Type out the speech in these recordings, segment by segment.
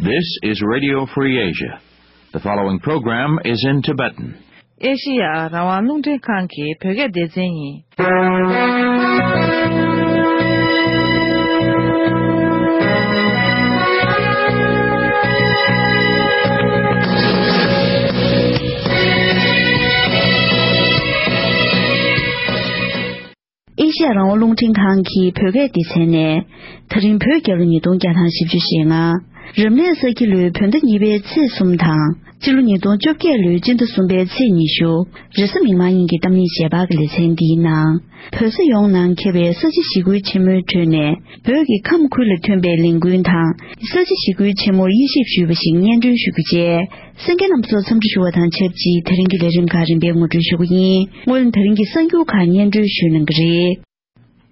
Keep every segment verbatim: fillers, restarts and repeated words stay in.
This is Radio Free Asia. The following program is in Tibetan. ཨེ་ཤེ་ཡ་རང་དབང་རླུང་འཕྲིན་ཁང་གི་བོད་སྐད་སྡེ་ཚན་ཡིན། ཨེ་ཤེ་ཡ་རང་དབང་རླུང་འཕྲིན་ཁང་གི་བོད་སྐད་སྡེ་ཚན་ནས། ད་རིང་བོད་རྒྱལ་ལོ་ཉིས་སྟོང་བརྒྱ་དང་བཞི་བཅུ་ཞེ་ལྔ། རབ་གནས་ས་ཁྱི་ལོའི་བོད་ཟླ་གཉིས་པའི་ཚེས་གསུམ་དང་། སྤྱི་ལོ་ཉིས་སྟོང་བཅོ་བརྒྱད་ལོའི་སྤྱི་ཟླ་གསུམ་པའི་ཚེས་ཉི་ཤུ། རེས་གཟའ་མིག་དམར་ཉིན་གྱི་གཏམ་གླེང་རྗེས་དཔག་གི་ལེ་ཚན་འདིའི་ནང་། བོད་ས་ཡོངས་ནང་ཁེལ་བའི་ས་བྱི་ཞི་རྒོལ་ཆེན་མོའི་ཁྲོད་ནས། བོད་ཀྱི་ཁམས་ཁུལ་ལ་ཐོན་པའི་ལས་འགུལ་དང་། ས་བྱི་ཞི་རྒོལ་ཆེན་མོར་དབྱེ་ཞིབ་ཞུས་པ་ཞིག་སྙན་སྒྲོན་ཞུ་རྒྱུ་བཅས། གསན་མཁན་རྣམ་ཚོ་འཚམས་འདྲི་ཞུ་བ་དང་ཆབས་ཅིག་དེ་རིང་གི་ལས་རིམ་ཁག་རིམ་པས་ངོ་སྤྲོད་ཞུ་གི་ཡིན། སྔོན་ལ་ད་རིང་གི་གསར་འགྱུར་ཁག་སྙན་སྒྲོན་ཞུ་གནང་གི་རེད།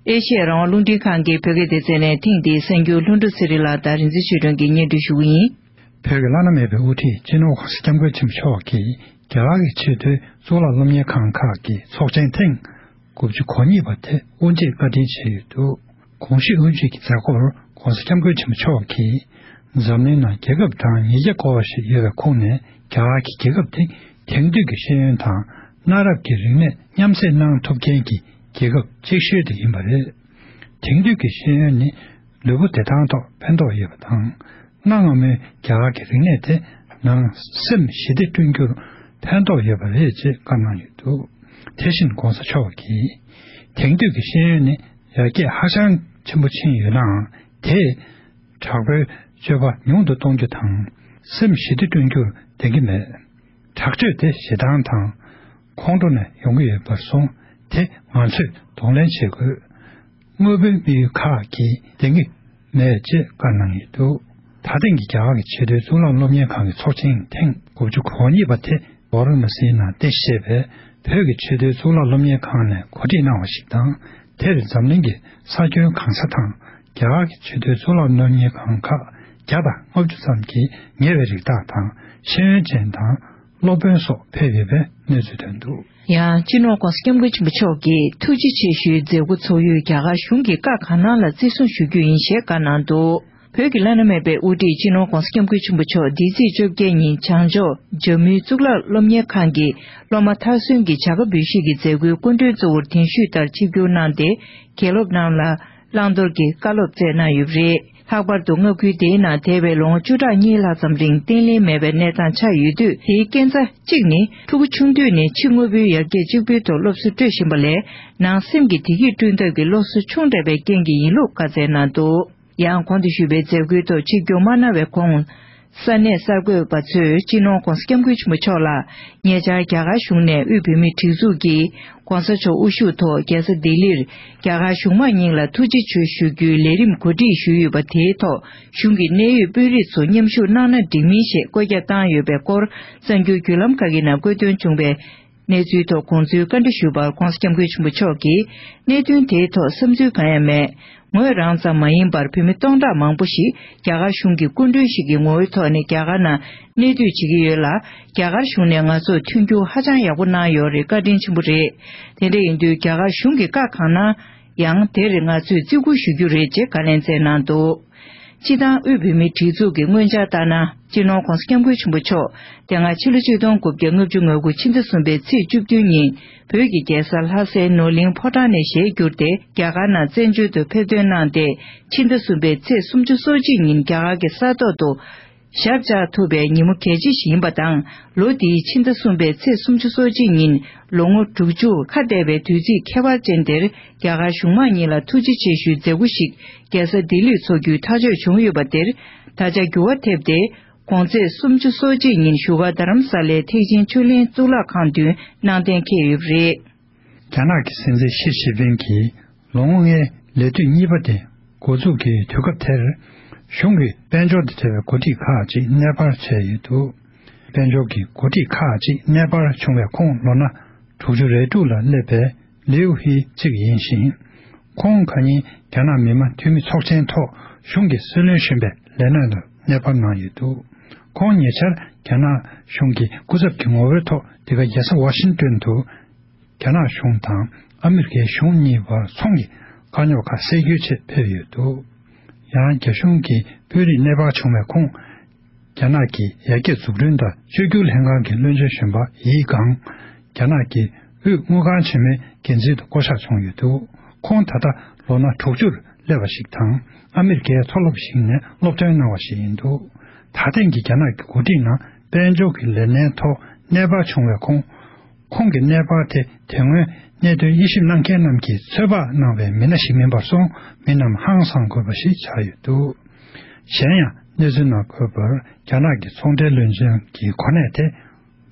ཨེ་ཤེ་ཡ་རང་དབང་རླུང་འཕྲིན་ཁང་གི་བོད་སྐད་སྡེ་ཚན་ནས་ཐེངས་འདིའི་གསར་འགྱུར་ལྷུན་གྲུབ་ཚེ་རིང་ལགས་དང་རིག་འཛིན་ཆོས་སྒྲོན་གྱིས་སྙན་སྒྲོན་ཞུ་གི་ཡིན། བོད་ཀྱི་བླ་ན་མེད་པའི་དབུ་ཁྲིད་སྤྱི་ནོར་༧གོང་ས་༧སྐྱབས་མགོན་ཆེན་པོ་མཆོག་གིས་རྒྱ་གར་གྱི་ཆེས་མཐོའི་གཙུག་ལག་སློབ་གཉེར་ཁང་ཁག་གི་ཚོགས་ཆེན་ཐེངས་དགུ་བཅུ་གོ་གཉིས་པ་དེ་དབུ་འབྱེད་བཀའ་དྲིན་ཆེ་ཡོད་འདུག། གོང་ཞུས་དབུ་འབྱེད་ཀྱི་མཛད་སྒོར་༧གོང་ས་༧སྐྱབས་མགོན་ཆེན་པོ་མཆོག་གིས། འཛམ་གླིང་ནང་རྒྱལ་ཁབ་གྲངས་ཉིས་བརྒྱ་སྐོར་བ་ཞིག་ཡོད་པའི་ཁོངས་ནས། རྒྱ་གར་གྱི་རྒྱལ་ཁབ་དེ་དེང་དུས་ཀྱི་ཤེས་ཡོན་དང་གནའ་རབས་ཀྱི་རིག་གནས་མཉམ་བསྲེས་གནང་ཐུབ་མཁན་གྱི་རྒྱལ་ཁབ་གཅིག་ཤོས་དེ་ཡིན་པ་རེད། དེང་དུས་ཀྱི་ཤེས་ཡོན་ནི་ལུས་པོ་བདེ་ཐང་ཐོག་ཕན་ཐོགས་ཡོད་པ་དང་། གནའ་སྔ་མོའི་རྒྱ་གར་གྱི་རིག་གནས་དེ་ནང་སེམས་ཞི་བདེ་བསྐྲུན་རྒྱུར་ཕན་ཐོགས་ཡོད་པ་རེད་ཅེས་བཀའ་གནང་ཡོད་འདུག། དེ་བཞིན་༧གོང་ས་མཆོག་གིས། དེང་དུས་ཀྱི་ཤེས་ཡོན་ནི་ཡར་རྒྱས་ཧ་ཅང་ཆེན་པོ་ཕྱིན་ཡོད་ནའང་། དེས་དྲག་པོའི་སྤྱོད་པ་ཉུང་དུ་གཏོང་རྒྱུ་དང་། སེམས་ཞི་བདེ་བསྐྲུན་རྒྱུར་ལྡན་གྱི་མེད། དྲག་སྤྱོད་དེ་ཞེ་སྡང་དང་ཁོང་ཁྲོ་ནས་ཡོང་གི་ཡོད་པར་སོང་། དེ་ང་ཚོས་གདོང་ལེན་བྱེད་དགོས། དངོས་པོའི་དམིགས་ཡུལ་ཁག་གིས་ལྡན་གྱི་མེད་ཅེས་བཀའ་གནང་ཡོད་འདུག། ད་ཐེངས་ཀྱི་རྒྱ་གར་གྱི་ཆེས་མཐོའི་གཙུག་ལག་སློབ་གཉེར་ཁང་གི་ཚོགས་ཆེན་ཐེངས་དགུ་བཅུ་གོ་གཉིས་པ་དེ་ཝཱ་ར་ཎ་སིའི་ནང་རྟེན་གཞི་བྱས་པའི་བོད་ཀྱི་ཆེས་མཐོའི་གཙུག་ལག་སློབ་གཉེར་ཁང་ནས་གོ་སྒྲིག་གནང་བ་ཞིག་དང་། དེར་འཛམ་གླིང་གི་ས་ཁྱོན་གང་ས་དང་། རྒྱ་གར་གྱི་ཆེས་མཐོའི་གཙུག་ལག་སློབ་གཉེར་ཁང་ཁག་བརྒྱ་དང་ལྔ་བཅུ་ཙམ་གྱི་ཉེ་བའི་རིགས་བདག་དང་ཤེས་ཡོན་ཅན་དང་སློབ་དཔོན་སོགས་ཕེབས་ཡོད་པའི་གནས་ཚུལ་ཐོན་འདུག། ཡང་སྤྱི་ནོར་༧གོང་ས་༧སྐྱབས་མགོན་ཆེན་པོ་མཆོག་གིས་ཐུགས་རྗེ་ཆེ་ཞུའི་མཛད་སྒོ་ཚོགས་ཡུལ་རྒྱ་གར་གཞུང་གི་བཀའ་གང་གནང་ལ་བརྩི་སྲུང་ཞུ་རྒྱུ་ཡིན་ཞེས་བཀའ་གནང་འདུག། བོད་ཀྱི་བླ་ན་མེད་པའི་དབུ་ཁྲིད་སྤྱི་ནོར་༧གོང་ས་༧སྐྱབས་མགོན་ཆེན་པོ་མཆོག་འདི་ཚེས་བཅོ་བརྒྱད་ཉིན་བྱང་ཕྱོགས་ཇམ་མུའི་གཙུག་ལག་སློབ་གཉེར་ཁང་གི་སློབ་མ་མཐར་སོན་གྱི་བྱ་དགའ་འབུལ་བཞེས་ཀྱི་མཛད་སྒོའི་སྐུ་མགྲོན་གཙོ་བོར་གདན་ཞུས་ལྟར་ཆིབས་བསྒྱུར་གནང་སྟེ། དགེ་སློབ་རྣམས་ལ་བླང་དོར་གྱི་བཀའ་སློབ་སྩལ་གནང་ཡོད་པ་རེད། ལྷག་པར་དུ་མངའ་ཁུལ་དེའི་ནང་འདས་པའི་ལོ་ངོ་བཅུ་ཕྲག་གཉིས་ལྷག་ཙམ་རིང་བརྟན་ལྷིང་མེད་པའི་གནས་སྟངས་ཆགས་ཡོད་དུས། དེའི་རྐྱེན་རྩ་གཅིག་ནི་ཕྲུ་གུ་ཆུང་དུས་ནས་ཕྱི་དངོས་པོའི་ཡར་རྒྱས་གཅིག་པུའི་ཐོག་སློབ་གསོ་སྤྲོད་བཞིན་པ་ལས། ནང་སེམས་ཀྱི་བདེ་སྐྱིད་བསྐྲུན་ཐབས་ཀྱི་བློ་གསོ་ཆུང་དྲགས་པའི་རྐྱེན་གྱིས་ཡིན་ལུགས་བཀའ་སྩལ་གནང་འདུག། ཡང་གོང་དུ་ཞུས་པའི་མཛད་སྒོའི་ཐོག་ཆིབས་བསྒྱུར་མ་གནང་བའི་གོང་། ས་གནས་གསར་འགོད་པ་ཚོས་སྤྱི་ནོར་༧གོང་ས་༧སྐྱབས་མགོན་ཆེན་པོ་མཆོག་ལ། ཉེ་ཆར་རྒྱ་གར་གཞུང་ནས་དབུས་བོད་མིའི་སྒྲིག་འཛུགས་ཀྱི་༧གོང་ས་མཆོག་དབུ་བཞུགས་ཐོག་རྒྱལ་ས་ལྡི་ལིར་རྒྱ་གར་གཞུང་མང་གཉིས་ལ་ཐུགས་རྗེ་ཆེ་ཞུ་རྒྱུའི་ལས་རིམ་གོ་སྒྲིག་ཞུས་ཡོད་པ། དེའི་ཐོག་གཞུང་གི་གནད་ཡོད་དཔོན་རིགས་ཚོ་མཉམ་ཞུགས་གནང་ན་འགྲིག་མིན་ཞེས་བཀོད་རྒྱ་བཏང་ཡོད་པའི་སྐོར། གསར་འགྱུར་བརྒྱུད་ལམ་ཁག་གི་ནང་བཀོད་སྟོན་བྱུང་བའི་གནས་ཚུལ་ཐོག་དགོངས་ཚུལ་བཀའ་འདྲི་ཞུས་པར་༧གོང་ས་༧སྐྱབས་མགོན་ཆེན་པོ་མཆོག་གིས། གནད་དོན་དེའི་ཐོག་བསམ་ཚུལ་གང་ཡང་མེད། ངོས་རང་ཙམ་མ་ཡིན་པར་བོད་མི་སྟོང་ཕྲག་མང་པོ་ཞིག་རྒྱ་གར་གཞུང་གི་སྐུ་མགྲོན་ཞིག་གི་ངོ་བོའི་ཐོག་ནས་རྒྱ་གར་ནང་གནས་སྡོད་བྱེད་ཀྱི་ཡོད་ལ། རྒྱ་གར་གཞུང་ནས་ང་ཚོར་མཐུན་འགྱུར་ཧ་ཅང་ཡག་པོ་གནང་ཡོད་རེད། བཀའ་དྲིན་ཆེན་པོ་རེད། དེ་འདྲ་ཡིན་དུས་རྒྱ་གར་གཞུང་གི་བཀའ་གང་གནང་ཡང་། དེར་ང་ཚོས་བརྩི་བཀུར་ཞུ་རྒྱུ་རེད་ཅེས་བཀའ་ལན་སྩལ་གནང་འདུག། སྤྱི་བཏང་དབུས་བོད་མིའི་སྒྲིག་འཛུགས་ཀྱི་སྔོན་འཇགས་ལྟར་ན། སྤྱི་ནོར་༧གོང་ས་༧སྐྱབས་མགོན་ཆེན་པོ་མཆོག་དེ་སྔ་ཕྱི་ལོ་ཆིག་སྟོང་དགུ་བརྒྱ་ལྔ་བཅུ་ང་དགུ་ཕྱི་ཟླ་གསུམ་པའི་ཚེས་བཅུ་བདུན་ཉིན་བོད་ཀྱི་རྒྱལ་ས་ལྷ་སའི་ནོར་གླིང་ཕོ་བྲང་ནས་ཞལ་བསྒྱུར་ཏེ། རྒྱ་གར་ནང་བཙན་བྱོལ་དུ་ཕེབས་ཐོན་གནང་སྟེ། ཕྱི་ཟླ་གསུམ་པའི་ཚེས་སུམ་ཅུ་སོ་གཅིག་ཉིན་རྒྱ་གར་གྱི་ས་ཐོག་ཏུ་ཞབས་བཅགས་ཐུབ་པའི་ཉིན་མོ་གལ་ཆེ་ཞིག་ཡིན་པ་དང་། ལོ་འདིའི་ཕྱི་ཟླ་གསུམ་པའི་ཚེས་སུམ་ཅུ་སོ་གཅིག་ཉིན་ལོ་ངོ་དྲུག་ཅུ་ཁ་གཏད་པའི་དུས་ཚིགས་ཁྱད་པར་ཅན་དེར། རྒྱ་གར་གཞུང་མང་གཉིས་ལ་ཐུགས་རྗེ་ཆེ་ཞུའི་མཛད་སྒོ་ཞིག་རྒྱལ་ས་ལྡི་ལིར་འཚོགས་རྒྱུའི་ཐག་གཅོད་བྱུང་ཡོད་པ་དེར། ད་ཆ་འགྱུར་བ་ཐེབས་ཏེ། གོང་ཚེས་སུམ་ཅུ་སོ་གཅིག་ཉིན་བཞུགས་སྒར་རྡ་རམ་ས་ལའི་ཐེག་ཆེན་ཆོས་གླིང་གཙུག་ལག་ཁང་མདུན་གནང་གཏན་འཁེལ་ཡོད་པ་རེད། རྒྱ་ནག་གི་སྲིད་འཛིན་ཞི་ཅིན་ཕིང་གིས་ལོ་ངོ་ལྔའི་ལས་དུས་གཉིས་པ་དེ་འགོ་འཛུགས་ཀྱི་དུས་སྐབས་དེར། གཞུང་གི་དཔལ་འབྱོར་དང་འབྲེལ་བའི་གོ་སྒྲིག་ཁག་ཅིག་གནས་སྤར་བྱས་ཡོད་འདུག། དཔལ་འབྱོར་གྱི་གོ་སྒྲིག་ཁག་ཅིག་གནས་སྤར་བྱུང་བའི་ཁོང་ལོ་ན་དྲུག་ཅུ་རེ་དྲུག་ལ་སླེབས་པའི་ལིའུ་ཧི་ཅིག་ཡིན་ཞིང་། ཁོང་ཁ་ཉིན་རྒྱ་ནག་མི་དམངས་འཐུས་མི་ཚོགས་ཆེན་ཐོག་གཞུང་གི་སྲིད་བློན་གཞོན་པའི་ལས་གནས་ལ་གནས་སྤར་གནང་ཡོད་འདུག། ཁོང་ཉེ་ཆར་རྒྱ་ནག་གཞུང་གི་སྐུ་ཚབ་ཀྱི་ངོ་བོའི་ཐོག་འདི་ག་རྒྱལ་ས་ཝ་ཤིང་ཏོན་དུ། རྒྱ་ནག་གཞུང་དང་ཨ་མི་རི་ཀའི་གཞུང་གཉིས་བར་ཚོང་གི་དཀའ་རྙོག་ཁག་སེལ་རྒྱུའི་ཆེད་ཕེབས་ཡོད་འདུག། ཡང་རྒྱ་གཞུང་གི་དཔོན་རིགས་གནས་སྤར་བྱུང་བའི་ཁོངས། རྒྱ་ནག་གི་ཡར་རྒྱས་འཛུགས་སྐྲུན་དང་བཅོས་བསྒྱུར་ལྷན་ཁང་གི་བློན་ཆེན་གཞོན་པ་ཡི་ཀང་། རྒྱ་ནག་གི་དབུས་དངུལ་ཁང་ཆེན་མོའི་འགན་འཛིན་དུ་བསྐོ་གཞག་བྱུང་ཡོད་འདུག་ཁོང་ད་ལྟ་ལོ་ན་དྲུག་ཅུར་སླེབས་པ་ཞིག་དང་། ཨ་མི་རི་ཀའི་མཐོ་སློབ་ཞིག་ནས་སློབ་ཐོན་གནང་བ་ཞིག་ཡིན་འདུག་ད་ཐེངས་ཀྱི་རྒྱ་ནག་གི་འགོ་ཁྲིད་ནང་དཔལ་འབྱོར་གྱི་ལས་སྣེའི་ཐོག་གནས་སྤར་བྱུང་བའི་ཁོང་། ཁོང་གི་གནས་སྤར་དེ་དེ་སྔོན་གནད་དོན་དབྱེ་ཞིབ་གནང་མཁན་རྣམས་ཀྱིས་ཚོད་དཔག་གནང་བའི་མི་སྣ་ཞིག་མིན་པར་སོང་། མི་རྣམས་ཧང་སངས་དགོས་པ་ཞིག་ཆགས་ཡོད་འདུག་གཞན་ཡང་གནས་ཚུལ་ནང་འཁོད་པར། རྒྱ་ནག་གི་ཚོང་འབྲེལ་བློན་ཆེན་གྱི་གོ་གནས་དེ་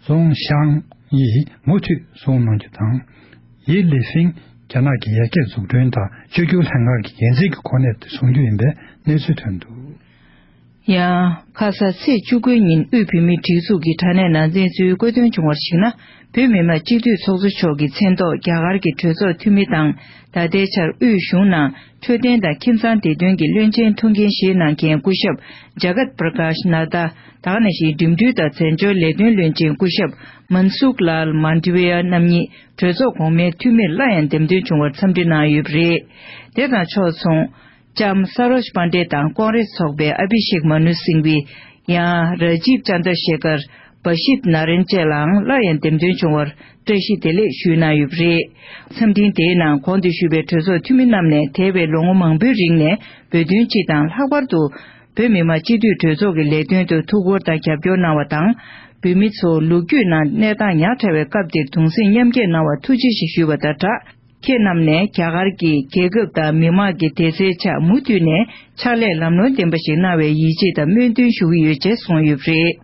ཙུང་ཤང་ཡིས་མུ་མཐུད་བཟུང་གནང་རྒྱུ་དང་། ཡི་ལི་ཧྥིང་རྒྱ་ནག་གི་ཡར་རྒྱས་འཛུགས་སྐྲུན་དང་བཅོས་བསྒྱུར་ལྷན་ཁང་གི་འགན་འཛིན་གྱི་གོ་གནས་དེ་བཟུང་རྒྱུ་ཡིན་པའི་གནས་ཚུལ་ཐོན་འདུག་ཡང་། ཁ་ས་ཚེས་བཅུ་དགུའི་ཉིན་དབུས་བོད་མིའི་སྒྲིག་འཛུགས་ཀྱི་དྲ་གནས་ནང་བཙན་འཛུལ་བཀོད་དོན་བྱུང་བར་གཞིགས་ན། བོད་མི་མང་སྤྱི་འཐུས་ཚོགས་གཙོ་མཆོག་གི་མཚན་ཐོག་རྒྱ་གར་གྱི་གྲོས་ཚོགས་འཐུས་མི་དང་། ད་ལྟའི་ཆར་དབུས་གཞུང་ནང་འཕྲོད་བསྟེན་དང་ཁྱིམ་ཚང་བདེ་དོན་གྱི་བློན་ཆེན་ཐུགས་འགན་བཞེས་གནང་མཁན་སྐུ་ཞབས་ཇ་གཏ་པྲ་ཀཱཤ་ནཱ་ཏཱ། ད་ག་ནང་བཞིན་འགྲིམ་འགྲུལ་དང་བཙན་བྱོལ་ལས་དོན་བློན་ཆེན་སྐུ་ཞབས་མན་སུཁ་ལཱལ་མན་ཌི་ཝི་ཡ་རྣམ་གཉིས་གྲོས་ཚོགས་གོང་མའི་འཐུས་མིར་སླར་ཡང་འདེམས་ཐོན་བྱུང་བར་འཚམས་འདྲི་གནང་ཡོད་པ་རེད། དེ་དང་ཕྱོགས་མཚུངས། ལྕམ་ས་རོཇ་པཱན་ཌེ་དང་ཀོང་རེས་ཚོགས་པའི་ཨ་བྷི་ཤེག་མ་ནུ་སིང་བྷི། ཡང་ར་ཇིབ་ཅན་དྲ་ཤེ་ཀར། བ་ཤིད་ན་རེན་བཅས་ལའང་སླར་ཡང་འདེམས་ཐོན་བྱུང་བར་བཀྲ་ཤིས་བདེ་ལེགས་ཞུས་གནང་ཡོད་པ་རེད། འཚམས་འཕྲིན་དེའི་ནང་གོང་དུ་ཞུས་པའི་གྲོས་ཚོགས་འཐུས་མི་རྣམས་ནས་འདས་པའི་ལོ་ངོ་མང་པོའི་རིང་ནས་བོད་དོན་སྤྱི་དང་། ལྷག་པར་དུ་བོད་མི་མང་སྤྱི་འཐུས་གྲོས་ཚོགས་ཀྱི་ལས་དོན་དུ་ཐུགས་ཁུར་དང་རྒྱབ་སྐྱོར་གནང་བ་དང་། བོད་མི་ཚོ་ལོ་རྒྱུས་ནང་གནས་སྟངས་ཉག་ཕྲ་བའི་སྐབས་འདིར་གདུང་སེམས་མཉམ་སྐྱེད་གནང་བར་ཐུགས་རྗེ་ཆེ་ཞུས་པ་དང་སྦྲགས། ཁྱེད་རྣམས་ནས་རྒྱ་གར་གྱི་རྒྱལ་ཁབ་དང་མི་མང་གི་བདེ་རྩའི་ཆེད་མུ་མཐུད་ནས་ཕྱག་ལས་ལམ་ལྷོང་ལྡན་པ་ཞིག་གནང་བའི་ཡིད་ཆེས་དང་སྨོན་འདུན་ཞུ་གི་ཡོད་ཅེས་གསུངས་ཡོད་པ་རེད།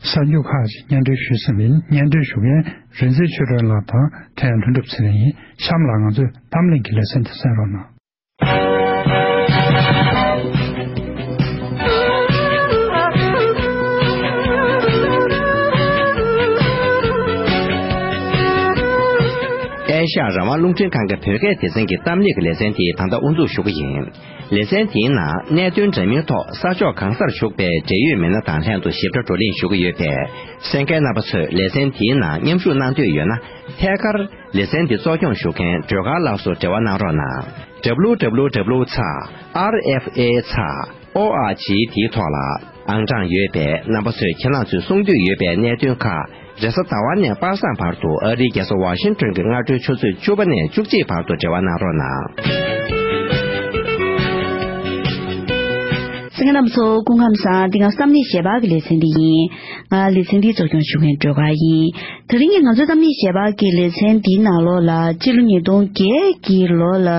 གསར་འགྱུར་ཁག་ཅིག་སྙན་སྒྲོན་ཞུས་ཟིན་པ་ཡིན། སྙན་སྒྲོན་ཞུ་མཁན་རིག་འཛིན་ཆོས་སྒྲོན་ལགས་དང་། ཕྲན་ལྷུན་གྲུབ་ཚེ་རིང་ཡིན། གཤམ་ལ་ང་ཚོའི་གཏམ་གླེང་གི་ལེ་ཚན་དེ་གསན་རོགས་གནང་། ཨེ་ཤ་ཡ་རང་དབང་རླུང་འཕྲིན་ཁང་གི་བོད་སྐད་སྡེ་ཚན་གྱི་གཏམ་གླེང་གི་ལེ་ཚན་དེ་ད་ལྟ་དབུ་འཛུགས་ཞུ་གི་ཡིན། ལེ་ཚན་དེའི་ནང་གནད་དོན་འདྲ་མིན་ཐོག་ས་ཕྱོགས་གང་སར་བཞུགས་པའི་འབྲེལ་ཡོད་མི་སྣ་དང་ལྷན་དུ་ཞིབ་ཕྲ་བགྲོ་གླེང་ཞུ་གི་ཡོད་པས། གསན་མཁན་རྣམ་པ་ཚོས་ལེ་ཚན་དེའི་ནང་མཉམ་ཞུགས་གནང་འདོད་ཡོད་ན། ཐད་ཀར་ལེ་ཚན་འདི་གཙོ་སྐྱོང་ཞུ་མཁན་སྒྲོལ་དཀར་ལགས་སུ་འབྲེལ་བ་གནང་རོགས་གནང་། W W W ཚེག་R F A ཚེག O R G དེའི་ཐོག་ལ་ཨང་གྲངས་ཡོད་པས། རྣམ་པ་ཚོས་ཁྱེད་རང་ཚོས་གསུང་འདོད་ཡོད་པའི་གནད་དོན་ཁག་རེས་གཟའ་ཟླ་བ་ནས་པ་སངས་བར་དུ་ཨ་རིའི་རྒྱལ་ས་ཝ་ཤིང་ཊོན་གྱི་སྔ་དྲོའི་ཆུ་ཚོད་བཅུ་པ་ནས་བཅུ་གཅིག་བར་དུ་འབྲེལ་བ་གནང་རོགས་གནང་། གསན་མཁན་རྣམ་པ་ཚོ་སྐུ་ཁམས་བཟང་། འདི་ང་བསམ་ནས་ཞལ་པར་གྱི་ལེ་ཚན་འདི་ཡིན། ང་ལེ་ཚན་འདིའི་གཙོ་སྐྱོང་ཞུ་མཁན་སྒྲོལ་དཀར་ཡིན། དེ་རིང་གི་ང་ཚོའི་གཏམ་གླེང་ཞལ་པར་གྱི་ལེ་ཚན་འདིའི་ནང་ལོགས་ལ། སྤྱི་ལོ་ཉིས་སྟོང་བརྒྱད་ཀྱི་ལོ་ལ་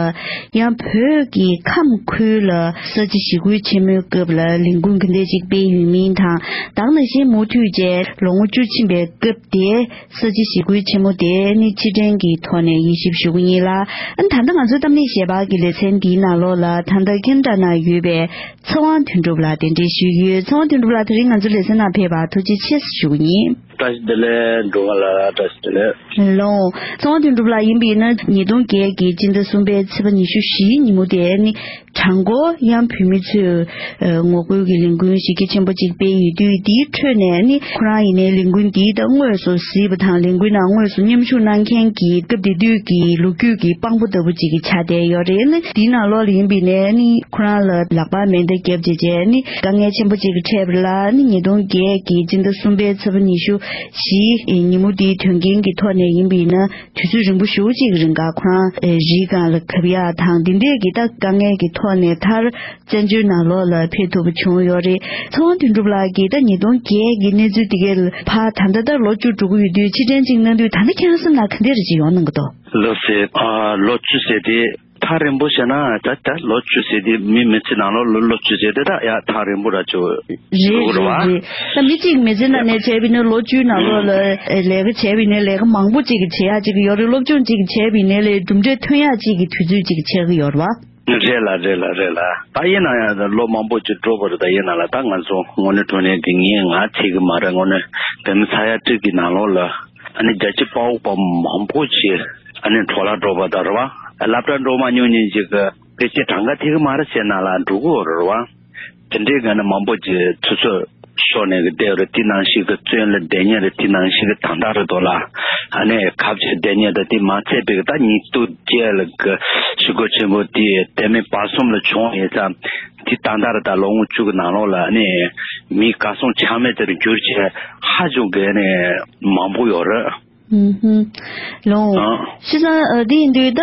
ཡང་བོད་ཀྱི་ཁམས་ཁུལ་ལ་ས་བྱི་ཞི་རྒོལ་ཆེན་མོའི་སྐབས་ལ་ལས་འགུལ་ག་འདྲ་ཅིག་སྤེལ་ཡོད་མིན་དང་། ད་ག་ནང་བཞིན་མུ་མཐུད་བྱས་ལོ་ངོ་བཅུ་ཕྱིན་པའི་སྐབས་དེ་ས་བྱི་ཞི་རྒོལ་ཆེན་མོ་དེ་ནི་ཕྱིར་དྲན་གྱི་ཐོག་ནས་དབྱེ་ཞིབ་ཞུ་གི་ཡིན་ལ། ཨ་ནི་ད་ལྟ་ང་ཚོའི་གཏམ་གླེང་ཞལ་པར་གྱི་ལེ་ཚན་འདིའི་ནང་ལོགས་ལ་ད་ལྟ་ཁེ་ན་ཌ་ན་ཡོད་པའི་ཚེ་དབང་དོན་གྲུབ་ལགས་གདན་འདྲེན་ཞུས་ཡོད། ཚེ་དབང་དོན་གྲུབ་ལགས་དེ་རིང་ང་ཚོའི་ལེ་ཚན་ནང་ཕེབས་པར་ཐུགས་རྗེ་ཆེ་ཞུ་གི་ཡིན། བཀྲ་ཤིས་བདེ་ལེགས། འགྲོ་ག་ལ་བཀྲ་ཤིས་བདེ་ལེགས། ལོ། ཚེ་དབང་དོན་གྲུབ་ལགས་ཡིན་པས་ན་ཉིས་སྟོང་བརྒྱད་ཀྱི་སྤྱི་ཟླ་གསུམ་པའི་ཚེས་པ་ཉི་ཤུ་བཞིའི་ཉིན་མོ་དེ་ནི་གྲངས་འབོར་ཡང་བོད་མི་ཚོས་ངོ་རྒོལ་གྱི་ལས་འགུལ་གཞི་རྒྱ་ཆེན་པོ་ཅིག་སྤེལ་ཡོད་དུས། དེའི་ཁྲོད་ནས་ནི་ཁོ་རང་ཡིན་ནའི་ལས་འགུལ་འདིའི་ད་དངོས་སུ་གཟིགས་པ་དང་། ལས་འགུལ་ནང་དངོས་སུ་མཉམ་ཞུགས་གནང་མཁན་གྱི་སྐབས་དེ་དུས་ཀྱི་ལོ་རྒྱུས་ཀྱི་དཔང་པོ་ལྟ་བུ་ཅིག་གི་ཆགས་བསྡད་ཡོད་རེད། ནི་དེའི་ནང་ལོགས་ལ་ཡིན་པས་ནས་ནི་ཁོ་རང་ལ་ལག་པ་མེ་མདའ་བརྒྱབ་བྱས་བྱས་ནི་དཀའ་ངལ་ཆེན་པོ་ཅིག་གི་འཕྲད་པ་ལ། ནི་ཉིས་སྟོང་བརྒྱད་ཀྱི་སྤྱི་ཟླ་གསུམ་པའི་ཚེས་པ་ཉི་ཤུ་བཞི་ཉིན་མོ་དེའི་དོན་རྐྱེན་གྱི་ཐོག་ནས་ཡིན་པས་ན། དུས་ཚོད་རིང་པོ་ཞེ་པོ་ཅིག་གི་རིང་ག་ཁོ་རང་རིའི་སྒང་ལ་གབ་ཡག་དང་འདི་འདྲས་ཀྱི་ད་དཀའ་ངལ་གྱི་ཐོག་ནས་མཐར་བཙན་བྱོལ་ནང་ལོགས་ལ་ཕེབས་ཐུབ་པ་བྱུང་ཡོད་རེད། ཚེ་དབང་དོན་གྲུབ་ལགས་ཀྱིས་ད་ཉིས་སྟོང་བརྒྱད་ཀྱི་གནས་ཚུལ་དེ་གའི་ཕར་ད་ལྟ་ད་ལོ་བཅུ་འགྲོ་གི་ཡོད་དུས། ཕྱིར་དྲན་ཅིག་གནང་དུས་ད་ལྟ་ཁྱེད་རང་སེམས་ནང་ག་འདྲས་རེ་ཅིག་ཡོང་གནང་གི་འདུག་ལགས་སེ། ཨ། ལོ་བཅུ་ཟེར་དེ་ཐག་རིང་པོ་བྱས་ན་ད་ད་ལོ་བཅུ་ཟེར་དེ་མི་མི་ཚེ་ནང་ལོགས་ལོ་ལོ་བཅུ་ཟེར་དེ་ད་ཡ་ཐག་རིང་པོ་ར་ཅིག་རེད། འདུག་རེད་རེད་བ། རེད། ད་མི་གཅིག་མི་ཚེ་ནང་ནས་བྱས་པ་ཡིན་ན་ལོ་བཅུའི་ནང་ལོགས་ལ་ལས་ཀ་བྱས་པ་ཡིན་ན་ལས་ཀ་མང་པོ་ཅིག་བྱེད་ཡག་ཅིག་ཡོད་རེད། སློབ་སྦྱོང་ཅིག་བྱས་པ་ཡིན་ན་ལས་གྲུབ་འབྲས་ཐོན་ཡག་ཅིག་གི་དུས་ཚོད་ཅིག་ཆགས་ཀྱི་ཡོད་རེད་བ། རེད་ལ་རེད་ལ་རེད་ལ། ད་ཡིན་ན་ཡང་ལོ་མང་པོ་ཅིག་འགྲོ་བ་རེད། ད་ཡིན་ན་ལ་ད་ང་ཚོ་དངོས་གནས་དྲང་གནས་ཀྱི་ངས་ང་ཚིག་གི་མ་རེད། དངོས་གནས་བོད་མི་ཚ་ཡ་ཊིག་གི་ནང་ལོགས་ལ་ཨ་ནི་རྒྱ་ཆེ་དཔའ་བོ་པ་མང་པོ་ཅིག་ཨ་ནི་འཕྲོ་བརླག་འགྲོ་བ་ད་རེད་བ། སློབ་གྲྭ་འགྲོ་མ་མྱོང་མཁན་ཅིག་གི་ཕལ་ཆེར་གྲངས་ཀ་ཐིག་གི་མ་རེད་བྱས་ན་ལ་འགྲོ་གི་ཡོད་རེད་བ། དེ་འདྲའི་ག་ནས་མང་པོ་ཅིག་ཚུར་ཚུར་ཤོར་ནས་གི་བསྡད་ཡོད་རེད། དེ་ནང་བཞིན་གི་བཙོན་ལ་བསྡད་མཁན་རེད། དེ་ནང་བཞིན་གི་ད་ལྟ་རེད་དོ་ལ། ཨ་ནི་ཁབ་ཆེ་བསྡད་མཁན་དང་དེ་མ་ཚད་པའི་གི་ད་ཉིས་སྟོང་བརྒྱད་ལ་གི་ཞི་རྒོལ་ཆེན་པོ་དེ་དེ་མིན་བར་གསུམ་ལ་བྱུང་ཡིན་ཙང་། དེ་ད་ལྟ་ར་ད་ལོ་ངོ་བཅུ་གི་ནང་ལོགས་ལ་ནི་མི་གར་སོང་ཆ་མེད་དེར་གྱུར་བྱས་ཧ་ཅང་གི་ནི་མང་པོ་ཡོད་རེད། ཨུམ་ཧུམ། ལོ། ཨང་། ཤི་ས་འདི་ཡིན་དུས་ད་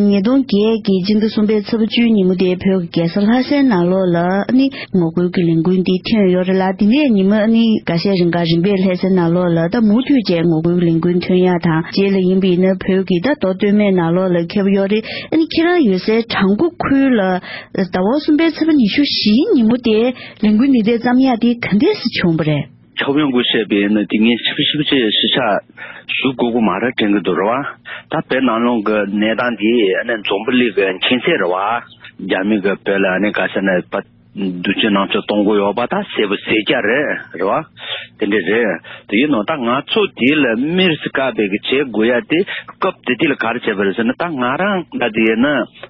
ཉིས་སྟོང་བརྒྱད་ཀྱི་སྤྱི་ཟླ་གསུམ་པའི་ཚེས་པ་བཅུའི་ཉིན་མོ་དེ་བོད་ཀྱི་རྒྱལ་ས་ལྷ་སའི་ནང་ལོགས་ལ་ནི་ངོ་རྒོལ་གྱི་ལས་འགུལ་འདི་ཐོན་ཡོད་རེད་ལ། དེ་ནས་ཉི་མ་ནི་འགའ་ཤས་རིང་ག་རིམ་པས་ལྷ་སའི་ནང་ལོགས་ལ་ད་མུ་མཐུད་བྱས་ངོ་རྒོལ་གྱི་ལས་འགུལ་ཐོན་ཡག་དང་རྗེས་ལ་ཡིན་པ་ཡིན་ན་བོད་ཀྱི་ད་མདོ་སྟོད་སྨད་ནང་ལོགས་ལ་ཁྱབ་ཡོད་རེད། ཨ་ནི་ཁྱེད་རང་ཡོད་སའི་བྲག་འགོ་ཁུལ་ལ་ཟླ་བ་གསུམ་པའི་ཚེས་པ་ཉི་ཤུ་བཞིའི་ཉིན་མོ་དེ་ལས་འགུལ་འདི་འདྲ་བརྩམས་ཡག་དེ་ག་འདྲས་སེ་བྱུང་བ་རེད། ཁྱབ་ཡོང་དགོས་བཤད་པའི་ནི་དེ་ངས་ཞིབ་ཞིབ་ཅེས་ཞིབ་ཆ་ཞུ་དགོས་ཀྱི་མ་རེད་དྲན་གྱི་འདུག་རེད་བ། ད་བོད་ནང་ལོགས་ཀྱི་གནས་སྟངས་དེ་ཨ་ནི་འཛམ་བུ་གླིང་གི་མཁྱེན་གསལ་རེད་བ། རྒྱ་མི་གི་བོད་ལ་ཨ་ནི་ག་ཟེར་ན་བ་འདུ་བྱེད་རྣམ་གཅོད་གཏོང་གི་ཡོད་པ་ད་གསལ་པོ་གསལ་རྐྱང་རེད་རེད་བ། དེ་འདྲ་རེད། དེ་ཡིན་ནོ་ད་ང་ཚོ་དེ་ལ་མེར་སི་ཀ་བའི་གི་བྱེད་དགོས་ཡ་དེ་སྐབས་དེ་དུས་ལ་ག་རེ་བྱས་པ་རེད་ཟེར་ན་ད་ང་རང་ད་དེ་ཡིན་ན།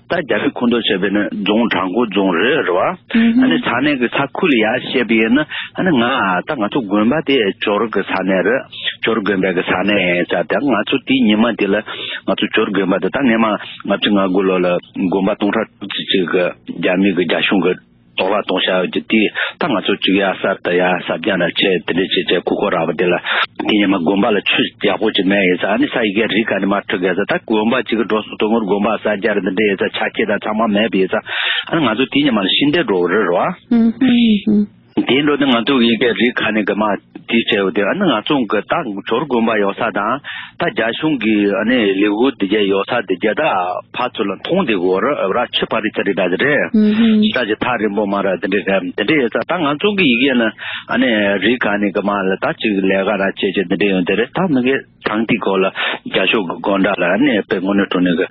ད་རྒྱ་མི་ཁོངས་གཏོགས་བྱས་པའི་ནི་རྫོང་བྲག་འགོ་རྫོང་རེད་རེད་བ། ཨ་ནི་ས་གནས་ཀྱི་ས་ཁུལ་ལ་ཡར་བཤད་པ་ཡིན་ན་ཨ་ནི་ང་ད་ང་ཚོ་དགོན་པ་དེ་ཇོ་རུ་གི་ས་གནས་རེད། ཇོ་རུ་དགོན་པའི་གི་ས་གནས་ཡིན་ས་དེ་ང་ཚོ་དེའི་ཉི་མ་དེ་ལ་ང་ཚོ་ཇོ་རུ་དགོན་པ་དེ་ད་སྔས་མ་ལྔ་བཅུ་ང་དགུ་ལོ་ལ་དགོན་པ་སྟོང་ཕྲག་དྲུག་ཅུ་གཅིག་གི་རྒྱ་མི་གི་རྒྱ་གཞུང་གི་དོག་ལ་གཏོང་བྱ་ཡོད་ཀྱི་དེ་ད་ང་ཚོ་གཅིག་ཡར་གསར་དུ་ཡར་གསར་རྒྱག་ན་ཆེ་དེ་འདྲ་བྱེད་བྱེད་ཁུ་ཁོ་རག་པ་དེ་ལ་དེ་ཉི་མ་དགོན་པ་ལ་ཆུ་ཡག་པོ་ཅིག་མེད་ཡིན་ས་ཨ་ནི་ས་ཡི་གེ་རིགས་ག་ནི་མ་འཕྲོད་གས་ས་ད་དགོན་པ་གཅིག་གི་འགྲོ་སོང་དོ་ངོར་དགོན་པ་གསར་རྒྱག་རེད་འདི་འདྲ་ཡིན་ས་ཆ་ཆེ་ད་ཚང་མ་མེད་པ་ཡིན་ས་ཨ་ནི་ང་ཚོ་དེ་ཉི་མ་ལ་ཤི་འདས་འགྲོ་གི་རེད་རོ། དེའི་འགྲོ་དེ་ང་ཚོ་ཡི་གེ་རིགས་ག་ནི་གི་མ་དེ་བྱས་ཡོད་དེ་ཨ་ནི་ང་ཚོ་གི་ད་ཇོ་རུ་དགོན་པ་ཡོད་ས་དང་ད་རྒྱ་གཞུང་གི་ཨ་ནི་ལས་འགུལ་དེ་གས་ཡོད་ས་དེ་གས་ད་ཕར་ཚུར་ལ་མཐོང་དེ་གོ་ར་ར་ཆུ་ཕ་རི་ཚ་རི་ད་དེ་རེད། ཤི་ད་ཅི་ཐག་རིང་པོ་མ་ར་དེ་འདྲ་རེད་དེ་འདྲ་ཡོད་ས་ད་ང་ཚོ་གི་ཡི་གེ་ནི་ཨ་ནི་རིགས་ག་ནི་གི་མ་ལ་ད་ཅིག་ལས་ཀ་ར་བྱེད་བྱེད་དེ་འདྲ་ཡོད་དེ་རེད་ད་མི་གེ་ཐང་ཏི་གོ་ལ་རྒྱ་ཤོག་གི་དགོན་གྲྭ་ལ་ནས་དཔེ་དངོས་གནས་དྲང་གནས་གི་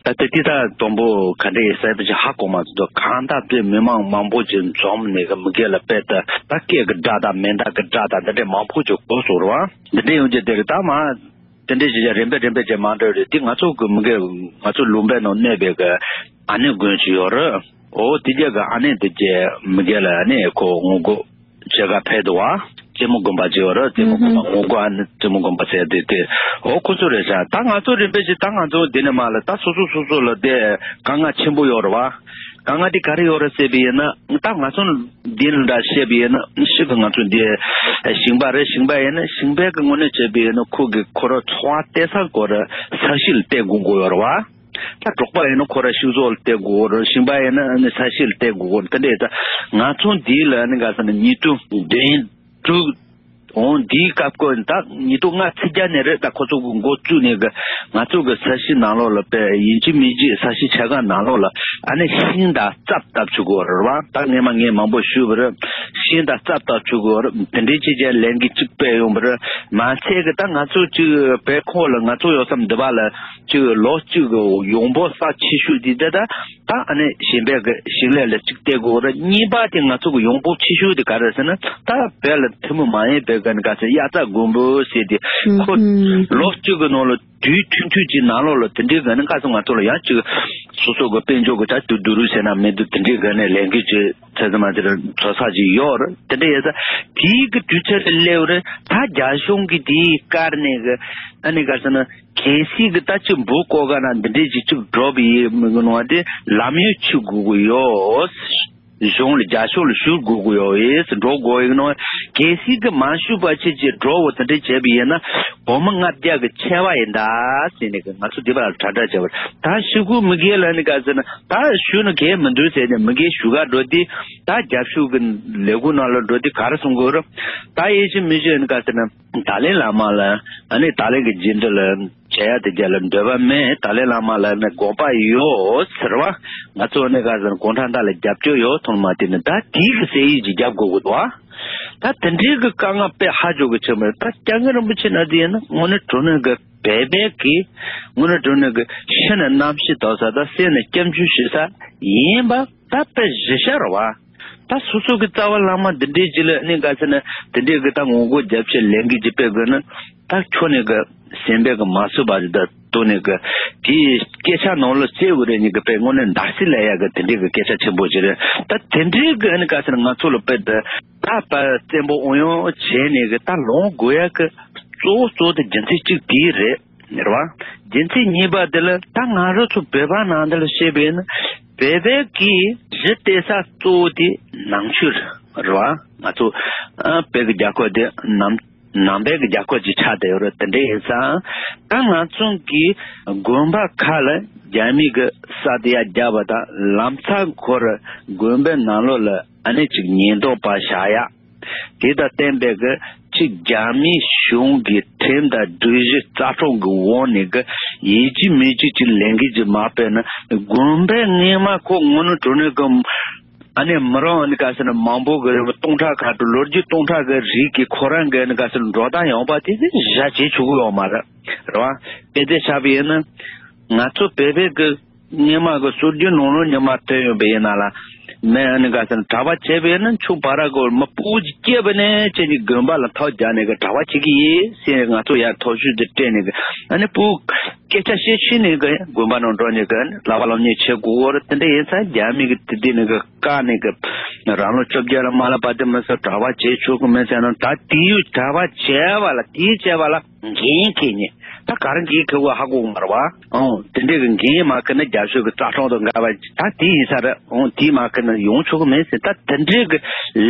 ད་དེ་ཏི་ད་དང་པོ་ག་འདྲ་ཡིན་ཟེར་བ་ཞིག་ཧ་གོ་མ་ཐུབ་འདུག་གང་ལྟར་དཔེ་མི་མང་མང་པོ་ཅིག་འཛོམས་ནས་གི་མི་སྒེར་ལ་དཔེ་ད་ད་སྐད་གི་སྒྲ་དང་མེ་མདའ་གི་སྒྲ་དང་འདི་འདྲ་མང་པོ་ཅིག་གོ་སོང་རེད་བ། འདི་འདྲ་ཡོང་རྒྱུ་དེ་རེད་ད་མ་དེ་འདྲ་ཞིག་རིམ་པས་རིམ་པས་ཅིག་མ་འགྲོ་རེད་དེ་ང་ཚོ་གི་མི་སྒེར་ང་ཚོ་ལུང་པའི་ནང་གནས་པའི་གི་ཨ་ནེ་དགོན་ཅིག་ཡོད་རེད། ཨོ་དེ་རྒྱ་གི་ཨ་ནེ་དེ་རྒྱ་མི་སྒེར་ལ་ཨ་ནེ་ཁོ་ངོ་རྒོལ་བྱེད་ག་ཕེབས་འདུག་བ། རྩེ་མོ་དགོན་པ་ཅིག་ཡོད་རེད། རྩེ་མོ་དགོན་པ་ངོ་རྒོལ་ཨ་ནི་རྩེ་མོ་དགོན་པ་ཟེར་དེ་དེ་ཨོ་ཁོ་ཚོ་རེད་ཤག་ད་ང་ཚོ་རིམ་པས་ཅིག་ད་ང་ཚོ་འདི་ནས་མ་ལ་ད་སོ་སོ་སོ་སོ་ལ་དེ་དཀའ་ངལ་ཆེན་པོ་ཡོད་རེད་བ། དཀའ་ངལ་དེ་ག་རེ་ཡོད་རེད་ཟེར་བ་ཡིན་ན་ད་ང་ཚོ་འདི་ལ་འདྲ་བཤད་པ་ཡིན་ན་ཤི་གི་ང་ཚོ་འདི་ཞིང་པ་རེད། ཞིང་པ་ཡིན་ན་ཞིང་པའི་གི་ངོས་ནས་བྱས་པ་ཡིན་ན་ཁོ་གི་ཁོ་ར་འཚོ་བ་སྟེར་ས་སྐོར་ར་ས་གཞི་ལ་བལྟས་དགོས་དགོས་ཡོད་རེད་བ། ད་འབྲོག་པ་ཡིན་ན་ཁོ་ར་ཕྱུགས་ཟོག་ལ་བལྟས་དགོས་རེད། ཞིང་པ་ཡིན་ན་ཨ་ནི་ས་གཞི་ལ་བལྟས་དགོས་རེད། དེ་འདྲས་ད་ང་ཚོ་འདི་ལ་ཨ་ནི་ག་ས་ནི་ཉིས་སྟོང་བདུན་དྲུག་འོང་འདིའི་སྐབས་ཀོ་ད་ཉིས་སྟོང་ལྔ་ཚེས་བརྒྱད་ནས་རེད། ད་ཁོ་ཚོ་གི་འགོ་བཙུགས་ནས་གི་ང་ཚོ་གི་ས་གཞི་ནང་ལོགས་ལ་དཔེ་ཡིན་གཅིག་མིན་གཅིག་ས་གཞི་ཆ་ག་ནང་ལོགས་ལ་ཨ་ནི་ཤིང་དང་རྩྭ་བཏབ་བཅུག་དགོས་རེད་བ། ད་ངས་མ་ངས་མང་པོ་ཞུས་པ་རེད། ཤིང་དང་རྩྭ་བཏབ་བཅུག་དགོས་རེད། དེ་འདྲས་ཅིག་ཅན་ལས་འགུལ་གཅིག་སྤེལ་ཡོང་པ་རེད། མ་ཚད་གི་ད་ང་ཚོ་གཅིག་བལ་ཁོག་ལ་ང་ཚོ་ཡོད་ས་འདི་པ་ལ་གཅིག་ལོ་གཅིག་གི་ཡོང་འབབ་ས་ཆེ་ཤོས་དེ་ད་ད་ད་ཨ་ནི་གཞན་པའི་གི་ཞིང་ལས་ལ་གཅིག་བལྟས་དགོས་རེད། གཉིས་པ་དེ་ང་ཚོ་གི་ཡོང་འབབ་ཆེ་ཤོས་དེ་ག་རེ་ཟེར་ན་ད་བལ་ལ་ཐུན་མོང་མ་ཡིན་པའི་གི་ནི་ག་ཚོད་དབྱར་རྩྭ་དགུན་འབུ་ཟེར་དེ་ཁོ་ལོ་གཅིག་གི་ནང་ལ་དུས་ཐུང་ཐུང་ཅིག་ནང་ལོགས་ལ་དེ་འདྲའི་གི་ནི་ག་ཚོད་ང་ཚོ་ལ་ཡང་གཅིག་སོ་སོ་གི་དཔལ་འབྱོར་གི་ད་དུ་བསྡུ་རུ་ཟེར་ན་མི་འདུག་དེ་འདྲའི་གི་ནི་ལས་འགུལ་ཅིག་ཚད་ཚད་མ་དེར་འཚོ་ས་ཅིག་ཡོད་རེད། དེ་འདྲ་ཡོད་ས་དེའི་གི་དུས་ཚོད་དེ་སླེབས་རེད། ད་རྒྱ་གཞུང་གི་དེའི་བཀར་ནས་གི་ཨ་ནི་ག་ཟེར་ན་གལ་སྲིད་གི་ད་ཅིག་འབུ་བརྐོ་ག་ན་འདི་འདྲའི་ཅིག་ཅིག་འགྲོ་བ་ཡིན་མི་གི་ནང་དེ་ལམ་ཡོད་ཆུ་དགོས་གི་ཡོད། གཞུང་ལ་རྒྱ་གཞུང་ལ་ཞུ་དགོས་གི་ཡོད་ཡིན་འགྲོ་དགོས་ཡིན་ནོ། གལ་སྲིད་གི་མ་ཞུས་པ་ཅིག་ཅིག་འགྲོ་བ་དེ་འདྲ་བྱས་པ་ཡིན་ན་སྒོར་མོ་ལྔ་བརྒྱ་གི་ཆེ་བ་ཡིན་ད་ཟེར་ནས་གི་ང་ཚོ་འདི་པ་ལ་དྲ་དྲ་བྱས་པ་ད་ཤི་ཁུ་མི་སྒེར་ལ་ནི་ག་ཟེར་ན་ད་ཞུ་ན་གལ་མི་འདུག་ཟེར་ནས་མི་སྒེར་ཞུ་ག་འགྲོ་དེ་ད་རྒྱབ་ཤུགས་གི་ལས་འགུལ་ནང་ལ་འགྲོ་དེ་ག་རེ་གསུང་དགོས་རེད། ད་ཡེ་ཤེས་མི་ཤེས་ནི་ག་ཟེར་ན་ཏཱ་ལའི་བླ་མ་ལ་ཨ་ནི་ཏཱ་ལའི་གི་རྗེས་འབྲེལ་ལ་བྱེད་ཡ་དེ་རྒྱ་ལ་འདོད་པ་མེད། ཏཱ་ལའི་བླ་མ་ལ་ནི་དགོངས་པ་ཡོད་ཟེར་བ་ང་ཚོ་ནི་ག་ཟེར་ན་གུང་ཁྲན་ཏང་ལ་རྒྱབ་སྐྱོར་ཡོད་ཐོན་མ་དེ་ནི་ད་དེའི་གི་ཟེར་ཡིག་ཅིག་རྒྱབ་དགོས་གི་འདུག་ད་དེ་འདྲའི་གི་དཀའ་ངལ་དཔེ་ཧ་ཅང་གི་ཆེ་མོ་རེད། ད་སྐྱབས་མགོན་རིན་པོ་ཆེ་ན་དེ་ཡིན་ན་དངོས་གནས་དྲང་གནས་གི་འབད་པས་གི་དངོས་གནས་དྲང་གནས་གི་ཤི་ནས་རྣམ་ཤེས་དག་ས་ད་སེམས་ནས་སྐྱབས་འཇུག་ཞུ་ས་ཡིན་པ་ད་དཔེ་གཞི་ཤ་རེད་བ། ད་སོ་སོ་གི་རྩ་བ་བླ་མ་འདི་འདྲའི་ཅིག་ལ་ནི་ག་ཟེར་ན་དེ་འདྲའི་གི་ད་ངོ་རྒོལ་རྒྱབ་ཆེད་ལས་འགུལ་ཅིག་སྤེལ་དགོས་ན་ད་ཁྱོད་ནི་གི་སེམས་པའི་གི་མ་བཟོད་པ་ཅིག་ད་དོ་ནི་གི་དེའི་སྐད་ཆ་ནང་ལ་བརྩེ་བ་རེ་ནི་གི་དཔེ་དངོས་གནས་འདར་སིག་ལས་ཡ་གི་དེ་འདྲའི་གི་སྐད་ཆ་ཆེན་པོ་ཅིག་རེད། ད་དེ་འདྲའི་གི་ནི་ག་ཟེར་ན་ང་ཚོ་ལ་དཔེ་ད་ད་དཔེ་བཙན་པོ་ཨོ་ཡོང་བྱས་ནི་གི་ད་ལོང་དགོས་ཡ་གི་གཙོ་བོ་གཙོ་བོ་དེ་རྒྱུ་མཚན་གཅིག་དེ་རེད། རེད་བ། རྒྱུ་མཚན་གཉིས་པ་དེ་ལ་ད་ང་རང་ཚོ་བོད་པ་ནང་དེ་ལ་བཤད་པས་ན་ བོད་པའི་གི་གཞི་གཏད་ས་གཙོ་བོ་དེ་ནང་ཆོས་རེད་བ། ང་ཚོ་ཨ་བོད་ཀྱི་རྒྱལ་ཁབ་དེ་ནང་ནང་པའི་གི་རྒྱལ་ཁབ་ཅིག་ཆགས་བསྡད་ཡོད་རེད། དེ་འདྲ་ཡིན་ཙང་ད་ང་ཚོ་གི་དགོན་པ་ཁག་ལ་རྒྱ་མི་གི་ས་དེ་ཡར་བརྒྱབ་པ་དང་། ལམ་སང་ཁོ་ར་དགོན་པའི་ནང་ལོགས་ལ་ཨ་ནི་ཅིག་ཉེན་རྟོག་པ་བཞག་ཡ། དེ་དང་བསྟན་པའི་གི་ཅིག་རྒྱ་མི་གཞུང་གི་ཁྲིམས་དང་སྒྲིག་གཞི་རྩ་ཁྲིམས་ཀྱི་འོག་ནས་གི་ཡིན་གཅིག་མིན་གཅིག་ཅིག་ལས་འགན་ཅིག་མ་སྤེལ་ན། དགོན་པའི་སྔས་མ་ཁོ་དངོས་གནས་དྲང་གནས་གི་ཨ་ནི་མི་རང་ཨ་ནི་ག་ཟེར་ན་མང་པོ་གི་སྟོང་ཕྲག་ཁ་དྲུག་ལོ་རྒྱུས་སྟོང་ཕྲག་གི་རིགས་ཀྱི་ཁོ་རང་གི་ཨ་ནི་ག་ཟེར་ན་འགྲོ་སྟངས་ཡོང་པ་དེ་དེ་བཞག་བྱེད་ཆོག་གི་ཡོད་མ་རེད། རེད་བ། དཔེ་དེ་ཆགས་པ་ཡིན་ན་ང་ཚོ་བོད་པའི་གི་སྔས་མ་གི་སྲོལ་རྒྱུན་ནང་ལོགས་ཉི་མ་ཐོན་ཡོང་པ་ཡིན་ན་ལ། མི་ཨ་ནི་ག་ཟེར་ན་གྲྭ་པ་བྱས་པ་ཡིན་ན་ཆུང་བར་གོ་མི་སྤུ་གུ་སྐྱེས་པ་ནས་ཁྱེད་ཀྱི་དགོན་པ་ལ་ཐོ་རྒྱག་ནས་གི་གྲྭ་པ་བྱེད་ཀྱི་ཡིན་ཟེར་ང་ཚོ་ཡར་ཐོ་གཞུང་དེ་སྤྲད་ནས་གི་ཨ་ནི་སྤུ་གུ་སྐད་ཆ་བཤད་ཤེས་ནས་གི་དགོན་པ་ནང་འགྲོ་ནས་གི་བསླབ་པ་སློབ་གཉེར་བྱེད་དགོས་གོ་རེད། དེ་འདྲ་ཡིན་ཙང་རྒྱ་མི་གི་དེ་དེ་ནས་གི་བཀག་ནས་གི་རང་ལོ་བཅོ་བརྒྱད་ལ་མ་ལ་བ་དེ་མི་ཟེར་གྲྭ་པ་བྱེད་ཆོག་གི་མིན་ཟེར་ན། ད་དེ་ཡུལ་གྲྭ་པ་བྱས་པ་ལ་དེའི་བྱས་པ་ལ། འགན་འཁྱེར་ནས་ད་ག་རེ་འགན་འཁྱེར་དགོས་ཧ་གོ་གི་མ་རེད་བ། ཨོ་དེ་འདྲས་ཀྱི་འགན་མ་འཁྱེར་ན་རྒྱ་གཞུང་གི་རྩ་ཁྲིམས་དང་འགལ་བ་ད་དེ་ཡིན་ས་རེད། ཨོ་དེ་མ་འཁྱེར་ན་ཡོང་ཆོག་གི་མེད་ཟེར། ད་དེ་འདྲས་ཀྱི་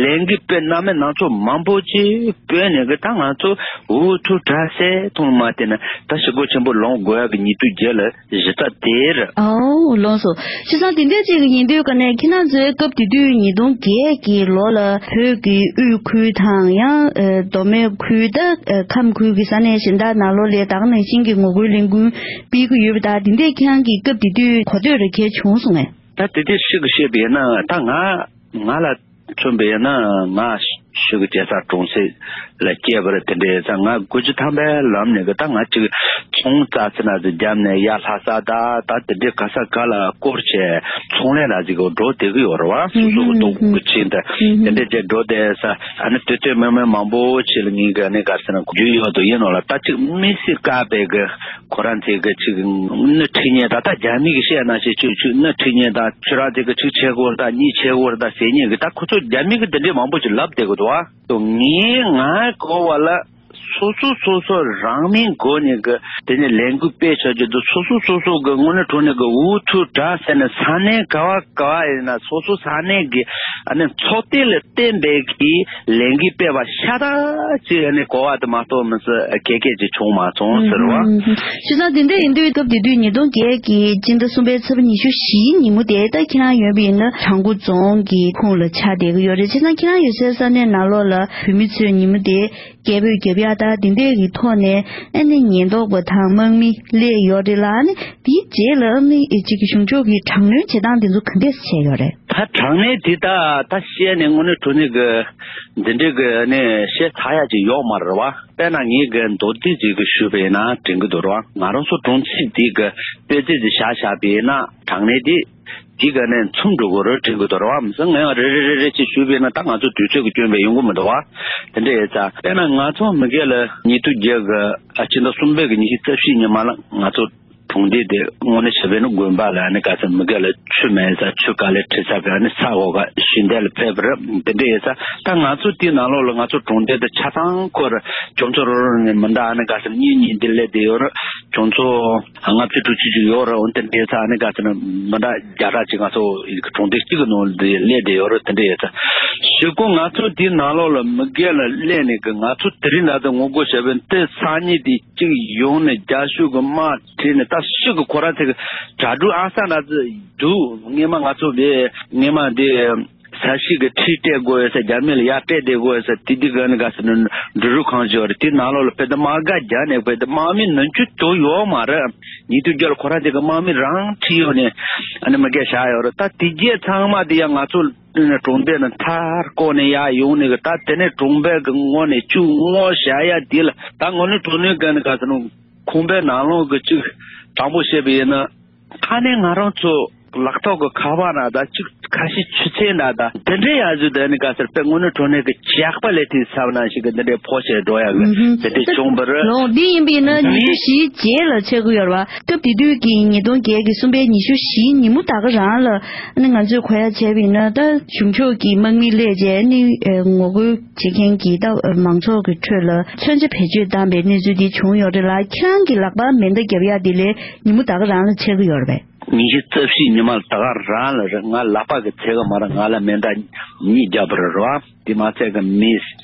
ལས་འགུལ་སྤེལ་གནང་མེད་ནང་ཚོ་མང་པོ་ཅིག་སྤོས་ནས་གི་ད་ང་ཚོ་འུ་ཐུག་དྲག་སེ་ཐོང་མ་བལྟས་ན་ད་ཞི་རྒོལ་ཆེན་པོ་ལངས་དགོས་ཡག་གི་ཉེས་དུ་རྒྱལ་ལ་གཞི་རྩ་དེ་རེད། ཨོ་ལགས་སོ། བྱས་ཙང་དེ་འདྲ་ཅིག་གི་ཡིན་དུས་ཀ་ནས་ཁྱེད་རང་ཚོའི་སྐབས་དེ་དུས་ཉིས་སྟོང་བརྒྱད་ཀྱི་ལོ་ལ་བོད་ཀྱི་དབུས་ཁུལ་དང་ཡང་མདོ་སྨད་ཁུལ་ད་ཁམས་ཁུལ་གྱི་ས་གནས་གཞན་དག་ནང་ལོགས་ལ་ད་ག་ནང་བཞིན་གྱི་ངོ་རྒོལ་ལས་འགུལ་སྤེལ་གྱི་ཡོད་པ་དང་། དེ་འདྲས་ཁྱེད་རང་གི་སྐབས་དེ་དུས་གོ་ཐོས་རེ་གལ་བྱུང་སོང་ངས། ད་དེ་དུས་ཤིག་གི་བཤད་པ་ཡིན་ན་ད་ང་ང་ལ་མཚོན་པ་ཡིན་ན་ང་ཤུགས་ཀྱི་རྒྱལ་ས་གྲོང་གསེབ་ལ་སྐྱེས་པ་རེད། དེ་འདྲའི་ས་ང་དགུ་བཅུ་ཐམ་པའི་ལམ་ནས་གི་ད་ང་ཅིག་ཚོང་རྩ་ཚེ་ན་ཚེ་རྒྱབ་ནས་ཡར་ལྷ་ས་ད་ད་དེ་འདྲའི་ག་ས་ག་ལ་སྐོར་བྱས་ཚོང་ལས་ལ་ཅིག་འགྲོ་བསྡད་ཀྱི་ཡོད་རེད་བ། སོ་སོ་གི་ལྟོ་གོས་ཀྱི་ཆེད་དུ་དེ་འདྲའི་ཅིག་འགྲོ་བསྡད་ས། ཨ་ནི་དུས་ཚོད་མི་མི་མང་པོ་ཕྱི་ལ་ངེད་ཀྱི་ཨ་ནི་ག་ཟེར་ན་རྒྱུས་ཡོད་དུ་ཡིན་ནོ་ལ། ད་ཅིག་མི་སེར་བཀག་པའི་གི་ཁོ་རང་ཚོའི་གི་ཅིག་སྣེ་ཁྲིད་མཁན་ད་ད་རྒྱ་མི་གི་བཤད་ན་ཞེ་ཆུ་ཆུ་སྣེ་ཁྲིད་མཁན་ད་ཁྱོད་རང་ཚོའི་གི་ཅིག་བྱེད་དགོས་རེད་ད་གཉིས་བྱེད་དགོས་རེད་ད་ཟེར་མཁན་གི་ད་ཁོ་ཚོ་རྒྱ་མི་གི་འདི་འདྲའི་མང་པོ་ཅིག་ལབ་བསྡད་གི་འདུག་ཨ། དོ་ངས་ང་གོ་བ་ལ་སོ་སོ་སོ་སོ་རང་མིང་གོ་ནས་གི་དེ་ནས་ལས་འགུལ་སྤེལ་བྱ་རྒྱུ་དུ་སོ་སོ་སོ་སོ་གི་དངོས་གནས་དྲང་གནས་གི་འུ་ཐུག་དྲག་ཟེར་ནས་ས་གནས་ག་བ་ག་བ་ཡིན་ན་སོ་སོ་ས་གནས་གི་ཨ་ནི་ཚོགས་སྡེ་ལ་བརྟེན་པའི་གི་ལས་འགུལ་སྤེལ་བ་ཤ་སྟག་ཅིག་ཨ་ནི་གོ་བ་དུ་མ་གཏོགས་མི་སྲིད་གལ་གལ་ཅིག་བྱུང་མ་སོང་ཟེར་བ། བྱས་ཙང་དེ་འདྲ་ཡིན་དུས་སྐབས་དེ་དུས་ཉིས་སྟོང་བརྒྱད་ཀྱི་སྤྱི་ཟླ་གསུམ་པའི་ཚེས་པ་ཉི་ཤུ་བཞིའི་ཉིན་མོ་དེ་ད་ཁྱེད་རང་ཡོད་པ་ཡིན་ན་བྲག་འགོ་རྫོང་གི་ཁོངས་ལ་ཆགས་བསྡད་ཀྱི་ཡོད་རེད། བྱས་ཙང་ཁྱེད་རང་ཡོད་སའི་ས་གནས་ནང་ལོགས་ལ་བོད་མི་ཚོས་ཉིན་མོ་དེ་སྐད་འབོད་རྒྱབ་ཡག་དང་དེ་འདྲས་ཀྱི་ཐོག་ནས་ཨ་ནི་ཉེན་རྟོག་པ་དང་དམག་མི་སླེབས་ཡོད་རེད་ལ། ཨ་ནི་དེའི་རྗེས་ལ་ཨ་ནི་ཨེ་ཅིག་གི་གཞུང་ཕྱོགས་ཀྱི་དྲག་གནོན་བྱེད་སྟངས་དེ་ཚོ་ག་འདྲས་བྱས་ཡོད་རེད། ད་དྲག་གནོན་དེ་ད་ད་བཤད་ནས་དངོས་གནས་དྲང་གནས་ཀྱི་འདི་འདྲས་ཀྱི་ཨ་ནི་བཤད་ཚར་ཡག་ཅིག་ཡོད་མ་རེད་བ། དཔེར་ན་ངས་གི་མདོར་བསྡུས་ཅིག་གི་ཞུས་པ་ཡིན་ན་དྲན་གི་འདུག་རེད་བ། ང་རང་ཚོ་གྲོང་གསེབ་དེ་གི་དཔེ་ཚད་ཅིག་བཞག་བཞག་པ་ཡིན་ན་དྲག་གནོན་དེ། དེ་ག་ནས་མཚུངས་འགྲོ་དགོས་རེད་དྲན་གྱི་འདུག་རེད་བ། མི་ཚང་ངས་རེ་རེ་རེ་རེ་ཅིག་ཞུས་པས་ན་ད་ང་ཚོ་དུས་ཚོད་ཀྱི་སྐྱོན་པས་ཡོང་གི་མི་འདུག་བ། དེ་འདྲ་ཡིན་ཙང་དཔེར་ན་ང་ཚོ་མི་སྒེར་ལ་ཉིས་སྟོང་བརྒྱད་གི་ཨ་ཕྱི་ཟླ་གསུམ་པའི་གི་ཉི་ཤུ་རྩ་བཞི་ཉི་མ་ལ་ང་ཚོ་གྲོང་སྡེ་དེ་དངོས་གནས་བྱས་པས་ན་དགོན་པ་ལ་ཨ་ནི་ག་ཚོད་མི་སྒེར་ལ་ཆུ་མེད་ས་ཆུ་ག་ལས་ཁྲིད་ས་ག་ནི་ས་འོག་ག་ཞུན་དལ་ལ་ཕེབས་པ་རེད། དེ་འདྲ་ཡིན་ཙང་ད་ང་ཚོ་དེའི་ནང་ལོགས་ལ་ང་ཚོ་གྲོང་སྡེ་དེ་ཆ་ཚང་ཁོ་ར་ཁྱོད་ཚོ་རོ་རོ་ནས་མི་འདྲ་ཨ་ནི་ག་ཚོད་གཉིས་གཉིས་འདི་སླེབས་བསྡད་ཡོད་རེད། ཁྱོད་ཚོ། ལྔ་བཅུ་དྲུག་ཅུ་ཅིག་ཡོད་རེད། འོན་ཏེ་འདྲའི་ས་ནི་ག་ཚོད་ན་མི་འདྲ་བརྒྱ་ཕྲག་ཅིག་ང་ཚོ་གྲོང་སྡེ་གཅིག་གི་ནང་དུ་སླེབས་བསྡད་ཡོད་རེད། དེ་འདྲ་ཡོད་ས་ཞུ་གོ། ང་ཚོ་དེའི་ནང་ལོགས་ལ་མི་སྒེར་ལ་སླེབས་ནས་གི་ང་ཚོ་དེ་རིང་ན་ཚོ་ངོ་རྒོལ་བྱས་པའི་དེ་སང་ཉིན་དེ་གཅིག་ཡོང་ནས་རྒྱ་ཤུག་གི་དམག་ཁྲིད་ནས་ད་ཤུག་གི་ཁོ་རང་ཚོ་གི་གྲ་སྒྲིག་ཨ་ས་ན་ཚོ་འདུག་སྔས་མ་ང་ཚོ་བས་སྔས་མ་དེ། ས་གཞི་གི་ཁྲི་སྤྲད་དགོས་ཡོད་ས་རྒྱ་མི་ལ་ཡར་སྤྲད་བསྡད་དགོས་ཡོད་ས་དེ་དུས་ག་ནི་ག་ས་ནི་འབྲུ་རིགས་གང་ཞིག་ཡོད་རེད། དེ་ནང་ལོགས་ལ་བོད་དུ་དམག་སྒར་རྒྱག་ནས་བོད་དུ་དམག་མི་ནུས་རྒྱུ་དོ་ཡོད་མ་རེད། ཉིས་སྟོང་བརྒྱད་ལ་ཁོ་རང་དེ་གི་དམག་མི་རང་ཁྲིད་ཡོད་ནས་ཨ་ནི་མི་སྒེར་བཞག་ཡོད་རེད། ད་དེ་རྗེས་ཚང་མ་དེ་ཡང་ང་ཚོ་གྲོང་སྡེ་ནས་མཐར་བསྐོར་ནས་ཡར་ཡོང་ནས་གི་ད་དེ་ནས་གྲོང་པའི་གི་ངོས་ནས་བཅུག་ངོ་བཞག་ཡ་དེ་ལ་ད་ངོ་ནས་གྲོང་ནས་ག་ནི་ག་ས་ནི་ཁང་པའི་ནང་ལོགས་གི་གཅིག་དྲང་པོ་བཤད་པ་ཡིན་ན། ཁ་ནས་ང་རང་ཚོ་ལག་ཐོག་གི་ཁ་པར་ན་ད་གཅིག་ཁ་ཤས་ཆུ་ཚན་ན་ད་དེ་འདྲའི་ཡ་ཟུ་དེ་ནི་ག་ཟེར་དཔེ་དངོས་གནས་དྲང་གནས་ཀྱི་ཇག་པ་ལས་དེ་ཚབ་ན་ཞིག་གི་འདི་འདྲའི་ཕོ་བྱས་འགྲོ་ཡ་གི་དེ་འདྲའི་བྱུང་བ་རེད། ལོ་འདི་ཡིན་པ་ཡིན་ན་ཉི་ཤུ་བཞིའི་རྗེས་ལ་ཆགས་ཀྱི་ཡོད་རེད་བ། སྐབས་དེ་དུས་ཀྱི་ཉིས་སྟོང་བརྒྱད་ཀྱི་གསུམ་པའི་ཉི་ཤུ་བཞིའི་ཉིན་མོ་ད་ག་རང་ལ་ནི་ང་ཚོས་གོ་ཡ་བྱས་པ་ཡིན་ན་ད་གཞུང་ཕྱོགས་ཀྱི་དམག་མི་སླེབས་རྗེས་ནི་ངོ་རྒོལ་བྱེད་མཁན་གྱི་ད་མང་ཚོགས་ཀྱི་ཁྲོད་ལ་མཚོན་ཆ་བེད་སྤྱོད་བཏང་པའི་གནས་ཚུལ་འདི་བྱུང་ཡོད་རེད་ལ། ཁྱེད་རང་གི་ལག་པར་མེ་མདའ་བརྒྱབ་ཡ་དེ་ལས་ཉིན་མོ་ད་ག་རང་ལ་ཆགས་ཀྱི་ཡོད་རེད་པས། ཉི་ཤུ་རྩ་བཞི་ཉི་མ་ལ་ད་ག་རང་ལ་རེད། ང་ལག་པ་གི་ཚད་ག་མ་རེད། ང་ལ་མེ་མདའ་གཉིས་བརྒྱབ་པ་རེད་རོ། དེ་མ་ཚད་གི་མི་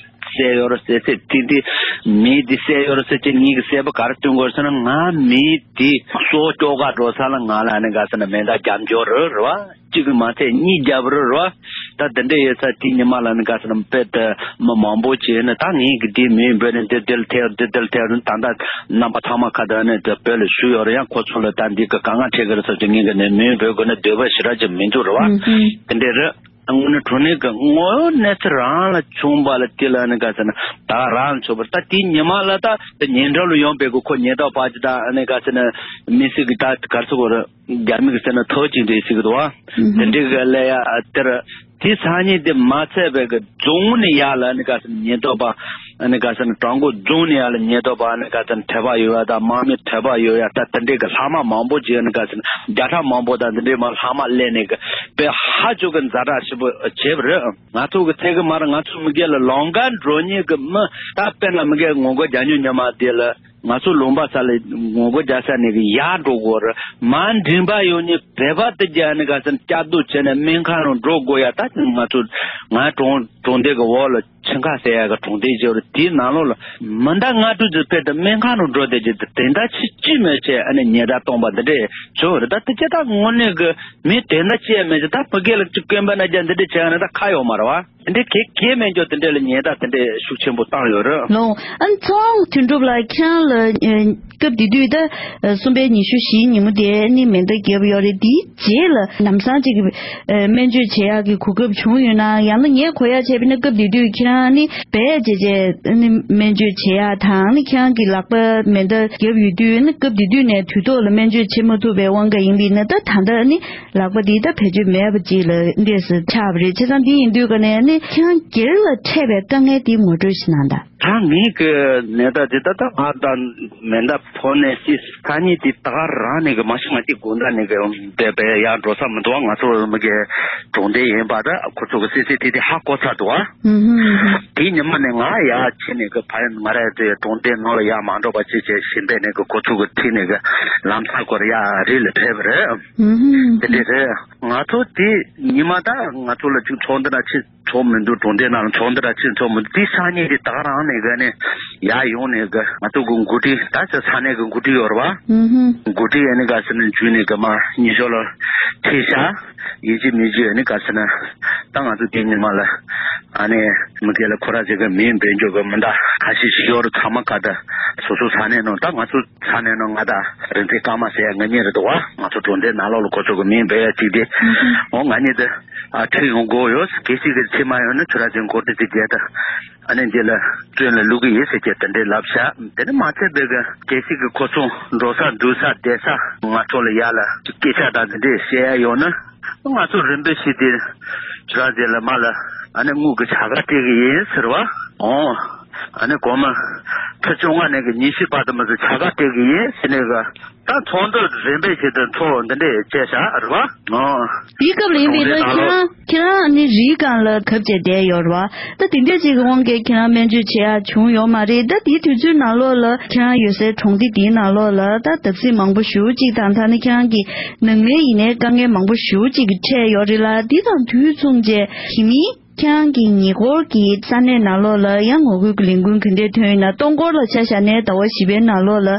བསད་ཡོད་རེད། བསད་བསད་དེ་དེ་མི་དེ་བསད་ཡོད་རེད་ཟེར་གྱི་ངེད་ཀྱི་གསལ་པོ་ག་རེ་སྟོན་དགོས་ཟེར་ན། ང་མི་དེ་སྲོག་སྐྱོབ་ག་འགྲོ་ས་ལ་ང་ལ་ཨ་ནི་ག་ཟེར་ན་མེ་མདའ་བརྒྱབ་འཇོག་རེད་རོ། གཅིག་གི་མ་ཚད་གཉིས་བརྒྱབ་རེད་རོ། ད་དེ་འདྲ་ཡོད་ས་དེ་ཉི་མ་ལ་ནི་ག་ཟེར་ན་དཔེ་དེ་མི་མང་པོ་བྱས་ནས། ད་ངེད་ཀྱི་དེ་མི་འབོད་ནས་འདི་འདིར་ཐལ་འདི་འདིར་ཐལ་ནས། ད་ད་རྣམ་པ་ཚང་མ་ཁ་ད་ནས་དེ་བོད་ལ་བཞུགས་ཡོད་རེད། ཡང་ཁོ་ཚོ་ལ་ད་འདི་གི་དཀའ་ངལ་འཕྲད་གི་རེད་ཟེར་གྱི་ངེད་ཀྱི་ནས་མི་འབོད་དགོས་ན་འདོད་པ་ཞེ་དྲག་ཅིག་མི་འདུག་རེད་བ། ཨུམ་ཧུམ། དེ་འདྲ་རེད། དངོས་གནས་དྲང་གནས་ཀྱི་དངོས་ཡོད་གནས་ཚུལ་རང་ལ་བྱུང་བ་ལ་དེ་ལ་ནི་ག་ཟེར་ན་ད་རང་ལ་བྱུང་བ་རེད། ད་དེ་ཉི་མ་ལ་ད་དེ་ཉེ་འགྲམ་ལ་ཡོང་པའི་གི་ཁོ་ཉེན་རྟོག་པ་ཅིག་དང་ནི་ག་ཟེར་ན་མི་སེར་གི་ད་ག་རེ་ཟེར་དགོས་རེད། རྒྱ་མི་གི་ཟེར་ན་ཐོ་ཅིག་འདྲ་ཟེར་གི་འདུག་བ། ཨུ་དེ་ཧུམ། འདྲའི་གི་ལས་ཡ་དེར་དེ་སང་ཉིན་དེ་མ་ཚད་པའི་གི་རྫོང་ནས་ཡར་ལ་ནི་ག་ཟེར་ན་ཉེན་རྟོག་པ་ནི་ག་ཟེར་ན་བྲག་འགོ་རྫོང་ནས་ཡར་ལ་ཉེན་རྟོག་པ་ནི་ག་ཟེར་ན་དད་པ་ཡོད་ཡ་དང་དམག་མི་དད་པ་ཡོད་ཡ་ད་དེ་འདྲའི་གི་ལྷག་མ་མང་པོ་ཅིག་ནི་ག་ཟེར་ན་བརྒྱ་ཕྲག་མང་པོ་དང་དེ་འདྲའི་མ་ལྷག་མ་སླེབས་ནས་གི་དཔེ་ཧ་ཅང་གི་ཛ་དྲག་ཞེ་པོ་བྱས་པ་རེད། ང་ཚོ་གི་ཚད་གི་མ་རེད། ང་ཚོ་མི་སྒེར་ལ་ལམ་ཁ་འགྲོ་མཁན་གི་མི་ད་དཔེར་ན་མི་སྒེར་ངོ་རྒོལ་རྒྱག་མྱོང་མྱོང་མ་དེ་ལ། ང་ཚོ་ལུང་པ་ས་ལ་ངོ་རྒོལ་རྒྱག་ས་ནས་གི་ཡར་འགྲོ་དགོས་རེད། མར་མགྲིན་པ་ཡོད་ནི་བོད་པ་དེ་རྒྱ་ནི་ག་ཟེར་ན་སྐྱབས་སྡོད་བྱས་ནས་སྨན་ཁང་རུ་འགྲོ་དགོས་ཡ། ད་ང་ཚོ་ང་གྲོང་གྲོང་སྡེ་གི་འོག་ལ་ཆིན་ཁ་ཟེར་ཡ་གི་གྲོང་སྡེ་ཅིག་ཡོད་རེད། དེའི་ནང་ལོགས་ལ་མི་འདྲ་ལྔ་དྲུག་ཅིག་ཕེབས་ཏེ་སྨན་ཁང་རུ་འགྲོ་བསྡད་ཀྱི་དེ་འདྲ་ཅིག་ཅིག་མེད་བྱས་ཨ་ནི་ཉེས་དག་བཏང་པ་འདི་འདྲས་བྱུང་རེད། ད་དེ་ཅི་ད་དངོས་གནས་གི་མི་དེ་འདྲ་ཅིག་མེད་ཅིག་ད་བུ་སྐད་ལ་ཅིག་སྐྱོན་པ་ན་རྒྱ་འདི་འདྲས་བྱས་ཨ་ནི་ད་ཁ་ཡོད་མ་རེད་བ། དེ་འདྲའི་གེ་གེ་སྨན་སྦྱོར་དེ་འདྲ་ལ་ཉེས་དག་དེ་འདྲའི་ཤུགས་ཆེན་པོ་བཏང་ཡོད་རེད། ལོ། ཨ་ནི་ཚོང་དོན་གྲུབ་ལགས་ཁྱེད་རང་ལ་ཨ་སྐབས་དེ་དུས་ད་ཨ་གསུམ་པའི་ཉི་ཤུ་བཞིའི་ཉིན་མོ་དེ་ནི་མེ་མདའ་བརྒྱབ་ཡོད་རེད། དེའི་རྗེས་ལ་ལམ་སང་ཅིག་ཨ་སྨན་བཅོས་བྱེད་ཡག་གི་གོ་སྐབས་བྱུང་ཡོད་ན། ཡང་ན་ངས་གོ་ཡག་བྱས་པ་ན་སྐབས་དེ་དུས་ཁྱེད་རང་ནི་བས་བྱས་བྱས་ནི་སྨན་བཅོས་བྱེད་ཡག་དང་། ནི་ཁྱེད་རང་གི་ལག་པ་མེ་མདའ་བརྒྱབ་ཡོད་དུས་ནི་སྐབས་དེ་དུས་ནས་དུས་ཐོག་ལ་སྨན་བཅོས་བྱེད་མ་ཐུབ་པའི་དབང་གིས་ཡིན་པས་ན། ད་ད་ལྟ་ནི། ལག་པ་འདི་ད་བེད་སྤྱོད་མེད་པ་ཅིག་ལ་འདྲེས་སུ་ཆགས་པ་རེད། བྱས་ཙང་འདི་ཡིན་དུས་ཀ་ནས་ནི་ཁྱེད་རང་སྒེར་ལ་འཕྲད་པའི་དཀའ་ངལ་འདི་ངོ་སྤྲོད་ཞིག་གནང་དང་། ད་ངེད་ཀྱི་ནད་རྟགས་འདི་ད་ལྟ་ང་ད་མེ་མདའ་ཕོག་ནས་ཅི་སང་ཉིན་དེ་ད་ག་རང་ནས་གི་མ་གཞི་ང་ཅིག་དགོང་དག་ནས་གི་བསྡད་པའི་ཡར་འགྲོ་ས་མི་འདུག་ང་ཚོ་མི་གི་གྲོང་སྡེ་ཡིན་པ་ད་ཁོ་ཚོ་གི་སི་སི་ཊི་བི་ཧ་གོ་ཚར་འདུག་ཨ། ཧུམ་ཧུམ་ཧུམ། དེའི་ཉི་མ་ནས་ང་ཡར་ཕྱིན་ནས་གི་ཕ་ཡུལ་ང་རའི་དེ་གྲོང་སྡེ་ནང་ལ་ཡར་མ་འགྲོ་བ་ཅི་བྱས་ཞིང་པའི་ནས་གི་ཁོ་ཚོ་གི་ཁྲིད་ནས་གི་ལམ་སང་སྐོར་ཡར་རི་ལ་ཕེབས་པ་རེད། ཧུམ་ཧུམ། དེ་འདྲས་རེད། ང་ཚོ་དེ་ཉི་མ་ད་ང་ཚོ་ལ་ཅིག་ཚོགས་འདུ་ན་ཕྱིན་ཚོགས་མི་འདུག་གྲོང་སྡེ་ནང་ལ་ཚོགས་འདུ་ན་ཕྱིན་ཚོགས་མི་འདུག་དེ་སང་ཉིན་དེ་ད་ག་རང་ནས་གི་ནས་ཡར་ཡོང་ནས་གི་ང་ཚོ་གི་འགོ་ཁྲིད་ད་ཆ་ས་གནས་གི་འགོ་ཁྲིད་ཡོད་རེད་བ། ཧུམ་ཧུམ། འགོ་ཁྲིད་ཡ་ནི་ག་ཟེར་ན་འཇུས་ནས་གི་མ་ཉི་ཤོ་ལ་ཁྲིད་ཤག་ཡིན་གཅིག་མིན་གཅིག་ཨ་ནི་ག་ཟེར་ན། ད་ང་ཚོ་དེ་ཉི་མ་ལ་ཨ་ནི་མི་སྒེར་ལ་ཁོ་ར་ཟེར་གི་མིང་འབོད་འཇོག་གི་མི་འདྲ་ཁ་ཤས་ཤིག་ཡོད་རེད། ཚང་མ་ག་ད་སོ་སོ་ས་གནས་ནང་། ད་ང་ཚོ་ས་གནས་ནང་ང་ད་རིག་འཛིན་ཀརྨ་ཟེར་ཡ་ང་གཉིས་རེད་འདུག་བ། ང་ཚོ་གྲོང་སྡེ་ནང་ལོགས་ལ་ཁོ་ཚོ་གི་མིང་འབོད་ཡ་གཅིག་དེ། འོ་ང་གཉིས་དེ་ཨ་ཁྲིད་ཡོང་དགོས་ཡོད། གལ་སྲིད་གི་ཁྲིད་མ་ཡོང་ན་ཁྱོད་ར་ཟིན་གོ་ཏི་ཏི་རྒྱལ་ད། ཨ་ནི་འདི་ལ་བཙོན་ལ་བླུག་གི་ཡིན་ཟེར་གྱི་དེ་འདྲའི་ལབ་ཤག་དེ་ནི་མ་ཚད་པའི་གི་གལ་སྲིད་གི་ཁོ་ཚོ་འགྲོ་ས་འདུག་ས་བསྡད་ས་ང་ཚོ་ལ་ཡ་ལ་སྐད་ཆ་དང་དེ་འདྲའི་བཤད་ཡ་ཡོད་ན། ང་ཚོ་རིམ་པས་ཤིག་དེ་ཇི་ར་ཟེར་ལ་མ་ལ་ཨ་ནི་དངུལ་གི་བྱ་དགའ་སྤྲད་གི་ཡིན་ཟེར་བ། ཨོ། ཨ་ནི་གོང་མ་ཁྲི་བཅོ་ལྔ་ནས་གི་ཉི་ཤུ་བར་དུ་མི་ཚོ་བྱ་དགའ་སྤྲད་གི་ཡིན་ཟེར་ནས་གི་ད་ཚོགས་འདུ་རིམ་པས་ཤིག་དེ་ཚོགས་འདི་འདྲས་བྱས་ཤག་རེད་བ། ཨོ། དེའི་སྐབས་ལ་ཡིན་པས་ན་ཁྱེད་རང་ཁྱེད་རང་ནི་རིའི་སྒང་ལ་གབ་བྱས་བསྡད་ཡོད་རེད་བ། ད་དེ་འདྲས་ཅིག་གི་དབང་གིས་ཁྱེད་རང་སྨན་བཅོས་བྱེད་ཡག་བྱུང་ཡོད་མ་རེད། ད་དེའི་དུས་ཚོད་ནང་ལོགས་ལ་ཁྱེད་རང་ཡོད་སའི་གྲོང་སྡེ་དེའི་ནང་ལོགས་ལ་ད་བརྡབ་གསིག་མང་པོ་ཞེ་པོ་ཅིག་དང་། ད་ནི་ཁྱེད་རང་གི་ནང་མི་ཡིན་ནའི་དཀའ་ངལ་མང་པོ་ཞེ་པོ་ཅིག་གི་འཕྲད་ཡོད་རེད་ལ། དེ་དང་དུས་མཚུངས་བྱས་དེ་མིན་ཁྱེད་རང་གི་ཉེ་འཁོར་གྱི་ས་གནས་ནང་ལོགས་ལ་ཡང་ངོ་རྒོལ་གྱི་ལས་འགུལ་ག་འདྲས་ཐོན་ཡོད་ན། སྟོང་སྐོར་ལ་ཆ་བཞག་ནས་ཟླ་བ་བཞི་པའི་ནང་ལོགས་ལ་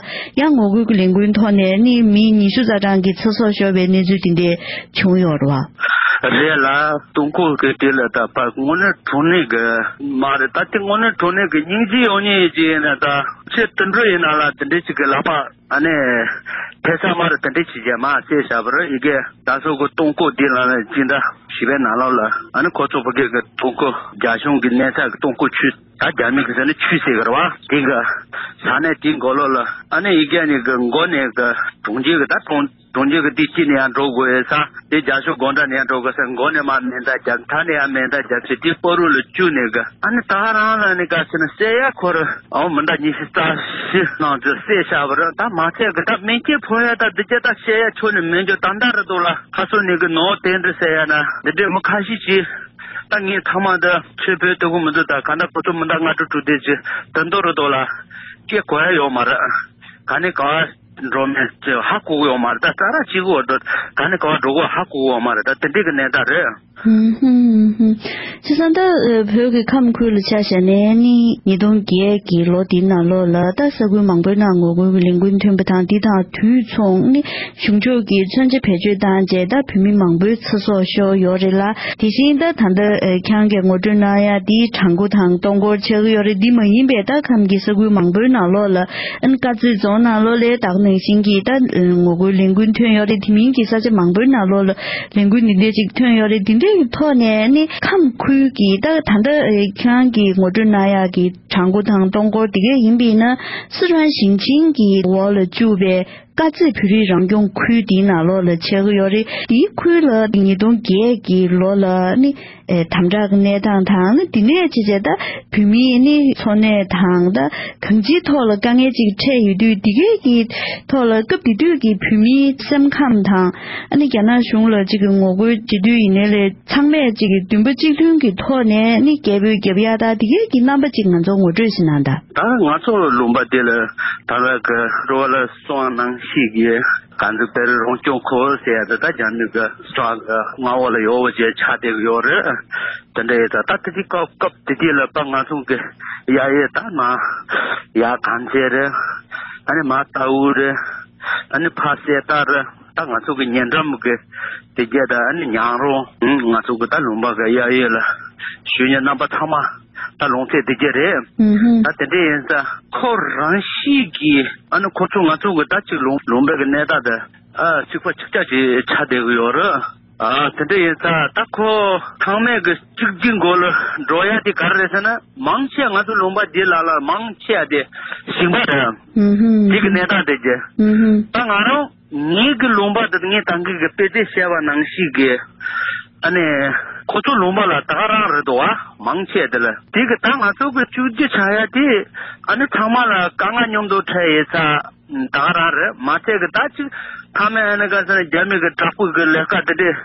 ཡང་ངོ་རྒོལ་གྱི་ལས་འགུལ་ཐོག་ནས་ནི་མི་ཉི་ཤུ་རྩ་གྲངས་ཀྱི་ཚེ་སྲོག་ཤོར་བའི་གནས་ཚུལ་དེ་འདྲས་བྱུང་ཡོད་རེད་བ། རེད་ལ། སྟོང་སྐོར་གྱི་དེ་ལ་ད་ཕར་དངོས་གནས་དྲང་གནས་ཀྱི་མ་རེད། ད་དེ་དངོས་གནས་དྲང་གནས་ཀྱི་སྙིང་རྗེ་ཡོད་ནི་ཅིག་ཡིན་ན་ད་ཆེས་དུད་འགྲོ་ཡིན་ན་ལ་དེ་འདྲས་ཅིག་གི་ལག་པ་ཨ་ནི་ཐེ་ཚོམ་མ་རེད། དེ་འདྲས་ཅིག་བྱས་མ་བཤད་བཞག་པ་རེད། ཡི་གེ་ད་སོ་གི་སྟོང་སྐོར་འདི་ལ་ནི་སྤྱི་ཟླ་བཞི་པའི་ནང་ལོགས་ལ་ཨ་ནི་ཁོ་ཚོ་བོད་སྐད་ཀྱི་སྟོང་སྐོར་རྒྱ་གཞུང་གི་གནས་ཚད་ཀྱི་སྟོང་སྐོར་ཆུ། ད་རྒྱ་མི་གི་ཟེར་ན་ཆུ་ཟེར་གི་རེད་བ། དེ་གི་ས་གནས་དེའི་མགོ་ལོག་ལ་ཨ་ནི་ཡི་གེ་ནི་གི་མགོ་ནས་གི་གྲོང་ཁྱེར་གི་ད་གྲོང་གྲོང་ཁྱེར་གི་དེ་དཀྱིལ་ནས་ཡང་འགྲོ་དགོས་ཡོད་ས། དེ་རྒྱ་ཤོག་སྒང་དྲུག་ནས་ཡང་འགྲོ་དགོས་ས། མགོ་ནས་མར་མེ་མདའ་རྒྱབ། མཐའ་ནས་ཡང་མེ་མདའ་རྒྱབ་བྱས་དེ་སྤ་རོ་ལ་བཅུག་ནས་གི་ཨ་ནི་ད་རང་ལ་ནི་ག་ཟེར་ན་བསད་ཡ་ཁོ་ར་ཨའོ་མི་འདྲ་ཉི་ཤུ་རྩ་བཞི་ནང་དུ་བསད་བཞག་པ་རེད། ད་མ་ཚད་གི་ད་སྨན་ཁྱེར་ཕོག་ཡ་ད་འདི་གྱད་ད་བཤད་ཡ་ཆོ་ནི་མེད་འགྱོ། ད་འདྲ་རེད་འདུག་ལ། ཁ་སང་ནས་གི་ནོར་དེ་འདྲ་བསད་ཡ་ན་འདི་འདྲའི་མི་ཁ་ཤས་ཤིག་ད་ངས་ཐ་མ་འདི་ཆོས་བོད་དེ་གོ་མི་འདུག་ད་ག་འདྲ་ཁོ་ཚོ་མི་འདྲ་ལྔ་དྲུག་དྲུག་དེ་ཅི་ད་འདྲ་རེད་འདུག་ལ། སྐད་གོ་ཡ་ཡོད་མ་རེད། ག་ནས་ག་འགྲོ་མེད་ཅེས་ཧ་གོ་གི་ཡོད་མ་རེད། ད་ས་ར་གཅིག་གོ་འགྲོ་ག་ནས་ག་བ་འགྲོ་གོ་ཧ་གོ་གི་ཡོད་མ་རེད། ད་དེ་འདྲའི་གི་གནས་སྟངས་རེད། ཧུམ་ཧུམ་ཧུམ། བྱས་ཙང་ད་ཨ་བོད་ཀྱི་ཁམས་ཁུལ་ལ་ཆ་བཞག་ནས་ནི་ཉིས་སྟོང་བརྒྱད་ཀྱི་ལོ་འདིའི་ནང་ལོགས་ལ་ད་ས་ཁུལ་མང་པོའི་ནང་ངོ་རྒོལ་གྱི་ལས་འགུལ་ཐོན་པ་དང་། འདི་དང་དུས་མཚུངས་ནི་གཞུང་ཕྱོགས་ཀྱིས་མཚོན་ཆ་བེད་སྤྱོད་བཏང་རྗེས་ད་བོད་མི་མང་པོའི་ཚེ་སྲོག་ཤོར་ཡོད་རེད་ལ། དེ་བཞིན་ད་ད་ལྟ་ཨ་ཁྱེད་རང་གིས་ངོ་སྤྲོད་གནང་ཡ་འདི་བྲག་འགོ་དང་སྟོང་སྐོར་ཆགས་ཀྱི་ཡོད་རེད། འདི་མ་ཡིན་པའི་ད་ཁམས་ཀྱི་ས་ཁུལ་མང་པོའི་ནང་ལོགས་ལ་ཨ་ནི་དཀར་མཛེས་རྫོང་ནང་ལོགས་ལ་ད་ག་ནང་བཞིན་གྱི་ད་ངོ་རྒོལ་ལས་འགུལ་ཐོན་ཡོད་རེད། དེ་མིན་གྱི་ས་ཆ་མང་པོའི་ནང་ལོགས་ལ་ལས་འགུལ་འདི་འདྲ་ཅིག་ཐོན་ཡོད་རེད། འདི་འདྲའི་ཐོག་ནས་ནི་ཁམས་ཁུལ་གྱི་ད་ད་ལྟ་ཁྱེད་རང་གིས་ངོ་སྤྲོད་གནང་ཡག་གི་བྲག་འགོ་དང་སྟོང་སྐོར་དེ་གས་ཡིན་པས་ན་སི་ཁྲོན་ཞིང་ཆེན་གྱི་འོག་ལ་བཅུག་པའི་དཀར་མཛེས་བོད་རིགས་རང་སྐྱོང་ཁུལ་དེའི་ནང་ལོགས་ལ་ཆགས་ཀྱི་ཡོད་རེད། དེའི་ཁུལ་ལ་ཉིས་སྟོང་བརྒྱད་ཀྱི་ལོ་ལ་ནི་ཨེ་དམ་དྲག་གི་གནས་སྟངས་དང་ནི་དེ་ནས་ཅི་བྱས་ད་བོད་མིའི་ནི་འཚོ་གནས་དང་ད་གང་ཅིའི་ཐོག་ལ་དཀའ་ངལ་ཅིག་འཕྲད་ཡོད་དུས་དེ་གས་ཀྱི་ཐོག་ལ་སྐབས་དེ་དུས་ཀྱི་བོད་མིའི་སེམས་ཁམས་དང་ཨ་ནི་རྒྱ་ནག་གཞུང་ལ་ཅིག་གི་ངོ་རྒོལ་བྱེད་དུས་ཡིན་ནའི་ལས་ཚང་མས་ཅིག་གི་འདུན་པ་གཅིག་མཐུན་གྱི་ཐོག་ནས་ནི་སྐད་འབོད་རྒྱབ་ཡ་ད་དེ་གས་ཀྱི་རྣམ་པ་ཅིག་ང་ཚོ་ངོ་སྤྲོད་ཞིག་གནང་དང་། ད་ང་ཚོ་ལུང་པ་དེ་ལ་ད་ལ་གི་རོ་ལ་སོང་ནང་ཤིག་གི་ག་འདུག་བོད་རང་སྐྱོང་ཁུལ་ཟེར་ཡ་དེ་ད་རྒྱ་མི་གི་སྲ་གི་མངའ་འོག་ལ་ཡོད་པ་ཅིག་ཆགས་བསྡད་ཀྱི་ཡོད་རེད། དེ་འདྲ་ཡིན་ཙང་ད་དེ་དུས་སྐབས་སྐབས་དེ་དུས་ལ་ད་ང་ཚོ་གི་ཡ་ཡི་ད་ན་ཡ་གངས་ཅན་རེད། ཨ་ནི་མ་རྟ་དབུ་རེད། ཨ་ནི་ཕ་གསེར་རྟ་རེད། ད་ང་ཚོ་གི་ཉེ་འགྲམ་གི་དེ་གྱད་ད་ཨ་ནི་ཉང་རོང་ང་ཚོ་གི་ད་ལུང་པ་གི་ཡ་ཡི་ལ་ཞུ་ཉེ་རྣམ་པ་ཚང་མ་ད་ལུང་ཚན་དེ་གྱད་རེད། ཨུ་ཧུ། ད་དེ་འདྲ་ཡིན་ཙང་ཁོ་རང་ཤི་གི་ཨ་ནི་ཁོ་ཚོ་ང་ཚོ་གི་ད་ཅིག་ལུང་ལུང་པའི་གི་གནས་སྟངས་དེ་ཨ་ཚིག་པ་ཆིག་ཆ་ཅིག་ཆགས་བསྡད་གི་ཡོད་རེད། ཨ་དེ་འདྲ་ཡིན་ཙང་ད་ཁོ་ཚང་མས་གི་གཅིག་གི་མགོ་ལ་འགྲོ་ཡ་དེ་ག་རེ་རེད་ཟེར་ན་མང་ཆེ་ང་ཚོ་ལུང་པ་འདི་ལ་ལ་མང་ཆེ་ཡ་དེ་ཞིང་པ་རེད། ཨུ་ཧུ། དེ་གི་གནས་སྟངས་དེ་གྱད། ཨུ་ཧུ། ད་ང་རང་ངེད་ཀྱི་ལུང་པ་དེ་ངས་ད་གིན་གི་དཔེ་དེབ་བཤད་པ་ནང་བཞིན་གི་ཨ་ནི་ཁོ་ཚོ་ལུང་པ་ལ་ད་ག་རང་རེད་འདུག་བ། མང་ཆེ་དེ་ལ་དེ་གི་ད་ང་ཚོ་གི་བཅུ་གཅིག་ཆགས་ཡ་དེ་ཨ་ནི་ཚང་མ་ལ་དཀའ་ངལ་མཉམ་དུ་འཕྲད་ཡོད་ས་ད་ག་རང་རེད། མ་ཚད་གི་ད་ཅིག་ཐ་མའི་ཨ་ནི་ག་ཟེར་ན་རྒྱ་མི་གི་དྲག་པོ་གི་ལས་ཀ་དེ་འདྲས་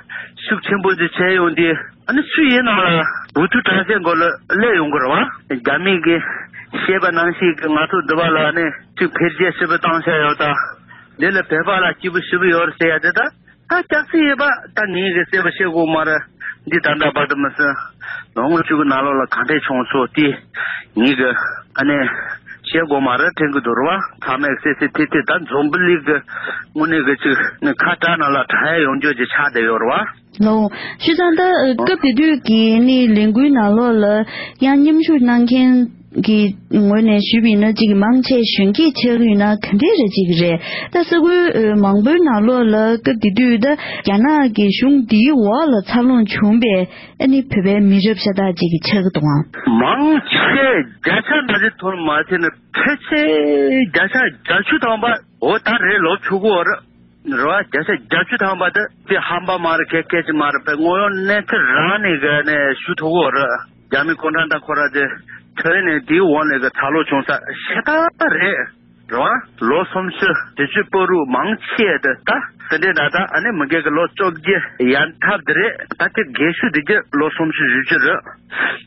ཤུགས་ཆེན་པོ་ཅིག་བྱས་ཡོང་དུས་ཨ་ནི་སུ་ཡིན་ནའང་ལ་འུ་ཐུག་དྲག་ཆེན་མགོ་ལ་སླེབས་ཡོང་གི་རེད་བ། རྒྱ་མི་གི་བཤད་པ་ནང་བཞིན་གི་ང་ཚོ་འདི་བ་ལ་ཨ་ནི་ཅིག་འཕེལ་རྒྱས་ཞེ་པོ་བཏང་བཞག་ཡོད་ད། འདི་ལ་བོད་པ་ལ་སྐྱིད་པོ་ཞེ་པོ་ཡོད་རེད་ཟེར་ཡ་དེ་ད། ད་སྐྱག་རྫུན་ཡོད་པ་ད་ངས་གི་གསལ་པོ་བཤད་དགོས་མ་རེད། འདི་ད་ལྟ་བར་དུ་མི་སྲིད་ལོ་ངོ་བཅུ་གི་ནང་ལོགས་ལ་གང་འདྲས་བྱུང་སོང་དེ་ངས་གི་ཨ་ནི་བཤད་དགོས་མ་རེད་དྲན་གི་འདུག་རེད་བ། ཚང་མས་གསལ་གསལ་ཐིག་ཐིག་ད་འཛམ་བུ་གླིང་གི་དངོས་གནས་གི་ཅིག་ནི་ཁ་བྲལ་ནང་ལ་བྲལ་ཡ་ཡོང་རྒྱུ་ཅིག་ཆགས་བསྡད་ཡོད་རེད་བ། ལོ། བྱས་ཙང་ད་སྐབས་དེ་དུས་ཀྱི་ནི་ལས་འགུལ་ནང་ལོགས་ལ་ཡང་མཉམ་ཞུགས་གནང་མཁན་གྱི་ངོས་ནས་ཞུས་པ་ཡིན་ན་ཅིག་མང་ཆེ་གཞོན་སྐྱེས་ཆགས་ཀྱི་ཡོད་ན་ག་འདྲས་རེད་ཅིག་རེད། ད་ས་ཁུལ་མང་པོའི་ནང་ལོགས་ལ་སྐབས་དེ་དུས་ད་རྒྱ་ནག་གི་གཞུང་འདིའི་འོག་ལ་འཚར་ལོངས་བྱུང་པའི་ཨ་ནི་བོད་པའི་མི་རབས་ཤ་སྟག་ཅིག་ཆགས་ཀྱི་འདུག་ཨང་། མང་ཆེ་བརྒྱ་ཆ་ན་ཅིག་ཐོན་མ་ཐེ་ནི་ཕལ་ཆེར་བརྒྱ་ཆ་བརྒྱད་ཅུ་ཐམ་པ་འོ་ད་རེད་ལོབས་ཆོག་གི་ཡོད་རེད། རེད་བ། བརྒྱ་ཆ་བརྒྱད་ཅུ་ཐམ་པ་དེ་དེ་ཧམ་པ་མ་རེད། སྐད་སྐད་ཅིག་མ་རེད་པས། ངོ་ཡོང་གནས་ཚུལ་རང་ནས་གི་ནས་ཞུ་ཐུབ་ཀྱི་ཡོད་རེད། རྒྱ་མི་གུང་ཁྲན་ཏང་ཁོ་ར་དེ་ཐོན་ནས་དེའི་འོག་ནས་གི་འཚར་ལོངས་བྱུང་ས་ཤ་སྟག་རེད། རེད་བ། ལོ་སུམ་ཅུ་བཞི་བཅུ་པོ་རུ་མང་ཆེ་དེ་ད་དེ་འདྲའི་ན་ད་ཨ་ནི་མི་རྒན་གི་ལོ་བཅོ་བརྒྱད་ཡན་ཐབས་དེ་རེད། ད་དེ་རྒས་ཤོས་དེ་གི་ལོ་སུམ་ཅུ་བཞི་བཅུ་རེད།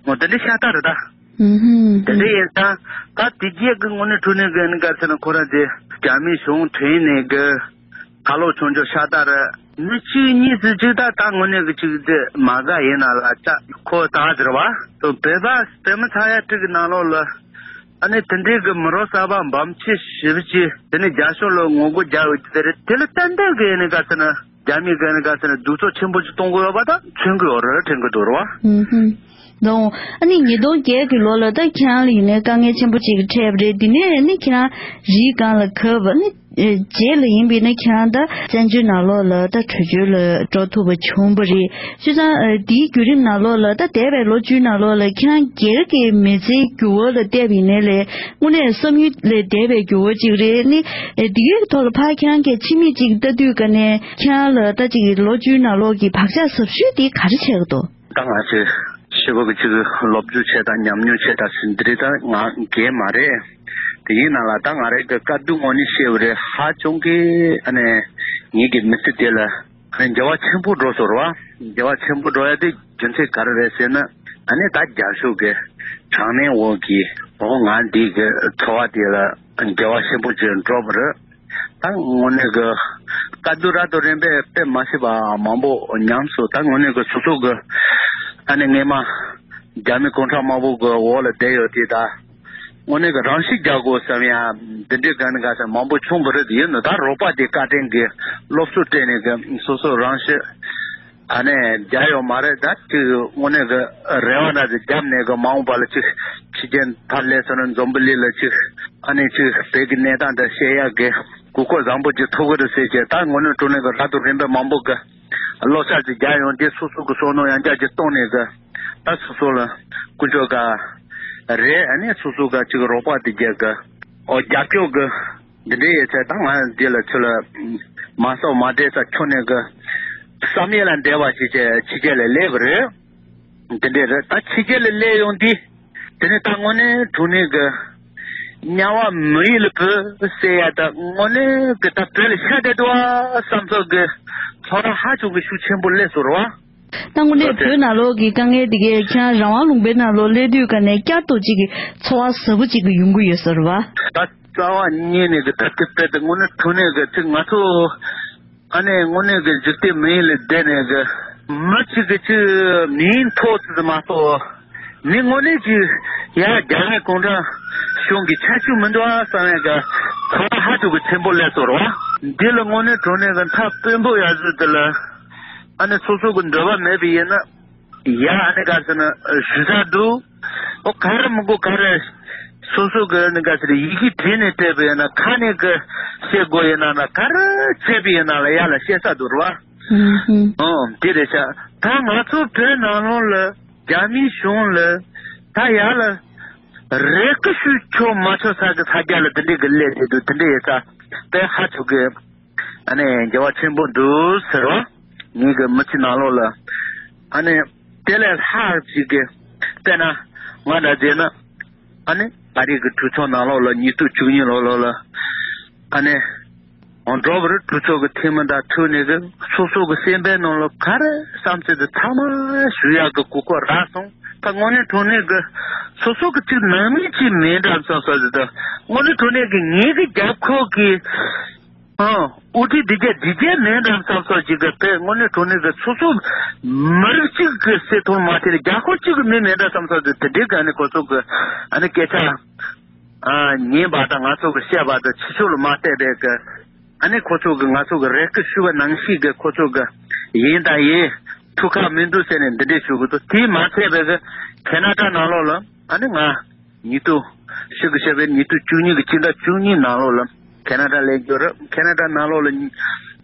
ངོ་དེ་འདྲའི་ཤ་སྟག་རེད་ད། ཧུམ་ཧུམ། དེ་འདྲ་ཡིན་ཙང་ད་དེ་རྗེས་ཀྱི་དངོས་གནས་དྲང་གནས་ཀྱི་ཨ་ནི་ག་ཟེར་ན་ཁོ་རང་དེ་རྒྱ་མི་གཞུང་དྲན་ནས་གི་ཁ་ལོ་ཆུང་ཆུང་ཤ་སྟག་རེད། མི་གཅིག་གཉིས་ཙམ་ཅིག་ད་ད་དངོས་གནས་ཀྱི་ཅིག་དེ་མ་དགའ་ཡིན་ན་ལ་ཅག་ཁོ་ད་ཟེར་བ་དང་བོད་པ་བོད་མི་ཚང་ཡ་དྲུག་གི་ནང་ལོགས་ལ་ཨ་ནི་དེ་འདྲའི་གི་མི་རབས་གསར་པ་འབུམ་ཆེ་ཞེ་པོ་ཅིག་དེ་ནས་རྒྱ་གཞུང་ལ་ངོ་རྒོལ་རྒྱག་འོས་ཀྱི་དེ་རེད། དེ་ལ་ཏན་ཏན་གི་ཨ་ནི་ག་ཟེར་ན་རྒྱ་མི་གི་ཨ་ནི་ག་ཟེར་ན་གདུག་རྩུབ་ཆེན་པོ་ཅིག་གཏོང་གི་ཡོད་པ་ད་མཚོན་གི་ཡོད་རེད་དྲན་གི་འདུག་རེད་བ། ཧུམ་ཧུམ། དང་། ཨ་ནི་ཉིས་སྟོང་བརྒྱད་ཀྱི་ལོ་ལ་ད་ཁྱེད་རང་ལ་ཡིན་ནའི་དཀའ་ངལ་ཆེན་པོ་ཅིག་འཕྲད་པ་རེད། དེ་ནས་ཨ་ནི་ཁྱེད་རང་རིའི་སྒང་ལ་བབས། ཨ་ནི་རྗེས་ལ་ཡིན་པས་ན་ཁྱེད་རང་ད་བཙན་བྱོལ་ནང་ལོགས་ལ་ད་བྲོས་བྱོལ་ལ་འགྲོ་ཐུབ་པ་བྱུང་བ་རེད། བྱས་ཙང་དེའི་བརྒྱུད་རིམ་ནང་ལོགས་ལ་ད་འདས་པའི་ལོ་བཅུའི་ནང་ལོགས་ལ་ཁྱེད་རང་སྒེར་གྱི་མི་ཚེའི་འགྱུར་བ་ལ་བལྟས་པ་ཡིན་ནའི་ལས་དངོས་གནས་བསམ་ཡུལ་ལས་འདས་པའི་འགྱུར་བ་ཅིག་རེད། ཨ་ནི་དེ་གའི་ཐོག་ལ་ཕར་ཁྱེད་རང་གིས་ཕྱི་མིག་ཅིག་ལྟ་དུས་ཀ་ནས་ཁྱེད་རང་ལ་ད་ཅིག་ལོ་བཅུའི་ནང་ལོགས་ཀྱི་བག་ཆགས་ཟབ་ཤོས་དེ་ག་རེ་ཆགས་ཀྱི་འདུག་ད་ང་ཚོས་ཞེ་པོ་གི་ཅིག་སློབ་སྦྱོང་བྱས་དང་ཉམས་མྱོང་བྱས་དང་ཟིན་འདི་རེད། ད་ང་རྒན་མ་རེད། དེ་ཡིན་ན་ལ་ད་ང་རང་གི་དཀའ་སྡུག་དངོས་གནས་བཤད་པ་རེད། ཧ་ཅང་གི་ཨ་ནི་ངེད་ཀྱི་མི་ཚེ་དེ་ལ་ཨ་ནི་འགྱུར་བ་ཆེན་པོ་འགྲོ་སོང་རེད་བ། འགྱུར་བ་ཆེན་པོ་འགྲོ་ཡ་དེ་རྒྱུ་མཚན་ག་རེ་རེད་ཟེར་ན་ཨ་ནི་ད་རྒྱ་ཤོག་གི་དྲག་གནོན་འོག་གི་འོ་ང་འདི་གི་འཚོ་བ་དེ་ལ་འགྱུར་བ་ཆེན་པོ་ཅིག་འགྲོ་བ་རེད། ད་དངོས་གནས་གི་དཀའ་སྡུག་རབ་དང་རིམ་པས་དཔེ་མ་སྲིད་པ་མང་པོ་མྱངས་སོང་། ད་དངོས་གནས་གི་སོ་སོ་གི་ཨ་ནི་སྔས་མ་རྒྱ་མི་གུང་ཁྲན་དམག་དཔུང་གི་འོག་ལ་བསྡད་ཡོད་དེ། ད་དངོས་གནས་གི་རང་ཤི་རྒྱག་དགོས་བསམ་ཡ་འདི་འདྲའི་ག་ནི་ག་ས་མང་པོ་བྱུང་བ་རེད། ཡིན་ནོ་ད་རོགས་པ་དེ་བཀའ་དྲིན་གི་སློབ་གསོ་སྤྲད་ནས་གི་སོ་སོ་རང་ཤི་ཨ་ནི་རྒྱག་ཡོད་མ་རེད། ད་ཅིག་དངོས་གནས་གི་རེ་བ་འདྲ་ཅིག་བརྒྱབ་ནས་གི་མ་འོངས་པ་ལ་ཅིག་ཕྱི་རྒྱལ་ཕར་སླེབས་སོང་ན་འཛམ་བུ་གླིང་ལ་ཅིག་ཨ་ནི་ཅིག་བོད་ཀྱི་གནས་སྟངས་འདི་ཤེས་ཡག་གི་གོ་སྐབས་བཟང་པོ་ཅིག་ཐོབ་གི་རེད་ཟེར་བྱས། ད་དངོས་གནས་དྲང་གནས་གི་རབ་དང་རིམ་པས་མང་པོ་གི་བློ་འཚབ་ཅིག་རྒྱག་ཡོང་དུས་སོ་སོ་གི་བསམ་མནོ་ཡང་བསྐྱར་ཅིག་བཏང་ནས་གི་ད་སོ་སོ་ལ་དཀོན་མཆོག་ག་རེད། ཨ་ནི་སོ་སོ་ག་ཅིག་རོགས་པ་དེ་རྒྱག་གི་ཨོ་རྒྱབ་སྐྱོར་གི་འདི་འདྲའི་ཡོད་ཚད་ད་ང་འདི་ལ་ཚུར་ལ་མ་སོགས་མ་འདྲེས་ས་ཁྱོན་ནས་གི་བསམ་ཡས་ལ་འདྲེ་བ་ཞིག་བྱས་ཕྱི་རྒྱལ་ལ་སླེབས་པ་རེད། འདི་འདྲའི་རེད། ད་ཕྱི་རྒྱལ་ལ་སླེབས་ཡོང་དུས་དེ་ནས་ད་དངོས་གནས་དྲང་གནས་གི་དམྱལ་བ་མི་ཡུལ་ལ་བུད་ཟེར་ཡ་ད་དངོས་གནས་གི་ད་བོད་ལ་ཤར་བསྡད་འདུག་བསམ་ཚོར་གི་ཚོར་བ་ཧ་ཅང་གི་ཤུགས་ཆེན་པོ་སླེབས་སོང་རེད་བ། ད་དངོས་གནས་བོད་ནང་ལོགས་ཀྱི་དཀའ་ངལ་དེ་གས་ཁྱེད་རང་རང་དབང་ལུང་པའི་ནང་ལོགས་སླེབས་དུས་ཀ་ནས་བསྐྱར་དུ་གཅིག་གི་ཚོར་བ་ཟབ་པོ་གཅིག་གི་ཡོང་གི་ཡོད་ས་རེད་བ། ད་རྩ་བ་ཉིད་ནས་གི་ད་དེ་དཔེ་དེ་དངོས་གནས་དྲང་གནས་གི་ཅིག་ང་ཚོ་ཨ་ནེ་དངོས་གནས་གི་འཇིག་རྟེན་མི་ཡུལ་ལ་བསྡད་ནས་གི་མི་གཅིག་གི་ཅིག་མིང་ཐོག་ཙམ་མ་གཏོགས་མི་དངོས་གནས་ཀྱི་ཡ་རྒྱ་ནག་གུང་ཁྲན་གཞུང་གི་ཆ་ཤུགས་མི་འདུག་ཨ་བསམ་ཡ་གི་ཚོར་བ་ཧ་ཅང་གི་ཆེན་པོ་སླེབས་སོང་རེད་བ། འདི་ལ་དངོས་གནས་དྲང་གནས་གི་མཐའ་དཔོན་པོ་ཡ་ཟུར་དེ་ལ་ཨ་ནེ་སོ་སོ་གི་འདོད་པ་མེད་པ་ཡིན་ན། ཡ་ཨ་ནི་ག་ཟེར་ན་ཞུ་ས་འདུག་ཨོ་ག་རེ་མི་དགོས་ག་རེ་སོ་སོ་གི་ཨ་ནི་ག་ཟེར་ཡི་གེ་བྲིས་ནས་སྤྲད་པ་ཡིན་ན་ཁ་ནས་གི་བཤད་དགོས་ཡིན་ན་ན་ག་རེ་བྱས་པ་ཡིན་ན་ལ་ཡ་ལ་བཤད་ས་འདུག་རེད་བ། ཨོ་དེ་རེད་ཤག་ད་ང་ཚོ་བོད་ནང་ལོགས་ལ་རྒྱ་མིའི་གཞུང་ལ་ད་ཡ་ལ་རེ་སྐུལ་ཞུ་ཆོག་མ་ཆོག་ས་གི་ས་རྒྱ་ལ་དེ་འདྲས་གི་སླེབས་བསྡད་འདུག་དེ་འདྲས་ཡོད་ས་དཔེ་ཧ་ཅང་གི་ཨ་ནི་འགྱུར་བ་ཆེན་པོ་འདུག་ཟེར་བ། ངེད་ཀྱི་མི་ཚེ་ནང་ལོགས་ལ་ཨ་ནི་དེ་ལས་ལྷག་ཅིག་གི་དཔེར་ན་ང་འདྲ་བྱས་ན་ཨ་ནི་ཨ་རི་གི་གྲོས་ཚོགས་ནང་ལོགས་ལ་ཉིས་སྟོང་བཅུ་གཉིས་ལོ་ལོ་ལ་ཨ་ནི་འགྲོ་བར་གྲོས་ཚོགས་ཀྱི་འཐུས་མི་དང་ཐུག་ནས་གི་སོ་སོ་གི་སེམས་པའི་ནང་ལ་ག་རེ་བསམ་ཚུལ་དེ་ཚང་མ་ཞུ་ཡག་གི་གོ་སྐབས་རག་སོང་། ད་དངོས་གནས་དྲང་གནས་གི་སོ་སོ་གི་ཅིག་ནང་མི་ཅིག་མིན་འདྲ་བསམ་ས་ཟིག་ད་དངོས་གནས་དྲང་གནས་གི་ངེད་གི་རྒྱབ་ཁོག་གི་ཨ། དབུ་ཁྲིད་འདི་གས་འདི་གས་མིན་འདྲ་བསམ་ས་ཅིག་གི་དཔེ་དངོས་གནས་དྲང་གནས་གི་སོ་སོ་མི་རིགས་གཅིག་གི་སྲིད་དོན་མ་ཐེ་རྒྱ་ཁོ་གཅིག་གི་མི་མིན་འདྲ་བསམ་ས་དེ་དེ་འདྲའི་ག་ནས་ཁོ་ཚོ་གི་ཨ་ནི་སྐད་ཆ་ཨ་ཉན་པ་དང་ང་ཚོ་གི་བཤད་པ་དང་ཕྱི་ཕྱོགས་ལ་མ་བལྟས་པའི་གི་ཨ་ནི་ཁོ་ཚོ་གི་ང་ཚོ་གི་རེ་སྐུལ་ཞུ་བ་ནང་བཞིན་གི་ཁོ་ཚོ་གི་ཡིན་དང་ཡིན་ཐུགས་ཁག་མི་འདུག་ཟེར་ནས་འདི་འདྲས་ཞུ་གི་འདུག་དེ་མ་ཚད་པའི་གི་ཁེ་ན་ཌ་ནང་ལོགས་ལ་ཨ་ནི་ང་ཉིས་སྟོང་ཞིག་གི་བཤད་པའི་ཉིས་སྟོང་བཅུ་གཉིས་ཀྱི་སྤྱི་ཟླ་བཅུ་གཉིས་ནང་ལོགས་ལ་ཁེ་ན་ཌ་སླེབས་རྒྱུ་རེད། ཁེ་ན་ཌ་ནང་ལོགས་ལ་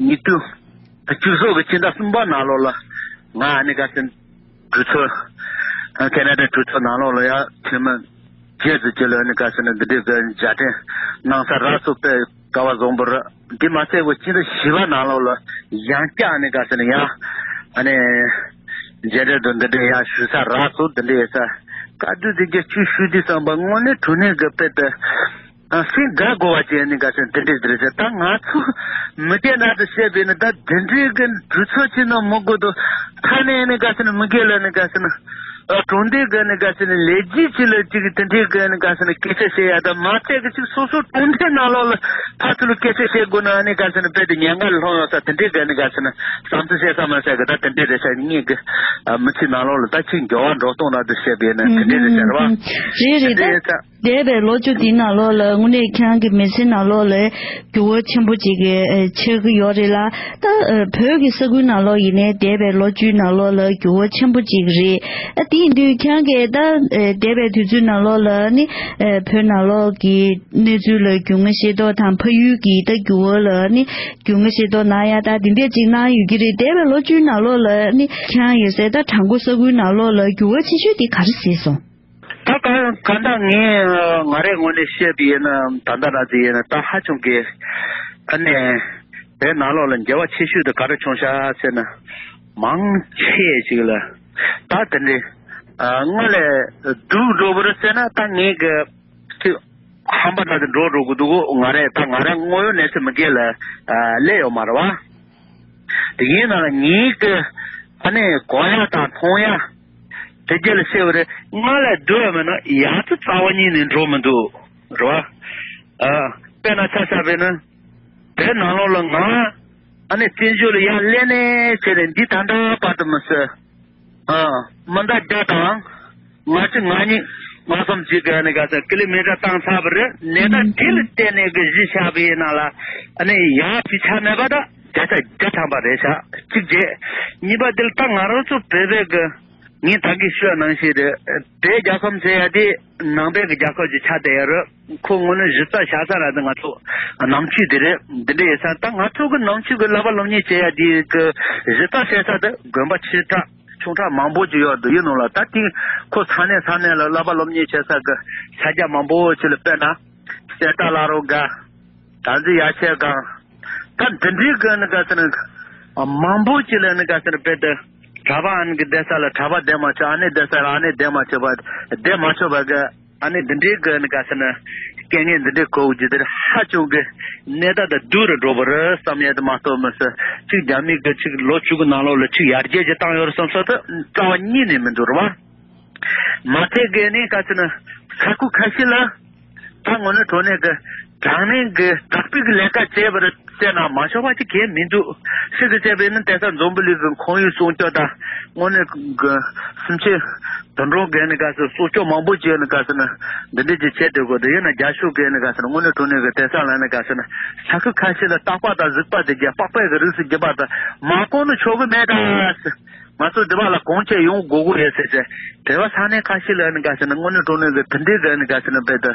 ཉིས་སྟོང་བཅུ་གསུམ་གྱི་སྤྱི་ཟླ་གསུམ་པ་ནང་ལོགས་ལ་ང་ཨ་ནི་ག་ཟེར་གྲོས་ཚོགས་ཁེ་ན་ཌ་གྲོས་ཚོགས་ནང་ལོགས་ལ་ཡ་འཐུས་མི་བརྒྱད་ཙམ་ཅིག་ལ་ཨ་ནི་ག་ཟེར་ན་འདི་འདྲའི་གི་མཇལ་འཕྲད་གནང་ས་རག་སོང་། དཔེ་སྐལ་བ་བཟང་པོ་རེད། འདི་མ་ཚད་པའི་སྤྱི་ཟླ་བཞི་པ་ནང་ལོགས་ལ་ཡང་བསྐྱར་ཨ་ནི་ག་ཟེར་ན་ཡང་ཨ་ནི་མཇལ་འཕྲད་དུ་འདི་འདྲའི་ཡང་ཞུ་ས་རག་སོང་། འདི་འདྲའི་ཡོད་ས་བཀའ་བསྡུར་འདི་གས་ཅིག་ཞུས་དུས་བསམ་པ་དངོས་གནས་དྲང་གནས་གི་དཔེ་དེ་ཨ་སེམས་དགའ་དགོས་པ་ཅིག་ཨ་ནི་ག་ཟེར་འདི་འདྲའི་འདི་རེད་ཟེར། ད་ང་ཚོ་མི་སྐད་ནང་དུ་བཤད་པས་ནི་ད་འདི་འདྲའི་གི་གྲོས་ཚོགས་ཅིག་ནང་མི་དགོས་དོ་ཐ་ནས་ཨ་ནི་ག་ཟེར་ན་མི་སྐད་ལ་ཨ་ནི་ག་ཟེར་ན། ཨ་གྲོང་སྡེ་གི་ནི་ག་ཟེར་ནི་ལས་བྱེད་ཅིག་ལ་ཅིག་དེ་འདྲའི་གི་ནི་ག་ཟེར་ནི་སྐད་ཆ་བཤད་ཡ་དང་མ་ཚད་གི་ཅིག་སོ་སོ་གྲོང་སྡེ་ནང་ལོགས་ལ་ཕར་ཚུར་སྐད་ཆ་བཤད་དགོས་ན་ནི་ག་ཟེར་ནི་དཔེ་དེ་ཉེན་ཁ་ལ་ལྷུང་ཡོང་ས་དེ་འདྲའི་གི་ནི་ག་ཟེར་ནི་བསམ་ཚུལ་བཤད་ས་མ་ཟད་གི་ད་དེ་འདྲའི་རེད་ཤག་ངེད་གི་ཨ་མི་ཚེ་ནང་ལོགས་ལ་ད་ཅིག་འགྱུར་བ་འགྲོ་སྟངས་ལ་དུ་བཤད་པའི་ནི་དེ་འདྲའི་རེད་ཤག་རེད་བ། རེད་རེད། ད་འདས་པའི་ལོ་བཅུ་འདིའི་ནང་ལོགས་ལ་དངོས་གནས་ཁྱེད་རང་གི་མི་ཚེ་ནང་ལོགས་ལ་འགྱུར་བ་ཆེན་པོ་ཅིག་གི་ཨ་ཆགས་ཀྱི་ཡོད་རེད་ལ། ད་ཨ་བོད་ཀྱི་ས་ཁུལ་ནང་ལོགས་ཡིན་ནའི་འདས་པའི་ལོ་བཅུའི་ནང་ལོགས་ལ་འགྱུར་བ་ཆེན་པོ་ཅིག་རེད། ཨ་དེ་ཡིན་དུས་ཁྱེད་རང་གིས་ད་ཨ་འདས་པའི་དུས་ཚོད་ནང་ལོགས་ལ་ནི་ཨ་བོད་ནང་ལོགས་ཀྱི་གནས་ཚུལ་ལ་རྒྱུས་མངའ་ཤེས་རྟོགས་དང་ཕ་ཡུལ་གྱི་ད་འགྱུར་བ་ལ་ནི་རྒྱུས་མངའ་ཤེས་རྟོགས་གནང་ཡ་ད་དེ་འདྲས་ཅིག་གནང་ཡོད་ཀྱི་རེད། འདས་པའི་ལོ་བཅུའི་ནང་ལོགས་ལ་ནི་ཁྱེད་རང་ཡོད་སའི་ད་བྲག་འགོ་ས་ཁུལ་ནང་ལོགས་ལ་འགྱུར་བ་ཆེ་ཤོས་དེ་ག་རེ་གཟིགས་སོང་། ད་ག་ག་འདྲ་ངས་ང་རའི་ངོས་ནས་བཤད་པ་ཡིན་ན་ད་ལྟ་ར་ཅིག་ཡིན་ན་ད་ཧ་ཅང་གི་ཨ་ནི་བོད་ནང་ལོགས་ལ་འགྱུར་བ་ཆེ་ཤོས་དེ་ག་རེ་བྱུང་ཤག་ཟེར་ན་མང་ཆེ་ཅིག་ལ་ད་དེ་འདྲའི་ཨ་སྔར་ལས་སྡུག་འགྲོ་བ་རེད་ཟེར་ན་ད་ངས་གི་ཅིག་ཧམ་པ་འདྲ་དེ་འགྲོ་འགྲོ་གི་འདུག་ང་རས་ད་ང་རང་དངོས་ཡོད་གནས་ཚུལ་མི་སྒེར་ལ་ཨ་སླེབས་ཡོད་མ་རེད་བ། དེ་ཡིན་ན་ལ་ངེད་ཀྱི་ཨ་ནི་གོ་ཡ་དང་མཐོང་ཡ་དེ་རྒྱུ་ལ་བཤད་པ་རེད། ང་ལ་སྡུག་ཡ་མེད་ན་ཡག་ཏུ་རྩ་བ་ཉིད་ནས་འགྲོ་མི་འདུག་རེད་བ། ཨ་དཔེར་ན་ཆ་བཞག་པས་ན་ བོད་ནང་ལོགས་ལ་ང་ཨ་ནི་བཙན་བྱོལ་ལ་ཡར་སླེབས་ནས་བྱས་ནས་འདི་ད་ལྟ་བར་དུ་མི་སྲིད། ཨ། མི་ཟླ་བརྒྱ་དང་ང་གཅིག་ང་གཉིས་ང་གསུམ་གཅིག་གི་ནི་ག་ཚོད་ཀི་ལོ་མི་ཊར་བཏང་ཚར་བ་རེད། ནས་ད་དེ་ལ་བརྟེན་ནས་གི་གཞི་བཞག་པའི་ནང་ལ་ཨ་ནི་ཡར་ཕྱི་ཆ་མེད་པ་ད་བརྒྱ་ཆ་བརྒྱ་ཐམ་པ་རེད་ཤག་གཅིག་བྱས། གཉིས་པ་དེ་ལ་ད་ང་རང་ཚོ་བོད་པའི་གི་ངས་ད་གིན་ཞུས་པ་ནང་བཞིན་རེད། བོད་རྒྱལ་ཁབ་ཟེར་ཡ་དེ་ནང་པའི་གི་རྒྱལ་ཁབ་ཅིག་ཆགས་བསྡད་ཡ་རེད། ཁོ་དངོས་གནས་གཞི་རྩ་བཞག་ས་ར་དེ་ང་ཚོ་ནང་ཆོས་དེ་རེད། འདི་འདྲ་ཡིན་ཙང་ད་ང་ཚོ་གི་ནང་ཆོས་གི་བསླབ་པ་སློབ་གཉེར་བྱེད་ཡ་དེ་གི་གཞི་རྩ་བྱེད་ས་དེ་དགོན་པ་ཆེ་ཕྲ་ཆུང་ཕྲ་མང་པོ་ཅིག་ཡོད་འདུག་ཡིན་ནོ་ལ། ད་དེ་ཁོ་ས་གནས་ས་གནས་ལ་བསླབ་པ་སློབ་གཉེར་བྱེད་ས་གི་ས་ཆ་མང་པོ་ཅིག་ལ་དཔེར་ན་གསེར་རྟ་བླ་རུང་དགའ། དར་འཛིན་ཡ་ཆེན་སྒང་། ད་འདི་འདྲའི་གི་ནི་ག་ཟེར་ན། མང་པོ་ཅིག་ལ་ནི་ག་ཟེར་ན་དཔེ་དེ། གྲྭ་པ་ཨ་ནི་གི་བསྡད་ས་ལ་གྲྭ་པ་བསྡད་མ་ཆོག་ཨ་ནི་བསྡད་ས་ལ་ཨ་ནི་བསྡད་མ་ཆོག་པ། བསྡད་མ་ཆོག་པ་གི་ཨ་ནི་འདི་འདྲའི་གི་ནི་ག་ཟེར་ན། རྐྱེན་ངན་འདི་འདྲའི་གོ་རྒྱུ་དེ་ཧ་ཅང་གི་གནས་སྟངས་དང་སྡུག་རུ་འགྲོ་བ་རེད་བསམ་ཡས་དེ་མ་གཏོགས་མི་སྲིད། གཅིག་རྒྱ་མི་གི་གཅིག་ལོ་བཅུ་གི་ནང་ལོགས་ལ་གཅིག་ཡར་རྒྱས་ཀྱི་བཏང་ཡོད་རེད་བསམ་ས་དེ་རྩ་བ་ཉིད་ནས་མི་འདུག་རེད་བ། མ་ཚད་གི་ནི་ག་ཚོད་ན་ས་ཁུལ་ཁ་ཤས་ལ་ད་དངོས་གནས་དྲང་གནས་གི་དྲང་གནས་གི་དྲག་པོའི་གི་ལས་ཀ་བྱས་པར་བྱས་ན་མ་ཤོར་བ་ཅིག་གས་མི་འདུག་ཤི་གི་བྱས་པས་ནི་དེང་སང་འཛམ་བུ་གླིང་གི་ཁོར་ཡུག་སྲུང་སྐྱོབ་དང་དངོས་གནས་གི་སེམས་ཅན་དུད་འགྲོ་གི་ནི་ག་ཚོད་སྲུང་སྐྱོབ་མང་པོ་བྱས་ནི་ག་ཚོད་ན་འདི་འདྲ་ཅིག་བྱས་སྡོད་དགོས་འདུག་ཡིན་ན་རྒྱ་ཤོག་གི་ནི་ག་ཚོད་ན་དངོས་གནས་དྲང་གནས་གི་དེང་སང་ལ་ནི་ག་ཚོད་ན་ས་ཁུལ་ཁ་ཤས་ལ་སྟག་པ་དང་གཟིག་པ་དེ་རྒྱ་པགས་པའི་གི་རིགས་སུ་གྱུར་པ་དང་མ་གོ་ནི་ཆོག་གི་མེད་ད། ང་ཚོ་འདི་བ་ལ་གོང་ཆེ་ཡོང་དགོས་དགོས་ཡོད་ཟེར་ཟེར། དེ་བ་ས་གནས་ཁ་ཤས་ལ་ནི་ག་ཟེར་ན་དངོས་གནས་དྲང་གནས་ཀྱི་དེ་འདྲའི་གི་ནི་ག་ཟེར་ན་དཔེ་དུ།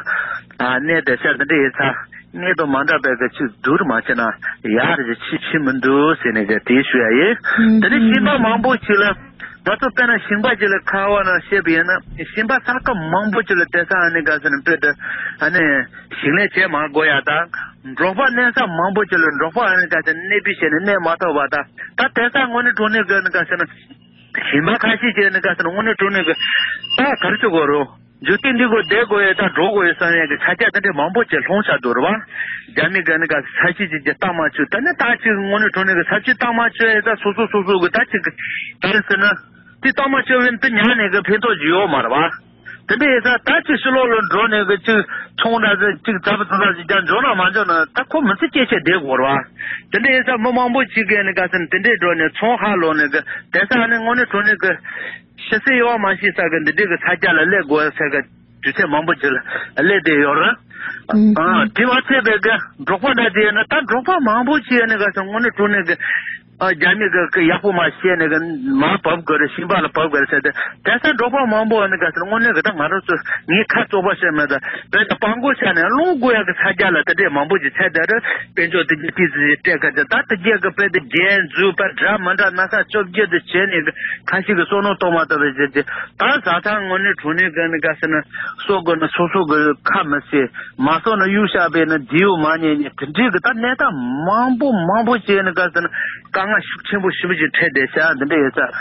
ཨ་གནས་དེ་ཤ་དེ་འདྲ་ཡིན་ཚ། གནས་དང་མ་འདྲ་བའི་གི་ཆུ་བསྡུར་མ་བྱས་ན་ཡག་རེ་ཆི་ཆི་མི་འདུག་ཟེར་ནས་གི་དེ་ཞུ་ཡ་ཡིན། དེ་ནི་གཞན་པ་མང་པོ་ཞིག་ལ། ང་ཚོ་དཔེར་ན་ཞིང་པ་ཅིག་ལ་ཁ་བ་ན་བཤད་པ་ཡིན་ན་ཞིང་པ་ས་ཁ་མང་པོ་ཅིག་ལ་དེ་ས་ཨ་ནི་ག་ཟེར་ན་དཔེ་དུ། ཨ་ནི་ཞིང་ལས་བྱེད་མ་དགོས་ཡ་དང་། འབྲོག་པ་གནས་ས་མང་པོ་ཅིག་ལ་འབྲོག་པ་ཨ་ནི་ག་ཟེར་ན་གནས་སྤོས་བྱས་ནས་གནས་མ་ཐུབ་པ་དང་། ད་དེང་སང་དངོས་གནས་དྲང་གནས་གི་ནི་ག་ཟེར་ན། ཞིང་པ་ཁ་ཤས་ཀྱིས་ནི་ག་ཟེར་ན་དངོས་གནས་དྲང་གནས་གི། ད་ག་རེ་བྱེད་དགོས་རུང་། འཇུག་རྟེན་འདི་གོ་བསྡད་དགོས་ཡོད་ད་འགྲོ་དགོས་ཡོད་བསམ་ཡས་ཀྱི་ས་ཆ་དེ་འདྲས་མང་པོ་ཅིག་ལྷུང་བཞག་འདུག་རེད་བ། རྒྱ་མི་གི་ནི་ག་ས་ཆ་ཅིག་ཅིག་བཏང་མ་བཅུག་ད་ནི་ད་ཅིག་དངོས་གནས་དྲང་གནས་གི་ས་ཆ་བཏང་མ་བཅུག་ཡས་ད་སོ་སོ་སོ་སོ་གི་ད་ཅིག་གི། ག་རེ་ཟེར་ན། དེ་བཏང་མ་བཅུག་ཡས་དེ་ཉར་ནས་གི་ཕན་ཐོགས་ཅིག་ཡོད་མ་རེད་བ། དེ་འདྲ་ཡིན་ཙང་ད་ཅིག་ཕྱི་ལོགས་ལ་འགྲོ་ནས་གི་ཅིག་ཚོང་འདྲ་ཟེར་ཅིག་རྩ་བ་ཚོང་འདྲ་ཟེར་ཀྱང་འཇོག་ན་མ་འཇོག་ན་ད་ཁོ་མི་ཚེ་སྐྱེལ་ཆེད་བསྡད་དགོས་རེད་བ། དེ་འདྲ་ཡིན་ཙང་མི་མང་པོ་ཅིག་གིས་ནི་ག་ཟེར་ན་དེ་འདྲས་འགྲོ་ནས་ཚོང་ཧ་ལོག་ནས་གི་དེང་སང་ནི་དངོས་གནས་དྲང་གནས་གི་ཤི་སྲོལ་ཡོད་མ་ཤེས་ས་གི་འདི་འདྲས་གི་ས་ཆ་ལ་སླེབས་དགོས་ཟེར་གི་དུས་ཚོད་མང་པོ་ཅིག་ལ་སླེབས་བསྡད་ཡོད་རེད། ཨ་དེ་མ་ཚད་པའི་གི་འབྲོག་པ་འདྲ་དེ་ཡིན་ན་ད་འབྲོག་པ་མང་པོ་ཅིག་ནི་ག་ཟེར་ན་དངོས་གནས་དྲང་གནས་གི་ཨ་རྒྱ་མི་གི་གི་ཡག་པོ་མ་བཤད་ནས་གི་མར་བབས་དགོས་རེད། ཞིང་པ་ལ་བབས་དགོས་རེད་ཟེར་ཏེ། དེང་སང་འབྲོག་པ་མང་པོ་ནི་ག་ཟེར་དངོས་གནས་གི་ད་ང་རང་ཚོ་ངའི་ཁ་བཙོག་པ་བཤད་མེད་ད་བོད་དུ་སྤང་སྒོ་ཆགས་ནས་རླུང་རྒོད་ཡག་གི་ས་རྒྱ་ལ་དེ་འདྲས་མང་པོ་ཅིག་ཚད་དེ་རེད། དཔལ་འབྱོར་དེ་རྒྱ་ཏི་ཙི་སྤྲད་ག་ཅིག་ད་དེ་རྒྱ་གི་བོད་དུ་རྒྱན་འཛུགས་པ་འདྲ་མི་འདྲ་ན་ས་བཅོ་བརྒྱད་དུ་བྱས་ནས་གི་ཁ་ཤས་གི་བསོད་ནམས་གཏོང་མ་ཐུབ་པའི་རྗེས་ཀྱི་ད་ཟ་ཐང་དངོས་གནས་དྲང་གནས་གི་ནི་ག་ཟེར་ན་གསོ་དགོས་ན་སོ་སོ་གི་ཁ་མི་བྱེད་མ་གསོ་ན་གཡུག་བཞག་པས་ན་དེའུ་མ་ཉན་ཉན་དེ་འདྲས་གི་ད་གནས་སྟངས་མང་པོ་མང་པོ་བྱས་ནི་ག་ཟེར་ན། དཀའ་ངལ་ཤུགས་ཆེན་པོ་ཞེ་པོ་ཅིག་འཕྲད་བསྡད་ཤག་འདི་འདྲ་ཡོད་ས།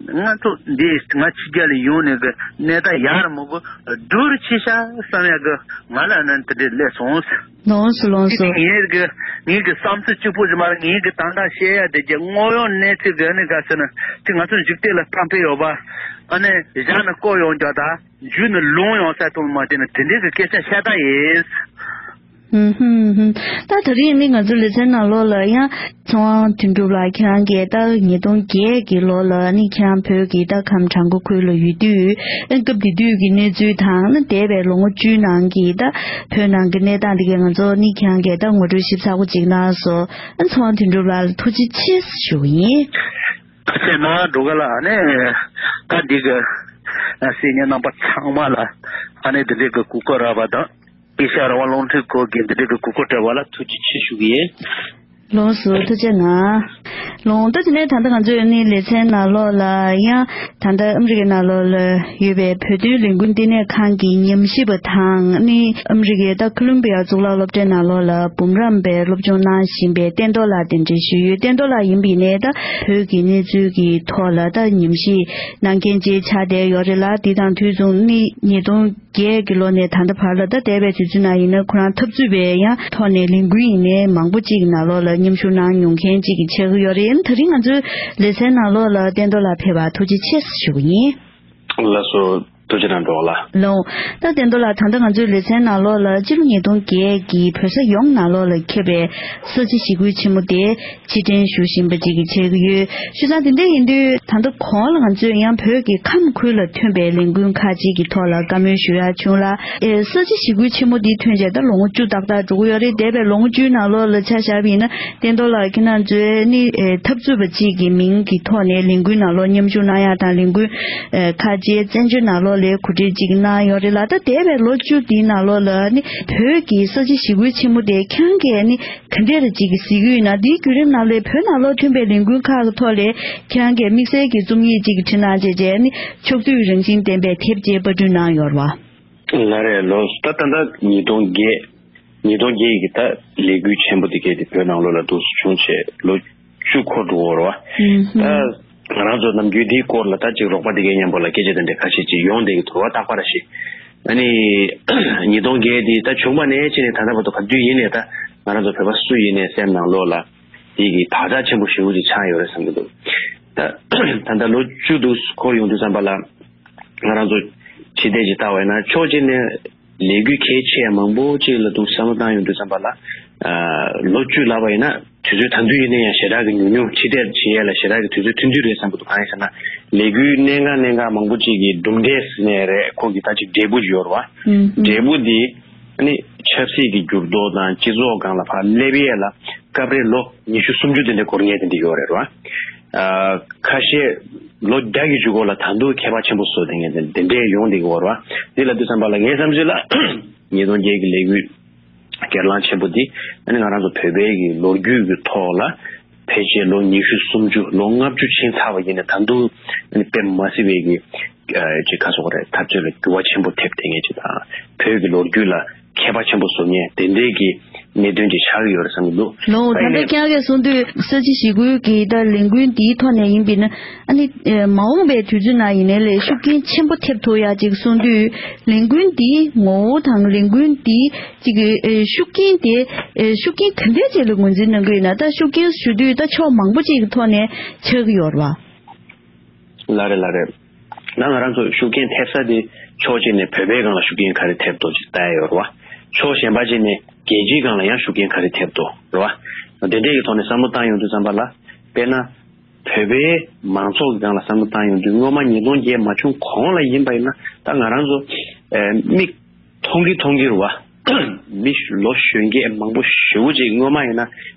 ང་ཚོ་འདི་ང་ཕྱི་རྒྱལ་ལ་ཡོང་ནས་གི་གནས་སྟངས་ཡར་མི་དགོས་སྡུག་རུ་ཕྱིན་ཤག་བསམ་ཡག་གི་ང་ལ་ནི་འདི་འདྲ་སླེབས་སོང་། ལོངས་སུ་ལོངས་སུ། ངས་གི་ངས་གི་བསམ་ཚུལ་གཅིག་པོ་ཞིག་མ་རེད། ངས་གི་ད་ལྟ་བཤད་ཡ་དེ་གི་དངོས་ཡོད་གནས་ཚུལ་གི་ནི་ག་ཟེར་ན་དེ་ང་ཚོ་འཇིག་རྟེན་ལ་གཏམ་དཔེ་ཡོད་པ། ཨ་ནི་བཞག་ནི་བསྐོར་ཡོང་རྒྱུ་དང་འཇུས་ནི་ལོང་ཡོང་ས་དང་མ་དེ་ནི་དེ་འདྲའི་གི་སྐད་ཆ་བཤད་སྟངས་ཡིན། ཧུམ་ཧུམ་ཧུམ། ད་ད་རིང་ནི་ང་ཚོ་ལེ་ཚན་ནང་ལོགས་ལ་ཡང་ཚེ་དབང་དོན་གྲུབ་ལགས་ཁྱེད་རང་གིས་ད་ཉིས་སྟོང་བརྒྱད་ཀྱི་ལོ་ལ་ནི་ཁྱེད་རང་བོད་ཀྱི་ད་ཁམས་བྲག་འགོ་ཁུལ་ལ་ཡོད་དུས་ཨེ་སྐབས་དེ་དུས་ཀྱི་གནས་ཚུལ་དང་ནི་འདས་པའི་ལོ་ངོ་བཅུའི་ནང་གི་ད་བོད་ནང་གི་གནས་སྟངས་དེ་གའི་ང་ཚོ་ནི་ཁྱེད་རང་གིས་ད་ངོ་སྤྲོད་ཞིབ་ཚགས་པོ་ཅིག་གནང་སོང་། ཨ་ཚེ་དབང་དོན་གྲུབ་ལགས་ལ་ཐུགས་རྗེ་ཆེ་ཞུ་གི་ཡིན། ཐུགས་རྗེ་གནང་འགྲོ་ག་ལ་ཨ་ནི་ད་འདི་གི་ཨ་སྲིད་ཉན་རྣམ་པ་ཚང་མ་ལ་ཨ་ནི་འདི་འདྲའི་གི་གུས་བཀུར་ར་བ་དང་། དེ་ཤ་ར་བ་རླུང་འཕྲིན་སྐོར་གྱི་འདི་འདྲའི་གི་གུས་བཀུར་སྤྲད་པ་ལ་ཐུགས་རྗེ་ཆེ་ཞུ་གི་ཡིན། ལོངས་སུ་ཐུགས་རྗེ་གནང་། ལོངས་ད་དེ་ནས་ད་ལྟ་ང་ཚོས་ནི་ལེ་ཚན་ནང་ལོགས་ལ་ཡང་ད་ལྟ་ཨ་མི་རི་ཀའི་ནང་ལོགས་ལ་ཡོད་པའི་བོད་དོན་ལས་འགུལ་ལྟེ་གནས་ཁང་གི་ཉམས་ཞིབ་པ་དང་ནི་ཨ་མི་རི་ཀའི་ད་ཁོ་ལོམ་བི་ཡ་གཙུག་ལག་སློབ་གྲྭའི་ནང་ལོགས་ལ་འབུམ་རམས་པའི་སློབ་སྦྱོང་གནང་བཞིན་པའི་བསྟན་རྡོར་ལགས་དེ་འདྲ་ཞུས་ཡོད། བསྟན་རྡོར་ལགས་ཡིན་པ་ཡིན་ནའི་ད་བོད་ཀྱི་གནས་ཚུལ་གྱི་ཐོག་ལ་ད་ཉམས་ཞིབ་གནང་མཁན་ཅིག་ཆགས་བསྡད་ཡོད་རེད་ལ། དེ་དང་དུས་མཚུངས་ནི་ཉིས་སྟོང་བརྒྱད་ཀྱི་ལོ་ནས་ད་ལྟ་བར་ལ་ད་འདས་པའི་དུས་ཚོད་ནང་ཡིན་ན་ཁོ་རང་འཐབ་རྩོད་པའི་ཡང་ཐོག་ནས་ལས་འགུལ་ཡིན་ནའི་མང་པོ་ཅིག་གི་ནང་ལོགས་ལ་མཉམ་ཞུགས་གནང་མྱོང་མཁན་ཅིག་གི་ཆགས་ཀྱི་ཡོད་རེད། ད་རིང་ང་ཚོའི་ལེ་ཚན་ནང་ལོགས་ལ་བསྟན་རྡོར་ལགས་ཕེབས་པར་ཐུགས་རྗེ་ཆེ་ཞུ་གི་ཡིན། ལགས་སོ། ཐུགས་རྗེ་གནང་འགྲོ་ལ། ལོ། ད་དེ་འདྲ་ལ་ད་ལྟ་ང་ཚོའི་ལེ་ཚན་ནང་ལོགས་ལ་སྤྱི་ལོ་ཉིས་སྟོང་བརྒྱད་ཀྱི་བོད་ས་ཡོངས་ནང་ལོགས་ལ་ཁེབས་པའི་ས་བྱི་ཞི་རྒོལ་ཆེན་མོ་དེ་ཕྱིར་དྲན་ཞུ་བཞིན་པ་ཅིག་གི་བྱེད་ཀྱི་ཡོད། བྱས་ཙང་དེ་འདྲ་ཡིན་དུས་ད་ལྟ་གོང་ལ་ང་ཚོས་ཡང་བོད་ཀྱི་ཁམས་ཁུལ་ལ་ཐོན་པའི་ལས་འགུལ་ཁག་ཅིག་གི་ཐོག་ལ་བཀའ་མོལ་ཞུ་ཡག་བྱུང་ལ། ཨེ། ས་བྱི་ཞི་རྒོལ་ཆེན་མོ་འདི་ཐོན་བྱས་ད་ལོ་ངོ་བཅུ་ཏག་ཏག་འགྲོ་གི་ཡོད་རེད། འདས་པའི་ལོ་ངོ་བཅུའི་ནང་ལོགས་ལ་ཆ་བཞག་པ་ཡིན་ན། དེ་འདྲ་ལ་ཁྱེད་རང་ཚོས་ནི་ཨེ་འཐབ་རྩོད་པ་གཅིག་གི་མིང་གི་ཐོག་ནས་ལས་འགུལ་ནང་ལོགས་མཉམ་ཞུགས་གནང་ཡག་དང་། ལས་འགུལ་ཨེ་ཁག་ཅིག་བཙན་བྱོལ་ནང་ལོགས་ལ་གོ་སྒྲིག་ཅིག་གནང་ཡོད་རེད་ལ། ད་འདས་པའི་ལོ་བཅུ་འདིའི་ནང་ལོགས་ལ་ནི་བོད་ཀྱི་ས་བྱི་ཞི་རྒོལ་ཆེན་མོ་དེ་ཁྱེད་རང་གིས་ནི་ག་འདྲས་ཅིག་གཟིགས་ཀྱི་ཡོད་ན། འདིའི་བརྒྱུད་རིམ་ནང་ལ་བོད་ནང་ལོགས་ཐོན་པའི་ལས་འགུལ་ཁག་གི་ཐོག་ལ་ཁྱེད་རང་གིས་དམིགས་བསལ་གྱི་རྩོམ་ཡིག་ཅིག་བྲིས་གནང་བྱས་བྱས་ནི་ཕྱོགས་བསྡུས་རང་བཞིན་ལྡན་པའི་དེབ་ཅིག་པར་སྐྲུན་གནང་ཡོད་རེད་བ། ལགས་རེད། ལོ་ད་ད་ལྟ་ཉིས་སྟོང་བརྒྱད། ཉིས་སྟོང་བརྒྱད་ཀྱི་ད་ལས་འགུལ་ཆེན་པོ་དེ་གས་དེ་བོད་ནང་ལོགས་ལ་འདུག་སེ་བྱུང་བྱས་ལོ་བཅུ་འཁོར་འགྲོ་གི་ཡོད་རེད་བ། ཨུམ། ད་ང་རང་ཚོ་ནམ་རྒྱུན་འདིའི་སྐོར་ལ་ད་ཅིག་རོགས་པ་དེ་གས་མཉམ་པོ་ལ་སྐད་ཆ་དེ་འདྲ་ཁ་ཤས་ཅིག་ཡོང་བསྡད་ཀྱི་འདུག་བ། རྟག་པར་ཞིག་ཨ་ནི་ཉིས་སྟོང་བརྒྱད་དེ་ད་བྱུང་བ་ནས་བྱས་ནས་ད་ལྟ་བར་དུ་ག་དུས་ཡིན་ནའི་ད་ང་རང་ཚོ་བོད་པ་སུ་ཡིན་ནའི་སེམས་ནང་ལོགས་ལ་དེ་གི་བག་ཆགས་ཆེན་པོ་ཞེ་པོ་ཅིག་ཆགས་ཡོད་རེད་བསམ་གྱི་འདུག་ད་ད་ལྟ་ལོ་བཅུ་འདུག་འཁོར་ཡོང་དུས་ཙམ་པ་ལ། ང་རང་ཚོ་ཕྱི་བལྟས་ཅིག་བལྟ་བ་ཡིན་ན། ཕྱོགས་གཅིག་ནས་ལས་འགུལ་གལ་ཆེ་མང་པོ་ཅིག་ལ་འདུག་བསམ་བློ་བཏང་ཡོང་དུས་ཙམ་པ་ལ། ཨ། ལོ་བཅུ་ལབ་པ་ཡིན་ན་དུས་ཚོད་ད་དུང་ཡིན་ན་ཡང་ཞེ་དྲག་གི་ཉུང་ཉུང་། ཕྱི་བལྟས་བྱེད་ཡས་ལ་ཞེ་དྲག་གི་དུས་ཚོད་ཐུང་ཐུང་རེད་བསམ་གྱི་འདུག་གང་ཡིན་ཟེར་ན། ལས་འགུལ་གནད་འགག་གནད་འགག་མང་པོ་ཅིག་གི་གྲུབ་འབྲས་ཟེར་ནའི་རེད། ཁོ་གི་ད་ཅིག་འབྲས་བུ་ཅིག་ཡོད་རེད་བ། ཨུམ། འབྲས་བུ་འདི་ཨ་ནི་ཆབ་སྲིད་ཀྱི་འགྱུར་ལྡོག་དང་སྤྱི་ཚོགས་སྒང་ལ་ཕར་སླེབས་ཡས་ལ་སྐབས་རེ་ལོ་ཉི་ཤུ་སུམ་ཅུ་དེ་འདྲ་འགོར་མཁན་དེ་འདྲ་ཡོད་རེད་བ། ཨ། ཁ་ཤས་ལོ་བརྒྱ་གི་གཞུག་གུ་ལ་ད་དུང་ཁྱད་པར་ཆེན་པོ་བཟོ་བསྡད་མཁན་དེ་འདྲ་ཡོང་བསྡད་ཀྱི་ཡོད་རེད་བ། འདི་ལབ་དུས་ཙམ་པ་ལ་ངའི་བསམ་ཚུལ་ལ་ཉིས་སྟོང་བརྒྱད་ཀྱི་ལས་འགུལ་སྒེར་ལངས་ཆེན་པོ་འདི་ཨ་ནི་ང་རང་ཚོ་བོད་པའི་གི་ལོ་རྒྱུས་ཀྱི་ཐོག་ལ་ཕལ་ཆེར་ལོ་ཉི་ཤུ་སུམ་ཅུ་ལོ་ལྔ་བཅུ་ཕྱིན་ཚར་བ་ཡིན་ནའི་ད་དུང་ཨ་ནི་དཔེ་མ་སྲིད་པའི་གི་ཨ་ཅིག་ག་སོགས་རེད། འཐབ་རྩོད་ལ་འགྱུར་བ་ཆེན་པོ་ཐེབས་བསྡད་མཁན་ཅིག་དང་། བོད་ཀྱི་ལོ་རྒྱུས་ལ་ཁྱད་པར་ཆེན་པོ་བཟོ་མཁན་དེ་འདྲའི་གི་གནད་དོན་ཅིག་ཆགས་ཀྱི་ཡོད་རེད་བསམ་གྱི་འདུག་ལོ། ད་ལྟ་ཁྱེད་རང་གིས་གསུངས་དུས་ས་བྱི་ཞི་རྒོལ་གྱི་ད་ལས་འགུལ་འདིའི་ཐོག་ནས་ཡིན་པས་ན། ཨ་ནི་ཨེ་མ་འོངས་པའི་དུས་ཚོད་ནང་ཡིན་ནའི་ལས་ཤུགས་རྐྱེན་ཆེན་པོ་ཐེབས་ཐུབ་ཡག་ཅིག་གསུངས་དུས། ལས་འགུལ་འདིའི་ངོ་བོ་དང་ལས་འགུལ་འདིའི་ཅིག་གི་ཨེ་ཤུགས་རྐྱེན་དེ་ཨེ་ཤུགས་རྐྱེན་ག་འདྲས་ཅིག་ལ་ངོས་འཛིན་གནང་གི་ཡོད་ན། ད་ཤུགས་རྐྱེན་ཞུ་དུས་ད་ཕྱོགས་མང་པོ་ཅིག་གི་ཐོག་ནས་ཆགས་ཀྱི་ཡོད་རེད་བ། ལགས་རེད། ལགས་རེད། ད་ང་རང་ཚོ་ཤུགས་རྐྱེན་ཐེབས་ས་དེ་ཕྱོགས་གཅིག་ནས་བོད་པའི་སྒང་ལ་ཤུགས་རྐྱེན་ག་རེ་ཐེབས་འདུག་ཅིག་ལྟ་ཡ་ཡོད་རེད་བ། ཕྱོགས་གཞན་པ་ཅིག་ནས་རྒྱལ་སྤྱིའི་སྒང་ལ་ཡང་ཤུགས་རྐྱེན་ག་རེ་ཐེབས་འདུག་རེད་བ། དེ་འདྲའི་གི་ཐོག་ནས་བསམ་བློ་བཏང་ཡོང་དུས་ཙམ་པ་ལ། དཔེར་ན་བོད་པའི་མང་ཚོགས་ཀྱི་སྒང་ལ་བསམ་བློ་བཏང་ཡོང་དུས། སྔོན་མ་ཉིས་སྟོང་བརྒྱད་མ་བྱུང་གོང་ལ་ཡིན་པ་ཡིན་ན། ད་ང་རང་ཚོ་ཨེ་མིག་མཐོང་གི་མཐོང་གི་རེད་བ། མི་ལོ་གཞོན་སྐྱེས་མང་པོ་ཞེ་པོ་ཅིག་སྔོན་མ་ཡིན་ན་བོད་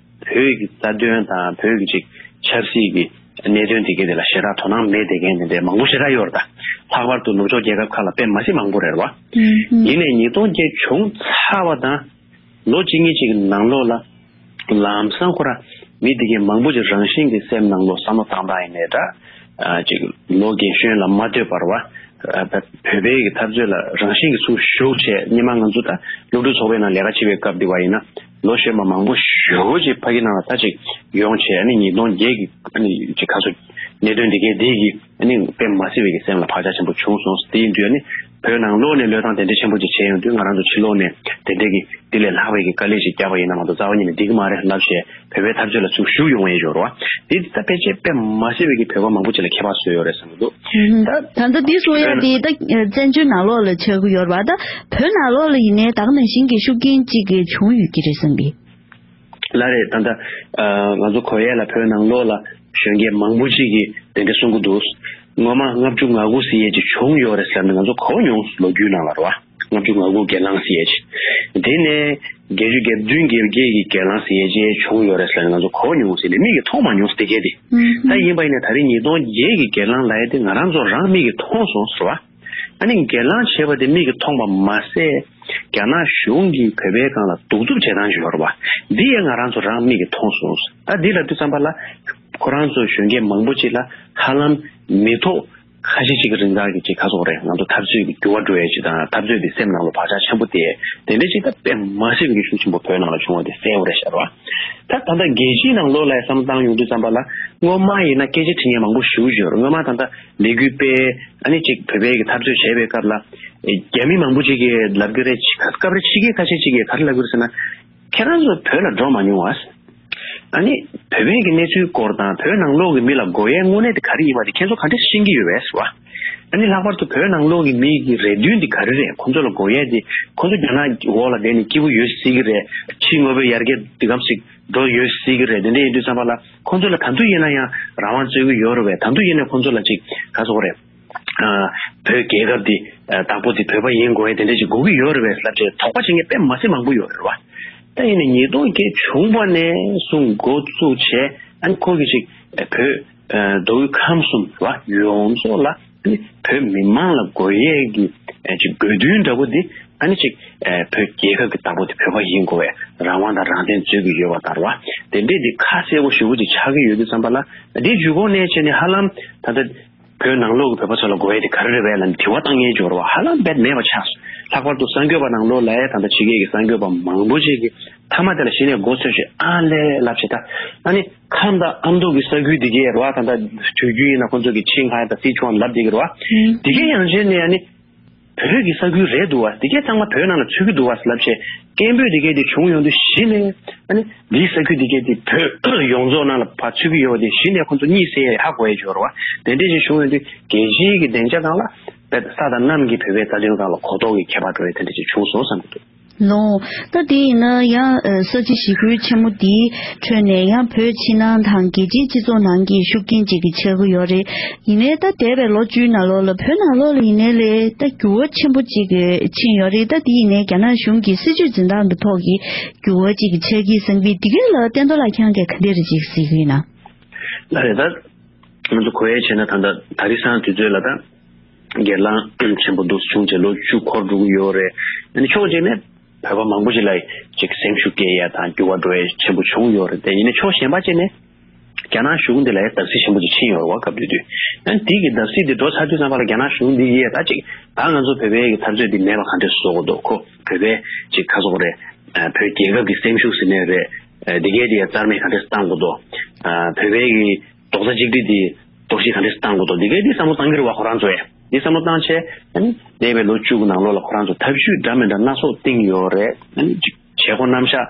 ཀྱི་རྩ་དོན་དང་བོད་ཀྱི་ཅིག་ཆབ་སྲིད་ཀྱི་གནད་དོན་དེ་གའི་དེ་ལ་ཞེ་དྲག་དོ་སྣང་མེད་བསྡད་མཁན་དེ་འདྲའི་མང་པོ་ཞེ་དྲག་ཡོད་རེད། ད་ལྷག་པར་དུ་ནུབ་ཕྱོགས་རྒྱལ་ཁབ་ཁག་ལ་དཔེ་མ་སྲིད་མང་པོ་རེད་བ། ཨུམ། ཡིན་ནའི་ཉིས་སྟོང་བརྒྱད་བྱུང་ཚར་བ་དང་ལོ་གཅིག་གཉིས་ཅིག་གི་ནང་ལོགས་ལ། ལམ་སང་ཁོ་རང་མི་དེ་གའི་མང་པོ་ཅིག་རང་བཞིན་གྱིས་སེམས་ནང་ལོགས་བསམ་བློ་བཏང་སྟངས་ཡིན་ནའི་འདྲ། ཨ་ཅིག་ལོ་རྒན་གཞོན་ལ་མ་ལྟོས་པར་བ། ཨ་བོད་པའི་གི་འཐབ་རྩོད་ལ་རང་བཞིན་གྱིས་ཚུར་ཞུགས་བྱས། སྔོན་མ་ང་ཚོ་ད་སློབ་ཕྲུག་ཚོགས་པའི་ནང་ལས་ཀ་བྱེད་པའི་སྐབས་དེ་བ་ཡིན་ན། ལོ་གཞོན་པ་མང་པོ་ཞེ་པོ་ཅིག་ཕ་གི་ནང་ལ་ད་ཅིག་ཡོང་བྱས། ཨ་ནི་ཉིས་སྟོང་བརྒྱད་ཀྱི་ཨ་ནི་ཅིག་ག་ཚོད་གནད་དོན་དེ་གའི་དེ་གི་ཨ་ནི་དཔེ་མ་སྲིད་པའི་གི་སེམས་ལ་བག་ཆགས་ཆེན་པོ་བྱུང་སོང་། དེ་ཡིན་དུས་ཨ་ནི་བོད་ནང་ལོགས་ནས་བློས་བཏང་དེ་འདྲ་ཆེན་པོ་ཅིག་བྱས་ཡོང་དུས། ང་རང་ཚོ་ཕྱི་ལོགས་ནས་དེ་འདྲ་གི་དེ་ལས་ལྷག་པའི་གི་དཀའ་ལས་ཅིག་བརྒྱབ་པ་ཡིན་ན་མ་གཏོགས་རྩ་བ་ཉིད་ནས་འགྲིག་གི་མ་རེད་ལབ་བྱས། བོད་པའི་འཐབ་རྩོད་ལ་ཚུར་ཞུགས་ཡོང་བའི་འབྱོར་བ་དེ་ད་ཕལ་ཆེར་དཔེ་མ་སྲིད་པའི་གི་བོད་པ་མང་པོ་ཅིག་ལ་ཁྱད་པར་བཟོས་ཡོད་རེད་བསམ་གྱི་འདུག་ད་ལྟ་འདི་གསུང་ཡ་དེ་ད་བཙན་བྱོལ་ནང་ལོགས་ལ་ཆགས་ཀྱི་ཡོད་རེད་བ། ད་བོད་ནང་ལོགས་ལ་ཡིན་ནའི་ད་ག་ནང་བཞིན་གྱི་ཤུགས་རྐྱེན་ཅིག་གི་བྱུང་ཡོད་ཀྱི་རེད་བསམ་གི། ལགས་རེད། ད་ལྟ་ཨ་ང་ཚོ་གོ་ཡས་ལ་བོད་ནང་ལོགས་ལ་གཞོན་སྐྱེས་མང་པོ་ཅིག་གིས་དེ་འདྲ་གསུང་གི་འདུག་སྔོན་མ་ལྔ་བཅུ་ང་དགུ་ཟེར་ཡས་ཅིག་བྱུང་ཡོད་རེད་ཟེར་ནས་ང་ཚོ་གོ་མྱོང་། ལོ་རྒྱུས་ནང་ལ་རེད་བ། ལྔ་བཅུ་ང་དགུ་སྒེར་ལངས་ཟེར་ཡས་ཅིག་དེ་ནས་བརྒྱད་ཅུ་གྱ་བདུན་གྱ་བརྒྱད་ཀྱི་སྒེར་ལངས་ཟེར་ཡས་ཅིག་བྱུང་ཡོད་རེད་ཟེར་ནས་ང་ཚོ་གོ་མྱོང་ཟེར་ནས། མིག་གིས་མཐོང་མ་མྱོང་ཟེར་གྱི་དེ། ད་ཡིན་པ་ཡིན་ནའི་ད་རེས་ཉིས་སྟོང་བརྒྱད་ཀྱི་སྒེར་ལངས་ལབ་ཡས་དེ་ང་རང་ཚོ་རང་མིག་གིས་མཐོང་སོང་ཟེར་བ། ཨ་ནི་སྒེར་ལངས་བྱས་པ་དེ་མིག་གིས་མཐོང་བ་མ་ཟད། རྒྱ་ནག་གཞུང་གིས་བོད་པའི་སྒང་ལ་གདུག་རྩུབ་བྱེད་སྟངས་ཤིག་ཡོད་རེད་བ། འདི་ཡང་ང་རང་ཚོ་རང་མིག་གིས་མཐོང་སོང་། ད་འདི་ལབ་དུས་ཙམ་པ་ལ། ཁོ་རང་ཚོ་གཞོན་སྐྱེས་མང་པོ་ཅིག་ལ་ཧ་ལམ་མི་ཐོག་ཁ་ཤས་ཅིག་གི་རིན་ཐང་གི་ཅིག་ག་སོགས་རེད། ང་ཚོ་འཐབ་རྩོད་ཀྱི་འགྱུར་བ་འགྲོ་ཡས་ཅིག་དང་། འཐབ་རྩོད་དེ་སེམས་ནང་ལ་བག་ཆགས་ཆེན་པོ་དེ་དེ་འདྲ་ཅིག་ད་དཔེ་མ་སྲིད་པའི་གི་ཤུགས་ཆེན་པོ་བོད་ནང་ལ་བྱུང་བ་དེ་གསལ་པོ་རེད་ཤག་རེད་བ། ད་ད་ལྟ་རྒྱལ་སྤྱིའི་ནང་ལོགས་ལ་བསམ་བློ་བཏང་ཡོང་དུས་ཙམ་པ་ལ། སྔོན་མ་ཡིན་ན་སྐད་ཆ་དྲི་མཁན་མང་པོ་ཞེ་པོ་ཅིག་ཡོད་རེད། སྔོན་མ་ད་ལྟ་ལས་འགུལ་སྤེལ། ཨ་ནི་ཅིག་བོད་པའི་གི་འཐབ་རྩོད་བྱས་པའི་སྐབས་ལ། རྒྱ་མི་མང་པོ་ཅིག་གིས་ལབ་ཀྱི་རེད། སྐབས་རེ་ཕྱི་རྒྱལ་ཁ་ཤས་ཅིག་གིས་ག་རེ་ལབ་ཀྱི་རེད་ཟེར་ན། ཁྱེད་རང་ཚོ་བོད་ལ་འགྲོ་མ་མྱོང་བ། ཨ་ནི་བོད་པའི་གི་གནས་ཚུལ་སྐོར་དང་བོད་ནང་ལོགས་ཀྱི་མི་ལ་གོ་ཡའི་དངོས་གནས་དེ་ག་རེ་ཡིན་པ་དེ་ཁྱེད་ཚོ་ག་འདྲས་ཤེས་ཀྱི་ཡོད་པས་ཟེར་བ། ཨ་ནི་ལྷག་པར་དུ་བོད་ནང་ལོགས་ཀྱི་མི་གི་རེ་འདུན་འདི་ག་རེ་རེད། ཁོང་ཚོ་ལ་དགོས་ཡས་འདི་ཁོང་ཚོ་རྒྱ་ནག་འོག་ལ་བསྡད་ནས་སྐྱིད་པོ་ཡོད་སྲིད་ཀྱི་རེད། ཕྱི་དངོས་པོའི་ཡར་རྒྱས་འདི་གམ་ཞིག་འགྲོ་ཡོད་སྲིད་ཀྱི་རེད། དེ་འདྲ་ཡིན་དུས་ཙམ་པ་ལ་ཁོང་ཚོ་ལ་ད་དུང་ཡིན་ན་ཡང་རང་དབང་རྩོད་ཀྱི་ཡོད་རེད་པས། ད་དུང་ཡིན་ན་ཁོང་ཚོ་ལ་ཅིག་ག་ཟེར་དགོས་རེད། ཨ། བོད་རྒྱལ་ཁབ་འདི་ཨ་བདག་པོ་འདི་བོད་པ་ཡིན་དགོས་ཡས་དེ་འདྲ་ཅིག་དགོས་ཀྱི་ཡོད་རེད་པས་ལབ་བྱས་དོགས་པ་བྱེད་མཁན་དཔེ་མ་སྲིད་མང་པོ་ཡོད་རེད་པ། ད་ཡིན་ནའི་ཉིས་སྟོང་བརྒྱད་བྱུང་བ་ནས་བཟུང་འགོ་བཙུགས་བྱས། ཨ་ནི་ཁོ་གིས་ཅིག་ཨ་བོད་ཨ་མདོ་དབུས་ཁམས་གསུམ་རེད་པ། ཡོངས་རྫོགས་ལ་ཨ་ནི་བོད་མི་མང་ལ་དགོས་ཡས་ཀྱི་ཨ་ཅིག་དགོས་འདུན་འདྲ་པོ་འདི་ཨ་ནི་ཅིག་ཨ་བོད་རྒྱལ་ཁབ་ཀྱི་བདག་པོ་དེ་བོད་པ་ཡིན་དགོས་པས། རང་དབང་དང་རང་བཙན་རྩོད་ཀྱི་ཡོད་པ་དང་རེད་པ། དེ་འདྲས་འདི་ཁ་གསལ་པོ་ཞེ་པོ་ཅིག་ཆགས་ཀྱི་ཡོད་དུས་ཙམ་པ་ལ། འདི་མཇུག་གོང་ནས་བྱས་ནས་ཧ་ལམ་ད་ལྟ་བོད་ནང་ལོགས་ཀྱི་བོད་པ་ཚོ་ལ་དགོས་ཡས་དེ་ག་རེ་རེད་པས་ལབ་ནས་དྲི་བ་བཏང་མཁན་ཅིག་ཡོད་རེད་པ། ཧ་ལམ་རྦད་མེད་པ་ཆགས་སོང་། ལྷག་པར་དུ་གསར་འགོད་པ་ནང་ལོགས་ལ་ཡང་ད་ལྟ་ཕྱི་རྒྱལ་གྱི་གསར་འགོད་པ་མང་པོ་ཅིག་གིས་མཐའ་མ་དེ་ལ་གཞི་ནས་མགོ་ཚོས་བྱས་ཨ་ལས་ལབ་བྱས། ད་ཨ་ནི་ཁམས་དང་ཨ་མདོ་གི་ས་ཁུལ་འདི་གས་རེད་པ། ད་ལྟ་དུས་རྒྱུན་ཡིན་ན་ཁོང་ཚོ་གིས་ཆིང་ཧའེ་དང་སི་ཆུའན་ལབ་བསྡད་ཀྱི་རེད་པ། ཨང་། འདི་གས་ཡང་བྱས་ནས་ཨ་ནི་བོད་ཀྱི་ས་ཁུལ་རེད་འདུག་པ། འདི་གས་ཚང་མ་བོད་ནང་ལ་ཚུད་ཀྱི་འདུག་པ་ལབ་བྱས་སྐད་འབོད་འདི་གས་དེ་བྱུང་ཡོང་དུས་གཞི་ནས་ཨ་ནི་འདིའི་ས་ཁུལ་འདི་གས་དེ་བོད་ཡོངས་རྫོགས་ནང་ལ་ཕར་ཚུད་ཀྱི་ཡོད་པ་དེ་གཞི་ནས་ཁོང་ཚོ་གཉིད་སད་ཡས་ཧ་གོ་ཡས་ཅིག་ཡོད་རེད་པ། དེ་འདྲས་ཅིག་བྱུང་ཡོང་དུས་རྒྱལ་སྤྱིའི་གི་སྡིངས་ཆ་སྒང་ལ་ས་དང་གནམ་གྱི་བོད་པའི་རྩ་དོན་སྒང་ལ་གོ་རྟོགས་ཀྱི་ཁྱད་པར་འགྲོ་ཡས་དེ་འདྲས་ཅིག་བྱུང་སོང་བསམ་གྱི་འདུག། ལོ། ད་དེ་ཡིན་ན་ཡང་ཨ་ས་བྱི་ཞི་རྒོལ་ཆེན་མོ་འདིའི་ཁྲོད་ནས་ཡང་བོད་ཕྱི་ནང་དང་རྒྱལ་སྤྱིའི་སྤྱི་ཚོགས་ནང་གི་ཤུགས་རྐྱེན་ཅིག་གི་ཆགས་ཀྱི་ཡོད་རེད། ཡིན་ནའི་ད་འདས་པའི་ལོ་བཅུའི་ནང་ལོགས་ལ་བོད་ནང་ལོགས་ལ་ཡིན་ནའི་ལས་ད་འགྱུར་བ་ཆེན་པོ་ཅིག་གི་ཕྱིན་ཡོད་རེད། ད་དེ་ཡིན་ནའི་རྒྱ་ནག་གཞུང་གི་སྲིད་བྱུས་འཛིན་སྟངས་ཀྱི་ཐོག་གི་འགྱུར་བ་ཅིག་གི་ཆགས་ཀྱི་བསམ་གི། དེ་གའི་ལ་བསྟན་རྡོར་ལགས་ཁྱེད་རང་གིས་ག་འདྲ་རེ་ཅིག་གཟིགས་ཀྱི་ཡིན་ན། ལགས་རེད། ད་ང་ཚོ་གོ་ཡས་བྱས་ན་ད་ལྟ་ད་རེས་སང་དུས་ཚོད་ལ་ད། སྒེར་ལངས་ཆེན་པོ་འདུག་བྱུང་རྗེས་ལོ་བཅུ་འཁོར་འགྲོ་གི་ཡོད་རེད། ཨ་ནི་ཕྱོགས་གཅིག་ནས་བོད་པ་མང་པོ་ཞིག་ལ་ཅིག་སེམས་ཤུགས་སྐྱེད་ཡ་དང་འགྱུར་བ་འགྲོ་ཡ་ཆེན་པོ་བྱུང་ཡོད་རེད་དེ། ཡིན་ནའི་ཕྱོགས་གཞན་པ་གཅིག་ནས་རྒྱ་ནག་གཞུང་འདི་ལ་ཡ་བརྡབ་གསིག་ཆེན་པོ་ཅིག་ཕྱིན་ཡོད་རེད་བ། སྐབས་དེ་དུས་ཨ་ནི་དེ་གི་བརྡབ་གསིག་འདི་འགྲོ་ཚར་དུས་ཙམ་པ་ལ་རྒྱ་ནག་གཞུང་འདི་ཡས་ད་ཅིག་ད་ང་ཚོ་བོད་པའི་གི་འཐབ་རྩོད་འདི་མེད་པ་ག་འདྲས་བཟོ་དགོས་འདུག། ཁོ་བོད་པའི་ཅིག་ག་ཟེར་དགོས་རེད། བོད་རྒྱལ་ཁབ་ཀྱི་སེམས་ཤུགས་ཟེར་ནའི་རེད། འདི་གས་འདི་ཡ་རྩ་མེད་ག་འདྲས་བཏང་དགོས་འདུག། བོད་པའི་གི་རྡོག་རྩ་གཅིག་སྒྲིལ་དེ་གཏོར་བཤིག་ག་འདྲས་བཏང་དགོས་འདུག། འདི་གའི་འདི་བསམ་བློ་བཏང་གི་རེད་བ། ཁོ་རང་ཚོ་ཡ་འདི་བསམ་བློ་བཏང་བྱས་ཨ་ནི་འདས་པའི་ལོ་བཅུ་གི་ནང་ལོགས་ལ་ཁོ་རང་ཚོ་ཐབས་ཇུས་འདྲ་མི་འདྲ་སྣ་ཚོགས་བཏིང་ཡོད་རེད། ཨ་ནི་བྱེད་སྒོ་རྣམ་གཞག་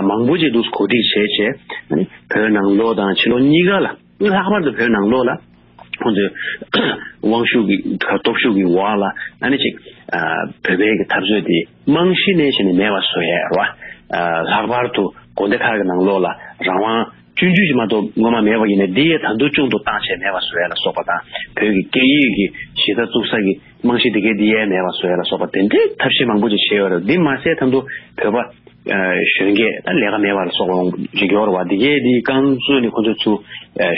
མང་པོ་ཅིག་འདུག་གོ་སྒྲིག་བྱས་བྱས་ཨ་ནི་བོད་ནང་ལོགས་དང་ཕྱི་ལོགས་གཉིས་ཀ་ལ། ལྷག་པར་དུ་བོད་ནང་ལོགས་ལ་ཁོང་ཚོས་དབང་ཤུགས་ཀྱི་སྟོབས་ཤུགས་ཀྱི་འོག་ལ་ཨ་ནི་ཅིག་བོད་པའི་གི་འཐབ་རྩོད་དེ་རྨང་གཞི་ནས་བྱས་ནས་མེད་པ་བཟོ་ཡས་རེད་བ། ལྷག་པར་དུ་དགོན་སྡེ་ཁག་གི་ནང་ལོགས་ལ་རང་དབང་། ཆུང་ཆུང་ཞིག་མ་གཏོགས་སྔོན་མ་མེད་པ་ཡིན་ནའི་འདི་ཡས་ད་དུང་ཅུང་དུ་བཏང་བྱས་མེད་པ་བཟོ་ཡ་ལ་སོགས་པ་དང་། བོད་ཀྱི་སྐད་ཡིག་གི་གཞི་རྩ་བཙུགས་ས་གི་རྨང་གཞི་འདི་གའི་འདི་ཡས་མེད་པ་བཟོ་ཡ་ལ་སོགས་པ་དེ་འདྲའི་ཐབས་ཤེས་མང་པོ་ཅིག་བྱས་ཡོད་རེད། འདི་མ་ཟད་ད་དུང་བོད་པ་གཞོན་སྐྱེས་ད་ལས་ཀ་མེད་པ་ལ་སོགས་པ་ཅིག་ཡོད་རེད་བ། འདི་གའི་འདི་རྐང་བཙུགས་ནས་ཁོ་ཚོ་ཚུར་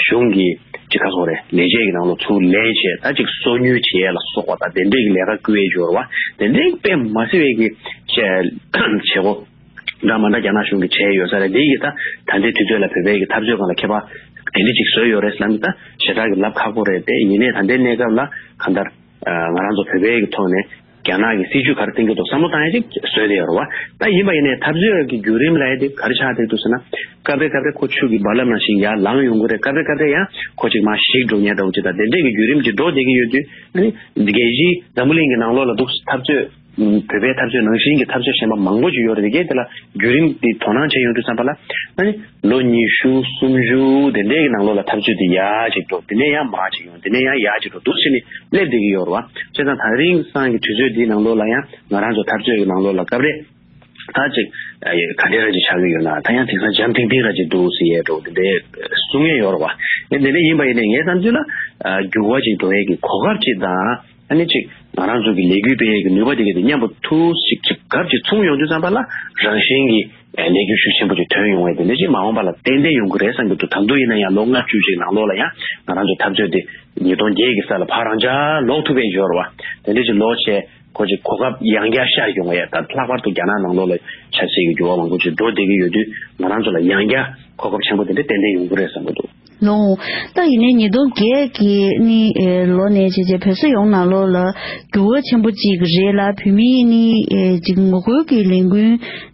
གཞུང་གི་ཅིག་ག་ཟེར་དགོས་རེད། ལས་བྱེད་ཀྱི་ནང་ལོགས་ཚུར་ལེན་བྱས་ད་ཅིག་སོ་ཉུལ་བྱེད་ཡ་ལ་སོགས་པ་དང་དེ་འདྲའི་གི་ལས་ཀ་བསྐུལ་ཡས་ཡོད་རེད་བ། དེ་འདྲའི་དཔེ་མ་སྲིད་པའི་གི་བྱེད་སྒོ་འདྲ་མ་འདྲ་རྒྱ་ནག་གཞུང་གིས་བྱས་ཡོད་ས་རེད། དེ་ཡིས་ད་ད་ལྟའི་དུས་ཚོད་ལ་བོད་པའི་གི་འཐབ་རྩོད་སྒང་ལ་ཁྱད་པར་དེ་འདྲ་ཅིག་བཟོས་ཡོད་རེད་ཟེར་ལབ་ན་ད་ཞེ་དྲག་གི་ལབ་ཁག་པོ་རེད་དེ། ཡིན་ནའི་ད་ལྟའི་གནས་སྐབས་ལ་གང་ལྟར་ང་རང་ཚོ་བོད་པའི་གི་ཐོག་ནས་རྒྱ་ནག་གི་སྲིད་ཇུས་ག་རེ་བཏིང་གི་འདུག་བསམ་བློ་བཏང་ཡ་ཅིག་བཟོས་བསྡད་ཡོད་རེད་བ། ད་ཡིན་པ་ཡིན་ནའི་འཐབ་རྩོད་ཀྱི་བརྒྱུད་རིམ་ལབ་ཡ་དེ་ག་རེ་ཆགས་བསྡད་འདུག་ཟེར་ན། སྐབས་རེ་སྐབས་རེ་ཁོ་ཆུ་གི་རྦ་རླབས་ནང་བཞིན་ཡར་ལངས་ཡོང་གི་རེད། སྐབས་རེ་སྐབས་རེ་ཡང་ཁོ་ཅིག་མར་ཞིག་འགྲོ་ཉེན་འདྲ་བོ་ཅིག་དང་དེ་འདྲས་ཀྱི་བརྒྱུད་རིམ་ཅིག་འགྲོ་བསྡད་ཀྱི་ཡོད་དུས་ཨ་ནི་རྒྱལ་སྤྱིའི་འཛམ་བུ་གླིང་གི་ནང་ལོགས་ལ་འདུག་འཐབ་རྩོད། བོད་པའི་འཐབ་རྩོད་ནང་བཞིན་གྱི་འཐབ་རྩོད་གཞན་པ་མང་པོ་ཅིག་ཡོད་རེད། དེ་གས་དེ་ལ་བརྒྱུད་རིམ་འདི་དོ་སྣང་བྱས་ཡོང་དུས་ཙམ་པ་ལ་ཨ་ནི་ལོ་ཉི་ཤུ་སུམ་ཅུ་དེ་འདྲའི་གི་ནང་ལོགས་ལ་འཐབ་རྩོད་འདི་ཡར་ཅིག་འགྲོ། དེ་ནས་ཡང་མར་ཅིག་ཡོང་། དེ་ནས་ཡང་ཡར་ཅིག་འགྲོ། འདུག་བྱས་ནས་སླེབས་བསྡད་ཀྱི་ཡོད་རེད་བ། བྱས་ཙང་ད་རིང་སང་གི་དུས་ཚོད་འདིའི་ནང་ལོགས་ལ་ཡང་ང་རང་ཚོ་འཐབ་རྩོད་ཀྱི་ནང་ལོགས་ལ་སྐབས་རེ་ད་ཅིག་ག་འདྲ་ར་ཅིག་ཆགས་ཀྱི་ཡོད་ན། ད་ཡང་དེང་སང་འཇམ་ཐིང་ཐིང་ར་ཅིག་འདུག་ཟེར་ཡས་འདྲ་བོ་དེ་འདྲའི་གསུང་ཡས་ཡོད་རེད་བ། དེ་འདྲ་ཡིན་པ་ཡིན་ནའི་ངའི་བསམ་ཚུལ་ལ་འགྱུར་བ་ཅིག་འགྲོ་ཡས་ཀྱི་གོ་སྐབས་ཅིག་དང་། ཨ་ནི་ཅིག་ང་རང་ཚོ་གི་ལས་འགུལ་སྤེལ་ཡས་ཀྱི་ནུས་པ་དེ་ག་དེ་མཉམ་པོ་ཐུག་ཅིག་ཅིག་གབ་ཅིག་མཚུངས་ཡོང་དུས་ཙམ་པ་ལ་རང་བཞིན་གྱིས་ལས་འགུལ་ཤུགས་ཆེན་པོ་ཅིག་ཐོན་ཡོང་བས། དེ་འདྲ་ཅིག་མ་འོངས་པ་ལ་ཏན་ཏན་ཡོང་གི་རེད་བསམ་གྱི་འདུག། ད་དུང་ཡིན་ན་ཡང་ལོ་ལྔ་བཅུ་ཅིག་ནང་ལོགས་ལ་ཡང་ང་རང་ཚོ་འཐབ་རྩོད་དེ་ཉིས་སྟོང་བརྒྱད་ཀྱི་ས་ལ་ཕར་རང་འཇགས་ལོག་ཐུབ་པའི་འབྱོར་བ་དེ་འདྲ་ཅིག་ལོག་བྱས། ཁོ་ཅིག་གོ་སྐབས་ཡང་བསྐྱར་ཤར་ཡོང་བས། ད་ལྷག་པར་དུ་རྒྱ་ནག་ནང་ལོགས་ལ་ཆབ་སྲིད་ཀྱི་འགྱུར་བ་མང་པོ་ཅིག་འགྲོ་བསྡད་ཀྱི་ཡོད་དུས་ང་རང་ཚོ་ལ་ཡང་བསྐྱར་གོ་སྐབས་ཆེན་པོ་དེ་འདྲ་ཏན་ཏན་ཡོང་གི་རེད་བསམ་གྱི་འདུག། ལོ། ད་ཡིན་ནའི་ཉིས་སྟོང་བརྒྱད་ཀྱི་ནི་ཨེ་ལོ་ནས་བྱས་རྗེས་བོད་ས་ཡོངས་ནང་ལོགས་ལ་འགྱུར་བ་ཆེན་པོ་གཅིག་རེད་ལ། བོད་མིའི་ནི་ཨེ་ཅིག་ངོ་རྒོལ་གྱི་ལས་འགུལ་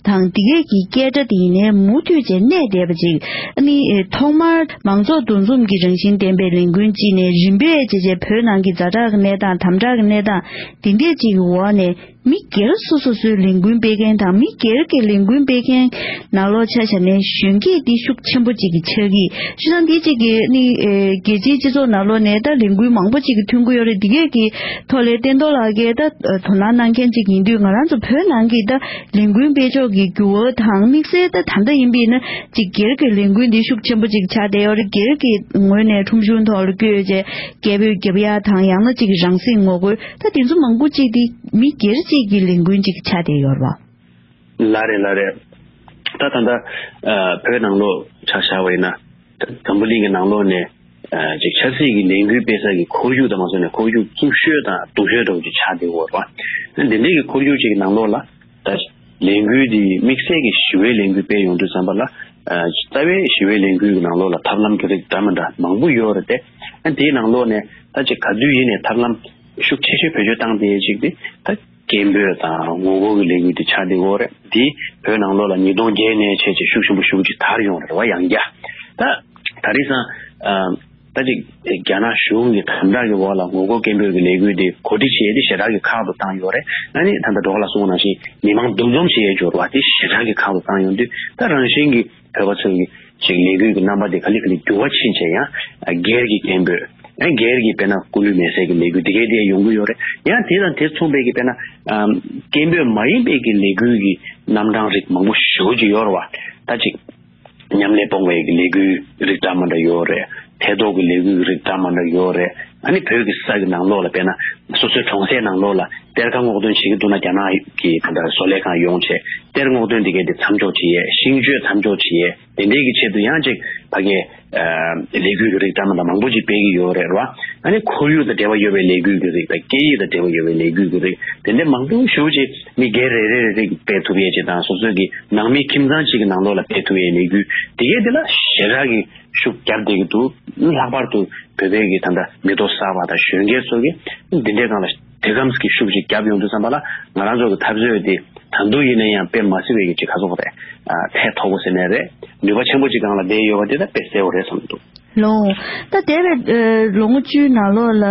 དང་འདི་གས་ཀྱི་སྐད་སྒྲ་དེ་ཡིན་ནའི་མུ་མཐུད་བྱས་གནས་བསྡད་པ་ཅིག། ཨ་ནི་ཨེ་ཐོག་མར་མང་ཚོགས་འདུ་འཛོམས་ཀྱི་རང་བཞིན་ལྡན་པའི་ལས་འགུལ་གཅིག་ནས་རིམ་པས་བྱས་རྗེས་བོད་ནང་གི་ཛ་དྲག་གི་གནས་སྟངས་དམ་དྲག་གི་གནས་སྟངས་འདི་འདྲས་ཅིག་གི་འོག་ནས། མི་སྒེར་སོ་སོ་སོའི་ལས་འགུལ་སྤེལ་མཁན་དང་མི་སྒེར་གྱི་ལས་འགུལ་སྤེལ་མཁན་ནང་ལོགས་ཆ་བཞག་ནས་གཞོན་སྐྱེས་འདི་ཤུགས་ཆེན་པོ་ཅིག་གི་ཆགས་ཀྱི། བྱས་ཙང་འདི་གཅིག་གི་ནི་ཨེ་རྒྱལ་སྤྱིའི་སྤྱི་ཚོགས་ནང་ལོགས་ནས་ད་ལས་འགུལ་མང་པོ་ཅིག་གི་ཐོན་གྱི་ཡོད་རེད། འདི་གས་ཀྱི་ཐོག་ལས་བསྟན་རྡོར་ལགས་ཀྱིས་ད་དོ་སྣང་གནང་མཁན་ཅིག་ཡིན་དུས། ང་རང་ཚོ་བོད་ནང་གི་ད་ལས་འགུལ་སྤེལ་ཕྱོགས་ཀྱི་འགྱུར་བ་དང་དམིགས་བསལ་ད་ད་ལྟ་ཡིན་པས་ན་ཅིག་སྒེར་གྱི་ལས་འགུལ་འདི་ཤུགས་ཆེན་པོ་ཅིག་ཆགས་བསྡད་ཡོད་རེད། སྒེར་གྱི་ངོས་ནས་ཁྲོམ་གཞུང་ཐོག་ལ་བསྐྱོད་བྱས་སྐད་འབོད་རྒྱབ་ཡ་དང་། ཡང་ན་ཅིག་རང་སྲིད་ངོ་རྒོལ། ད་དེ་ཚོ་མང་པོ་ཅིག་དེ་མི་སྒེར་གཅིག་གི་ལས་འགུལ་ཅིག་ཆགས་བསྡད་ཡོད་རེད་བ། ལགས་རེད། ལགས་རེད། ད་ད་ལྟ་ཨ་བོད་ནང་ལོགས་ཆ་བཞག་པ་ཡིན་ན། ད་འཛམ་བུ་གླིང་གི་ནང་ལོགས་ནས་ཨ་ཅིག་ཆབ་སྲིད་ཀྱི་ལས་འགུལ་སྤེལ་ས་ཀྱི་ཁོར་ཡུག་དང་མ་སོང་ནས་ཁོར་ཡུག་སྟུག་ཤོས་དང་སྡུག་ཤོས་འདྲ་བོ་ཅིག་ཆགས་བསྡད་ཡོད་རེད་བ། འདི་འདྲའི་གི་ཁོར་ཡུག་ཅིག་གི་ནང་ལོགས་ལ་ད་ལས་འགུལ་འདི་དམིགས་བསལ་གྱི་ཞི་བའི་ལས་འགུལ་སྤེལ་ཡོང་དུས་ཙམ་པ་ལ། ཨ་རྩ་བའི་ཞི་བའི་ལས་འགུལ་གྱི་ནང་ལོགས་ལ་ཐབས་ལམ་གྱི་རིགས་འདྲ་མི་འདྲ་མང་པོ་ཡོད་རེད་དེ། ཨ་དེའི་ནང་ལོགས་ནས་ད་ཅིག་ག་དུས་ཡིན་ནས་ཐབས་ལམ་ཤུགས་ཆེ་ཤོས་བེད་སྤྱོད་བཏང་བསྡད་ཅིག་དེ་ད་སྐད་འབོད་དང་ངོ་རྒོལ་གྱི་ལས་འགུལ་དེ་ཆགས་བསྡད་ཡོད་རེད། དེ་བོད་ནང་ལོགས་ལ་ཉིས་སྟོང་བརྒྱད་ནས་བྱས་བྱས་ཤུགས་ཆེན་པོ་ཤུགས་ཆེ་དར་ཡོང་རེད་བ། ཡང་བསྐྱར་ད་ད་རེས་སང་ཨ་ད་ཅིག་རྒྱ་ནག་གཞུང་གི་དམ་དྲག་གི་འོག་ལ་ངོ་རྒོལ་སྐད་འབོད་ཀྱི་ལས་འགུལ་དེ་གོ་སྒྲིག་བྱས་ཏེ་ཞེ་དྲག་གི་ཁག་ཏུ་བཏང་ཡོད་རེད། ཨ་ནི་ད་ལྟ་སྒྲོག་ལ་གསུངས་པ་ནང་བཞིན་མི་མང་འདུ་འཛོམས་བྱེད་ཡས་འབྱོར་བ་དེ་ཞེ་དྲག་གི་ཁག་ཏུ་བཏང་ཡོང་དུས། ད་རང་བཞིན་གྱི་བོད་པ་ཚོའི་ཅིག་ལས་འགུལ་གྱི་རྣམ་པ་དེ་ག་ལེ་ག་ལེ་འགྱུར་བ་ཕྱིན་བྱས། ཡང་སྒེར་གྱི་སྐད་འབོད། ཡང་སྒེར་གྱི་དཔེར་ན་སྐུ་ལུས་མེ་སྲེག་གི་ལས་འགུལ་དེ་གའི་དེ་ཡོང་གི་ཡོད་རེད། ཡང་དེ་དང་དེ་མཚུངས་པའི་གི་དཔེར་ན་ཨམ་སྐད་འབོད་མ་ཡིན་པའི་གི་ལས་འགུལ་གྱི་རྣམ་གྲངས་རིགས་མང་པོ་ཞེ་པོ་ཅིག་ཡོད་རེད་བ། ད་ཅིག་མཉམ་ལས་སྤོང་བའི་གི་ལས་འགུལ་རིགས་འདྲ་མི་འདྲ་ཡོད་རེད། ཐལ་རྡུལ་གྱི་ལས་འགུལ་རིགས་འདྲ་མི་འདྲ་ཡོད་རེད། ཨ་ནི་བོད་ཀྱི་ས་གི་ནང་ལོགས་ལ་དཔེར་ན་སོ་སོའི་གྲོང་གསེབ་ནང་ལོགས་ལ་གཏེར་ཁ་སྔོག་འདོན་བྱེད་ཀྱི་འདུག་ན། རྒྱ་ནག་གི་ད་ལྟ་བཟོ་ལས་ཁང་ཡོང་བྱས་གཏེར་སྔོག་འདོན་དེ་གའི་དེ་མཚམས་འཇོག་བྱེད་ཡས། ཤིང་གཅོད་མཚམས་འཇོག་བྱེད་ཡས། དེ་འདྲའི་གི་ཆེད་དུ་ཡང་ཅིག་ཕ་གིའི་ཨ་ལས་འགུལ་གྱི་རིགས་འདྲ་མི་འདྲ་མང་པོ་ཅིག་སྤེལ་གྱི་ཡོད་རེད་བ། ཨ་ནི་ཁོར་ཡུག་དང་འབྲེལ་བ་ཡོད་པའི་ལས་འགུལ་གྱི་རིགས་དང་། སྐད་ཡིག་དང་འབྲེལ་བ་ཡོད་པའི་ལས་འགུལ་གྱི་རིགས་དེ་འདྲ་མང་པོ་ཞེ་པོ་ཅིག་མི་སྒེར་རེ་རེ་རེ་རེ་གིས་སྤེལ་ཐུབ་ཡས་ཅིག་དང་། སོ་སོའི་གི་ནང་མི་ཁྱིམ་ཚང་གཅིག་གི་ནང་ལོགས་ལ་སྤེལ་ཐུབ་ཡས་ལས་འགུལ་དེ་གའི་དེ་ལ་ཞེ་དྲག་གི་ཤུགས་རྒྱབ་བསྡད་ཀྱི་འདུག། ལྷག་པར་དུ་བོད་པའི་གི་ད་ལྟ་མི་ཐོག་གསར་པ་དང་གཞོན་སྐྱེས་ཚོ་གིས་འདི་འདྲའི་སྒང་ལ་དེ་གམ་གྱི་ཤུགས་ཅིག་རྒྱབ་ཡོང་དུས་ཙམ་པ་ལ། ང་རང་ཚོ་གི་འཐབ་རྩོད་དེ་ད་དུང་ཡིན་ན་ཡང་དཔེ་མ་སྲིད་པའི་གི་ཅིག་ག་ཚོད་རེད། ཨ་ཚད་མཐོ་པོ་ཟེར་ནའི་རེད། ནུས་པ་ཆེན་པོ་ཅིག་སྒང་ལ་བསྡད་ཡོད་པ་དེ་ད་དཔེ་གསལ་པོ་རེད་བསམ་གྱི་འདུག། ལགས། ད་འདས་པའི་ཨ་ལོ་ངོ་བཅུའི་ནང་ལོགས་ལ་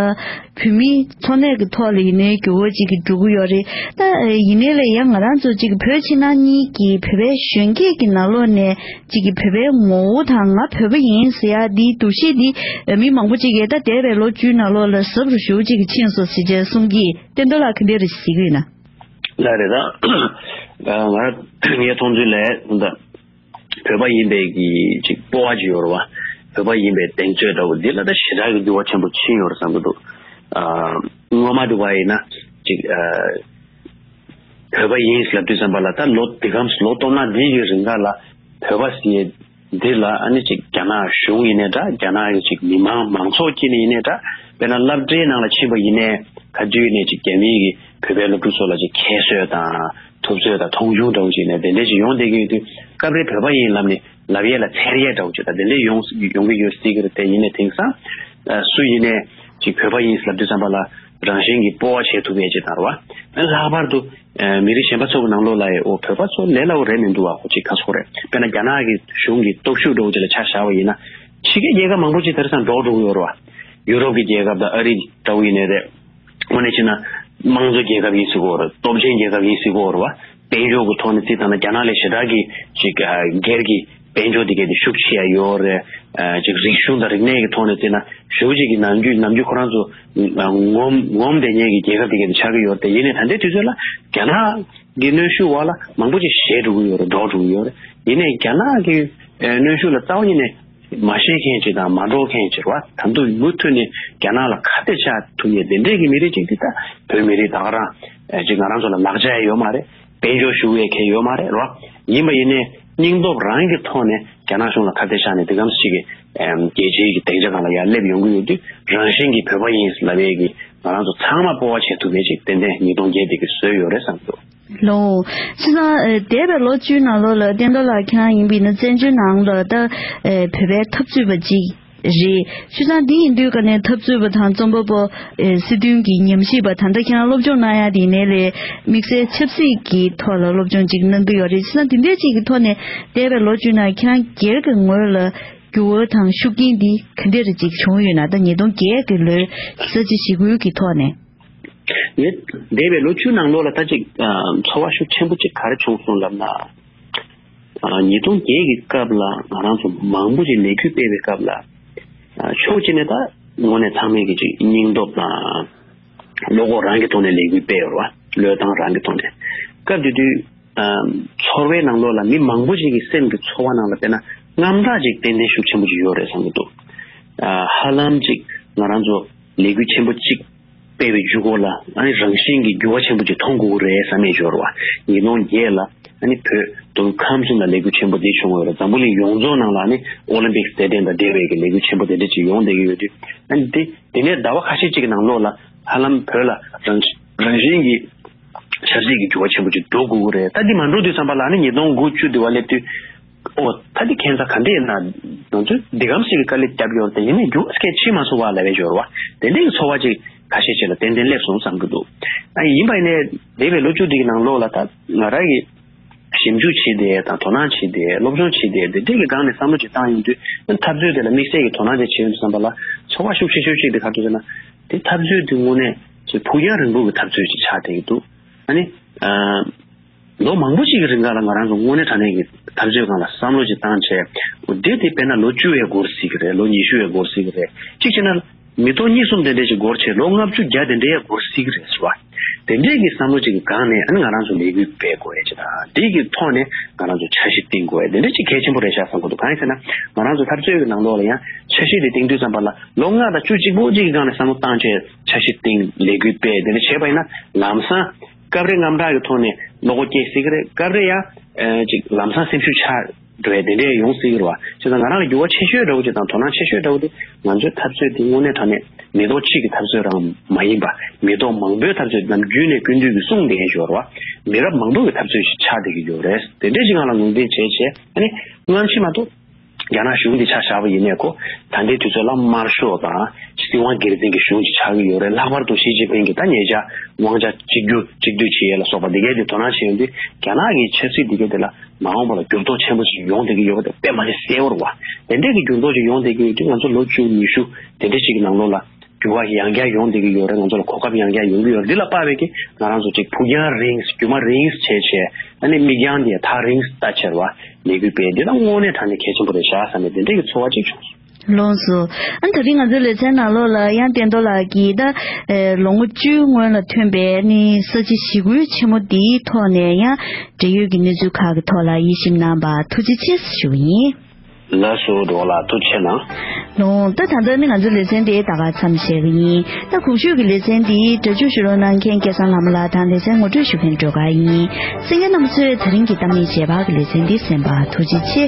བོད་མིའི་འཚོ་གནས་ཀྱི་ཐོག་ལ་ཡིན་ནའི་འགྱུར་བ་ཅིག་གི་འགྲོ་གི་ཡོད་རེད། ད་ཨ་ཡིན་ནའི་ལས་ཡང་ང་རང་ཚོ་ཅིག་བོད་ཕྱི་ནང་གཉིས་ཀྱི་བོད་པའི་གཞོན་སྐྱེས་ཀྱི་ནང་ལོགས་ནས་ཅིག་གི་བོད་པའི་ངོ་བོ་དང་ང་བོད་པ་ཡིན་ཟེར་ཡ་འདིའི་འདུ་ཤེས་འདི་ཨ་མི་མང་པོ་ཅིག་གིས་ད་འདས་པའི་ལོ་བཅུའི་ནང་ལོགས་ལ་ཟབ་རུ་ཞེ་པོ་ཅིག་གི་ཕྱིན་སོང་ཟེར་བྱས་གསུང་གི། བསྟན་རྡོར་ལགས་ག་འདྲ་རེད་ཟེར་གྱི་ཡོད་ན། ལགས་རེད། ད་ང་ངའི་མཐོང་ཚུལ་ལས་ད་བོད་པ་ཡིན་པའི་གི་ཅིག་སྤོབས་པ་ཅིག་ཡོད་རེད་བ། བོད་པ་ཡིན་པའི་གདེང་ཚོད་འདྲ་བོ་འདི་ལ་ད་ཞེ་དྲག་གི་འགྱུར་བ་ཆེན་པོ་ཕྱིན་ཡོད་རེད་བསམ་གྱི་འདུག། ཨ་སྔོན་མ་དུ་བ་ཡིན་ན་ཅིག་ཨ་བོད་པ་ཡིན་ལབ་དུས་ཙམ་པ་ལ། ད་ལོ་འདི་གམ་ལོ་སྟོང་ཕྲག་འདི་གི་རིང་ག་ལ་བོད་པ་ཟེར་ཡས་འདི་ལ་ཨ་ནི་ཅིག་རྒྱ་ནག་གཞུང་ཡིན་ནའི་འདྲ། རྒྱ་ནག་གི་ཅིག་མི་མང་མང་ཚོགས་ཀྱི་ནས་ཡིན་ནའི་འདྲ། དཔེར་ན་སློབ་གྲྭའི་ནང་ལ་ཕྱིན་པ་ཡིན་ནའི་ག་དུས་ནས་ཅིག་རྒྱ་མིའི་གི་བོད་པའི་སློབ་ཕྲུག་ཚོ་ལ་ཅིག་ཁྱད་གསོད་དང་ཐུབ་ཚོད་དང་མཐོང་ཆུང་འདྲ་བོ་ཅིག་ནས་དེ་འདྲ་ཅིག་ཡོང་བསྡད་ཀྱི་ཡོད་དུས། སྐབས་རེ་བོད་པ་ཡིན་ལབ་ནས་ལབ་ཡས་ལ་འཚེར་ཡས་འདྲ་བོ་ཅིག་དང་དེ་འདྲ་ཡོང་ཡོང་གི་ཡོད་སྲིད་ཀྱི་རེད་དེ། ཡིན་ནའི་དེང་སང་ཨ་སུ་ཡིན་ནའི་ཅིག་བོད་པ་ཡིན་ལབ་དུས་ཙམ་པ་ལ་རང་བཞིན་གྱིས་སྤོབས་པ་བྱེད་ཐུབ་ཡས་ཅིག་དང་རེད་བ། ལྷག་པར་དུ་ཨ་མི་རིགས་གཞན་པ་ཚོ་གི་ནང་ལོགས་ལ་ཡང་འོ་བོད་པ་ཚོ་ལས་སླ་པོ་རེད་མི་འདུག་བ། ཁོ་ཅིག་ག་ཚོད་རེད། དཔེར་ན་རྒྱ་ནག་གི་གཞུང་གི་སྟོབས་ཤུགས་འདྲ་བོ་ཅིག་ལ་ཆ་བཞག་པ་ཡིན་ན། ཕྱི་རྒྱལ་རྒྱལ་ཁབ་མང་པོ་ཅིག་དེང་སང་འདྲོག་འགྲོ་གི་ཡོད་རེད་བ། ཡུ་རོབ་ཀྱི་རྒྱལ་ཁབ་དང་ཨ་རི་འདྲ་བོ་ཡིན་ནའི་རེད། དངོས་གནས་བྱས་ན་དམངས་གཙོ་རྒྱལ་ཁབ་ཡིན་སྲིད་ཀྱི་ཡོད་རེད། སྟོབས་ཆེན་རྒྱལ་ཁབ་ཡིན་སྲིད་ཀྱི་ཡོད་རེད་བ། དཔལ་འབྱོར་གྱི་ཐོག་ནས་བརྩིས་བཏང་ན་རྒྱ་ནག་ལས་ཞེ་དྲག་གི་ཅིག་ཨ་སྒེར་གྱི་དཔལ་འབྱོར་དེ་གའི་དེ་ཤུགས་ཆེ་ཡ་ཡོད་རེད། ཨ་ཅིག་རིག་གཞུང་དང་རིག་གནས་ཀྱི་ཐོག་ནས་བརྩིས་ན་ཞེ་པོ་ཅིག་གི་ནམ་རྒྱུན་ནམ་རྒྱུན་ཁོ་རང་ཚོ་ཨ་ངོམ་ངོམ་བསྡད་མཁན་གྱི་རྒྱལ་ཁབ་དེ་གའི་དེ་ཆགས་ཀྱི་ཡོད་རེད་དེ། ཡིན་ནའི་ད་ལྟའི་དུས་ཚོད་ལ་རྒྱ་ནག་གི་གནོན་ཤུགས་འོག་ལ་མང་པོ་ཅིག་ཞེད་འགྲོ་གི་ཡོད་རེད། འདྲོག་འགྲོ་གི་ཡོད་རེད། ཡིན་ནའི་རྒྱ་ནག་གི་ཨ་གནོན་ཤུགས་ལ་རྩ་བ་ཉིད་ནས་མ་ཞེད་མཁན་ཅིག་དང་མ་འདྲོག་མཁན་ཅིག་རེད་བ། ད་དུང་མུ་མཐུད་ནས་རྒྱ་ནག་ལ་ཁ་གཏད་བཅག་ཐུབ་མཁན་དེ་འདྲས་ཀྱི་མི་རིགས་ཅིག་དེ་ད་བོད་མི་རིགས་ད་ག་རང་ཨ་ཅིག་ང་རང་ཚོ་ལ་ལག་ཆ་ཡང་ཡོད་མ་རེད། དཔལ་འབྱོར་ཞུ་བའི་ཁེ་ཡོད་མ་རེད་རོ། ཡིན་པ་ཡིན་ནའི་སྙིང་སྟོབས་རང་གི་ཐོག་ནས་རྒྱ་ནག་གཞུང་ལ་ཁ་གཏད་བཅག་ནས་དེ་གམ་ཞིག་གི་ཨེམ་རྒྱལ་སྤྱིའི་གི་སྡིངས་ཆ་སྒང་ལ་ཡར་སླེབས་ཡོང་གི་ཡོད་དུས། རང་བཞིན་གྱིས་བོད་པ་ཡིན་ལབ་ཡས་ཀྱི་ང་རང་ཚོ་ཚང་མ་སྤོབས་པ་བྱེད་ཐུབ་པའི་ཅིག་ཏན་ཏན་ཉིས་སྟོང་བརྒྱད་དེ་གི་བཟོས་ཡོད་རེད་བསམ་འདུག། ལོ། བྱས་ཙང་ཨེ་འདས་པའི་ལོ་བཅུའི་ནང་ལོགས་ལ་བསྟན་རྡོར་ལགས་ཁྱེད་རང་ཡིན་པ་ཡིན་ན་བཙན་བྱོལ་ནང་ལ་ད་ཨེ་བོད་པའི་འཐབ་རྩོད་པ་ཅིག་རེད། བྱས་ཙང་འདི་ཡིན་དུས་ཀ་ནས་འཐབ་རྩོད་པ་དང་རྩོམ་པ་པོ་ཨེ་སྲིད་དོན་གྱི་ཉམས་ཞིབ་པ། ད་ལྟ་ཁྱེད་རང་སློབ་སྦྱོང་གནང་ཡ་དེ་ཡིན་ནའི་ལས་དམིགས་བསལ་ཆབ་སྲིད་ཀྱི་ཐོག་ལ་སློབ་སྦྱོང་ཅིག་གནང་གི་ཡོད་རེད། བྱས་ཙང་འདི་འདྲའི་ཅིག་གི་ཐོག་ནས་འདས་པའི་ལོ་བཅུའི་ནང་ཁྱེད་རང་སྒེར་གྱི་ངོས་ལ་འགྱུར་བ་དང་ཤུགས་རྐྱེན་འདི་ག་འདྲ་རེ་ཅིག་བྱུང་ཡོད་ན། ད་ཉིས་སྟོང་བརྒྱད་ཀྱི་ལོའི་ས་བྱི་ཞི་རྒོལ་གྱི་ཐོག་ནས། ངས་འདས་པའི་ལོ་བཅུ་ནང་ལོགས་ལ་ད་ཅིག་ཨ་ཚོར་བ་ཤུགས་ཆེན་པོ་ཅིག་ག་རེ་བྱུང་སོང་ལབ་ན། ཨ་ཉིས་སྟོང་བརྒྱད་ཀྱི་སྐབས་ལ་ང་རང་ཚོ་མང་པོ་ཅིག་ལས་འགུལ་སྤེལ་བའི་སྐབས་ལ། ཨ་ཕྱོགས་གཅིག་ནས་ད་དངོས་གནས་ཚང་མས་ཀྱི་ཅིག་སྙིང་སྟོབས་དང་བློ་ཁོག་རང་གི་ཐོག་ནས་ལས་འགུལ་སྤེལ་ཡོད་རེད་བ། བློས་བཏང་རང་གི་ཐོག་ནས། སྐབས་དེ་དུས་ཨ་ཚོར་བའི་ནང་ལོགས་ལ་མི་མང་པོ་ཞིག་གི་སེམས་ཀྱི་ཚོར་བ་ནང་ལ་དཔེར་ན་དངངས་སྐྲག་ཅིག་ཏན་ཏན་ཤུགས་ཆེན་པོ་ཅིག་ཡོད་རེད་བསམ་གྱི་འདུག་ཨ་ཧ་ལམ་ཅིག་ང་རང་ཚོ་ལས་འགུལ་ཆེན་པོ་གཅིག་སྤེལ་བའི་མཇུག་སྒོ་ལ་ཨ་ནི་རང་བཞིན་གྱི་འགྱུར་བ་ཆེན་པོ་ཅིག་མཐོང་དགོས་ཀྱི་རེད་བསམ་ཡས་ཡོད་རེད་བ། ཉིས་སྟོང་བརྒྱད་ལ་ཨ་ནི་བོད་མདོ་དབུས་ཁམས་གསུམ་ལ་ལས་འགུལ་ཆེན་པོ་འདི་བྱུང་བ་རེད། འཛམ་བུ་གླིང་ཡོངས་རྫོགས་ནང་ལ་ཨ་ནི་ཨོ་ལིམ་པིག་རྩེད་འགྲན་དང་འབྲེལ་བའི་གི་ལས་འགུལ་ཆེན་པོ་དེ་འདྲ་ཅིག་ཡོང་བསྡད་ཀྱི་ཡོད་དུས། ཨ་ནི་དེ་དེ་ནས་ཟླ་བ་ཁ་ཤས་ཅིག་གི་ནང་ལོགས་ལ་ཧ་ལམ་བོད་ལ་རང་རང་བཞིན་གྱི་ཆབ་སྲིད་ཀྱི་འགྱུར་བ་ཆེན་པོ་ཅིག་འགྲོ་དགོས་ཀྱི་རེད། ད་འདི་མ་འགྲོ་དུས་ཙམ་པ་ལ་ཨ་ནི་ཉིས་སྟོང་དགུ་བཅུ་དེ་བ་སླེབས་དུས། ཨོ་ད་འདི་ཁྱད་མཚར་ག་འདྲ་ཡིན་ན། ང་ཚོས་འདི་གམ་ཞིག་གི་དཀའ་ལས་བརྒྱབ་ཡོད་རེད་དེ་ཡིན་ནའི་རྒྱུ་སྐད་ཕྱིན་མ་སོང་བ་ལབ་པའི་སྦྱོར་བ་དེ་འདྲའི་ཚོར་བ་ཅིག་ཁ་ཤས་ཤིག་ལ་ཏན་ཏན་སླེབས་སོང་བསམ་གྱི་འདུག་ཨ་ཡིན་པ་ཡིན་ནའི་འདས་པའི་ལོ་བཅུ་འདི་གི་ནང་ལོགས་ལ་ད་ང་རང་གིས་ཞིབ་འཇུག་བྱས་ཏེ་དང་དོ་སྣང་བྱས་ཏེ་སློབ་སྦྱོང་བྱས་ཏེ་དེ་འདྲའི་གི་སྒང་ནས་བསམ་བློ་ཅིག་བཏང་ཡོང་དུས་འཐབ་རྩོད་དེ་ལ་དམིགས་བསལ་གྱི་དོ་སྣང་ཅིག་བྱས་ཡོང་དུས་ཙམ་པ་ལ་ཚོར་བ་ཤུགས་ཆེ་ཤོས་ཅིག་དེ་ག་རེ་འདུག་ཟེར་ན། དེ་འཐབ་རྩོད་དེ་དངོས་གནས་ཅིག་ཕུགས་རྒྱང་རིང་པོ་གི་འཐབ་རྩོད་ཅིག་ཆགས་བསྡད་ཀྱི་འདུག་ཨ་ནི། ལོ་མང་པོ་ཞིག་གི་རིང་ག་ལ་ང་རང་ཚོ་དངོས་གནས་དྲང་གནས་ཀྱི་འཐབ་རྩོད་སྒང་ལ་བསམ་བློ་ཅིག་བཏང་བྱས། འོ་དེ་དེ་དཔེར་ན་ལོ་བཅུ་ཡས་འགོར་སྲིད་ཀྱི་རེད། ལོ་ཉི་ཤུ་ཡས་འགོར་སྲིད་ཀྱི་རེད། གཅིག་བྱས་ན་མི་ཐོག་གཉིས་གསུམ་དེ་འདྲས་ཅིག་འགོར་བྱས་ལོ་ལྔ་བཅུ་བརྒྱ་དེ་འདྲས་ཡས་འགོར་སྲིད་ཀྱི་རེད་ཟེར་བ། དེ་འདྲས་ཀྱི་བསམ་བློ་ཅིག་གི་སྒང་ནས་ཨ་ནི་ང་རང་ཚོ་ལས་འགུལ་སྤེལ་དགོས་ཡས་ཅིག་དང་དེ་གི་ཐོག་ནས་ང་རང་ཚོ་འཆར་གཞི་བཏིང་དགོས་ཡས་དེ་འདྲས་ཅིག་གལ་ཆེན་པོ་རེད་ཤག་བསམ་གྱི་འདུག་གང་ཡིན་ཟེར་ན་ང་རང་ཚོ་འཐབ་རྩོད་ཀྱི་ནང་ལོགས་ལ་ཡང་འཆར་གཞི་དེ་བཏིང་དུས་ཙམ་པ་ལ་ལོ་ལྔ་དང་བཅུ་གཅིག་པོ་གཅིག་གི་སྒང་ནས་བསམ་བློ་བཏང་བྱས་འཆར་གཞི་བཏིང་ལས་འགུལ་སྤེལ་དེ་འདྲས་བྱས་པ་ཡིན་ན་ལམ་སང་། སྐབས་རེ་དངངས་སྐྲག་གི་ཐོག་ནས་བློ་ཁོག་སྐྱེ་སྲིད་ཀྱི་རེད། སྐབས་རེ་ཡང་ཨ་ཅིག་ལམ་སང་སེམས་ཤུགས་ཆག་འགྲོ་བའི་དེ་འདྲས་ཡོང་སྲིད་ཀྱི་རེད་བ། བྱས་ཙང་ང་རང་ལ་འགྱུར་བ་ཆེ་ཤོས་འདྲ་བོ་ཅིག་དང་དོ་སྣང་ཆེ་ཤོས་འདྲ་བོ་དེ་ང་ཚོའི་འཐབ་རྩོད་དེ་དངོས་གནས་དྲང་གནས་མི་ཐོག་གཅིག་གི་འཐབ་རྩོད་རང་མ་ཡིན་པ། མི་ཐོག་མང་པོའི་འཐབ་རྩོད་ནམ་རྒྱུན་ནས་ཀུན་འདུས་ཀྱི་གསུང་དེ་ཡང་ཞོར་བ། མི་རབས་མང་པོ་གི་འཐབ་རྩོད་ཞིག་ཆགས་བསྡད་ཀྱི་ཡོད་རེད། དེ་འདྲས་ཅིག་ང་ལ་ངོས་འཛིན་བྱས་བྱས་ཨ་ནི་སྔ་ཕྱི་མ་གཏོགས། རྒྱ་ནག་གཞུང་འདི་ཆ་བཞག་པ་ཡིན་ནའི་ཁོ། ད་ལྟའི་དུས་ཚོད་ལ་དམར་ཤོག་དང་སྲིད་དབང་སྒེར་འཛིན་གྱི་གཞུང་ཅིག་ཆགས་ཀྱི་ཡོད་རེད། ལྷག་པར་དུ་ཞི་ཅིན་ཕིང་གིས་ད་ཉེ་ཆར་དབང་ཆ་གཅིག་གྱུར་གཅིག་སྡུད་བྱེད་ཡས་ལ་སོགས་པ་འདི་གས་དེ་དོ་སྣང་བྱེད་ཡོང་དུས་རྒྱ་ནག་གི་ཆབ་སྲིད་འདི་གས་དེ་ལ་མ་འོངས་པ་ལ་འགྱུར་ལྡོག་ཆེན་པོ་ཞིག་ཡོང་བསྡད་ཀྱི་ཡོད་པ་དེ་དཔེ་མ་སྲིད་གསལ་པོ་རེད་བ། དེ་འདྲས་ཀྱི་འགྱུར་ལྡོག་ཅིག་ཡོང་བསྡད་ཀྱི་ཡོད་དུས་ང་ཚོ་ལོ་བཅུ་ཉི་ཤུ་དེ་འདྲས་ཞིག་གི་ནང་ལོགས་ལ། འགྱུར་བ་ཡང་བསྐྱར་ཡོང་བསྡད་ཀྱི་ཡོད་རེད། ང་ཚོ་ལ་གོ་སྐབས་ཡང་བསྐྱར་ཡོང་གི་ཡོད་རེད། འདི་ལ་དཔག་པའི་གི་ང་རང་ཚོ་ཅིག་ཕུགས་རྒྱང་རིང་རྒྱུ་མ་རིང་བྱས་བྱས་ཨ་ནི་མིག་རྒྱང་དེ་ཐག་རིང་ལྟ་ཆེར་བ་ལས་འགུལ་སྤེལ་འདི་ལ་དངོས་གནས་དྲང་གནས་གལ་ཆེན་པོ་རེད་ཤག་བསམ་པའི་དེ་འདྲའི་གི་ཚོར་བ་ཅིག་བྱུང་སོང་། ལགས་སོ། ཨ་ནི་ད་རིང་ང་ཚོའི་ལེ་ཚན་ནང་ལོགས་ལ་ཡང་བསྟན་རྡོར་ལགས་ཀྱིས་ད་ཨེ་ལོ་ངོ་བཅུའི་སྔོན་ལ་ཐོན་པའི་ཨ་ནི་ས་བྱི་ཞི་རྒོལ་ཆེན་མོ་འདིའི་ཐོག་ནས་ཡང་འབྲེལ་ཡོད་ཀྱི་གནས་ཚུལ་ཁག་གི་ཐོག་ལ་དབྱེ་ཞིབ་གནང་བར་ཐུགས་རྗེ་ཆེ་ཞུ་གི་ཡིན། ལགས་སོ། འགྲོ་བ་ལ་ཐུགས་རྗེ་གནང་། ལོང་། ད་ད་ལྟ་ནི་ང་ཚོའི་ལེ་ཚན་དེ་ད་ག་མཚམས་བཞག་གི་ཡིན། ད་གོང་ཞུས་ཀྱི་ལེ་ཚན་དེ་སྒྲ་འཇུག་ཞུ་རོགས་གནང་མཁན་སྐལ་བཟང་ལྷ་མོ་ལགས་དང་ལེ་ཚན་ངོ་སྤྲོད་ཞུ་མཁན་སྒྲོལ་དཀར་ཡིན། གསན་མཁན་རྣམ་པ་ཚོས་ད་རིང་གི་གཏམ་གླེང་རྗེས་ཕར་གྱི་ལེ་ཚན་འདི་གསན་པར་ཐུགས་རྗེ་ཆེ།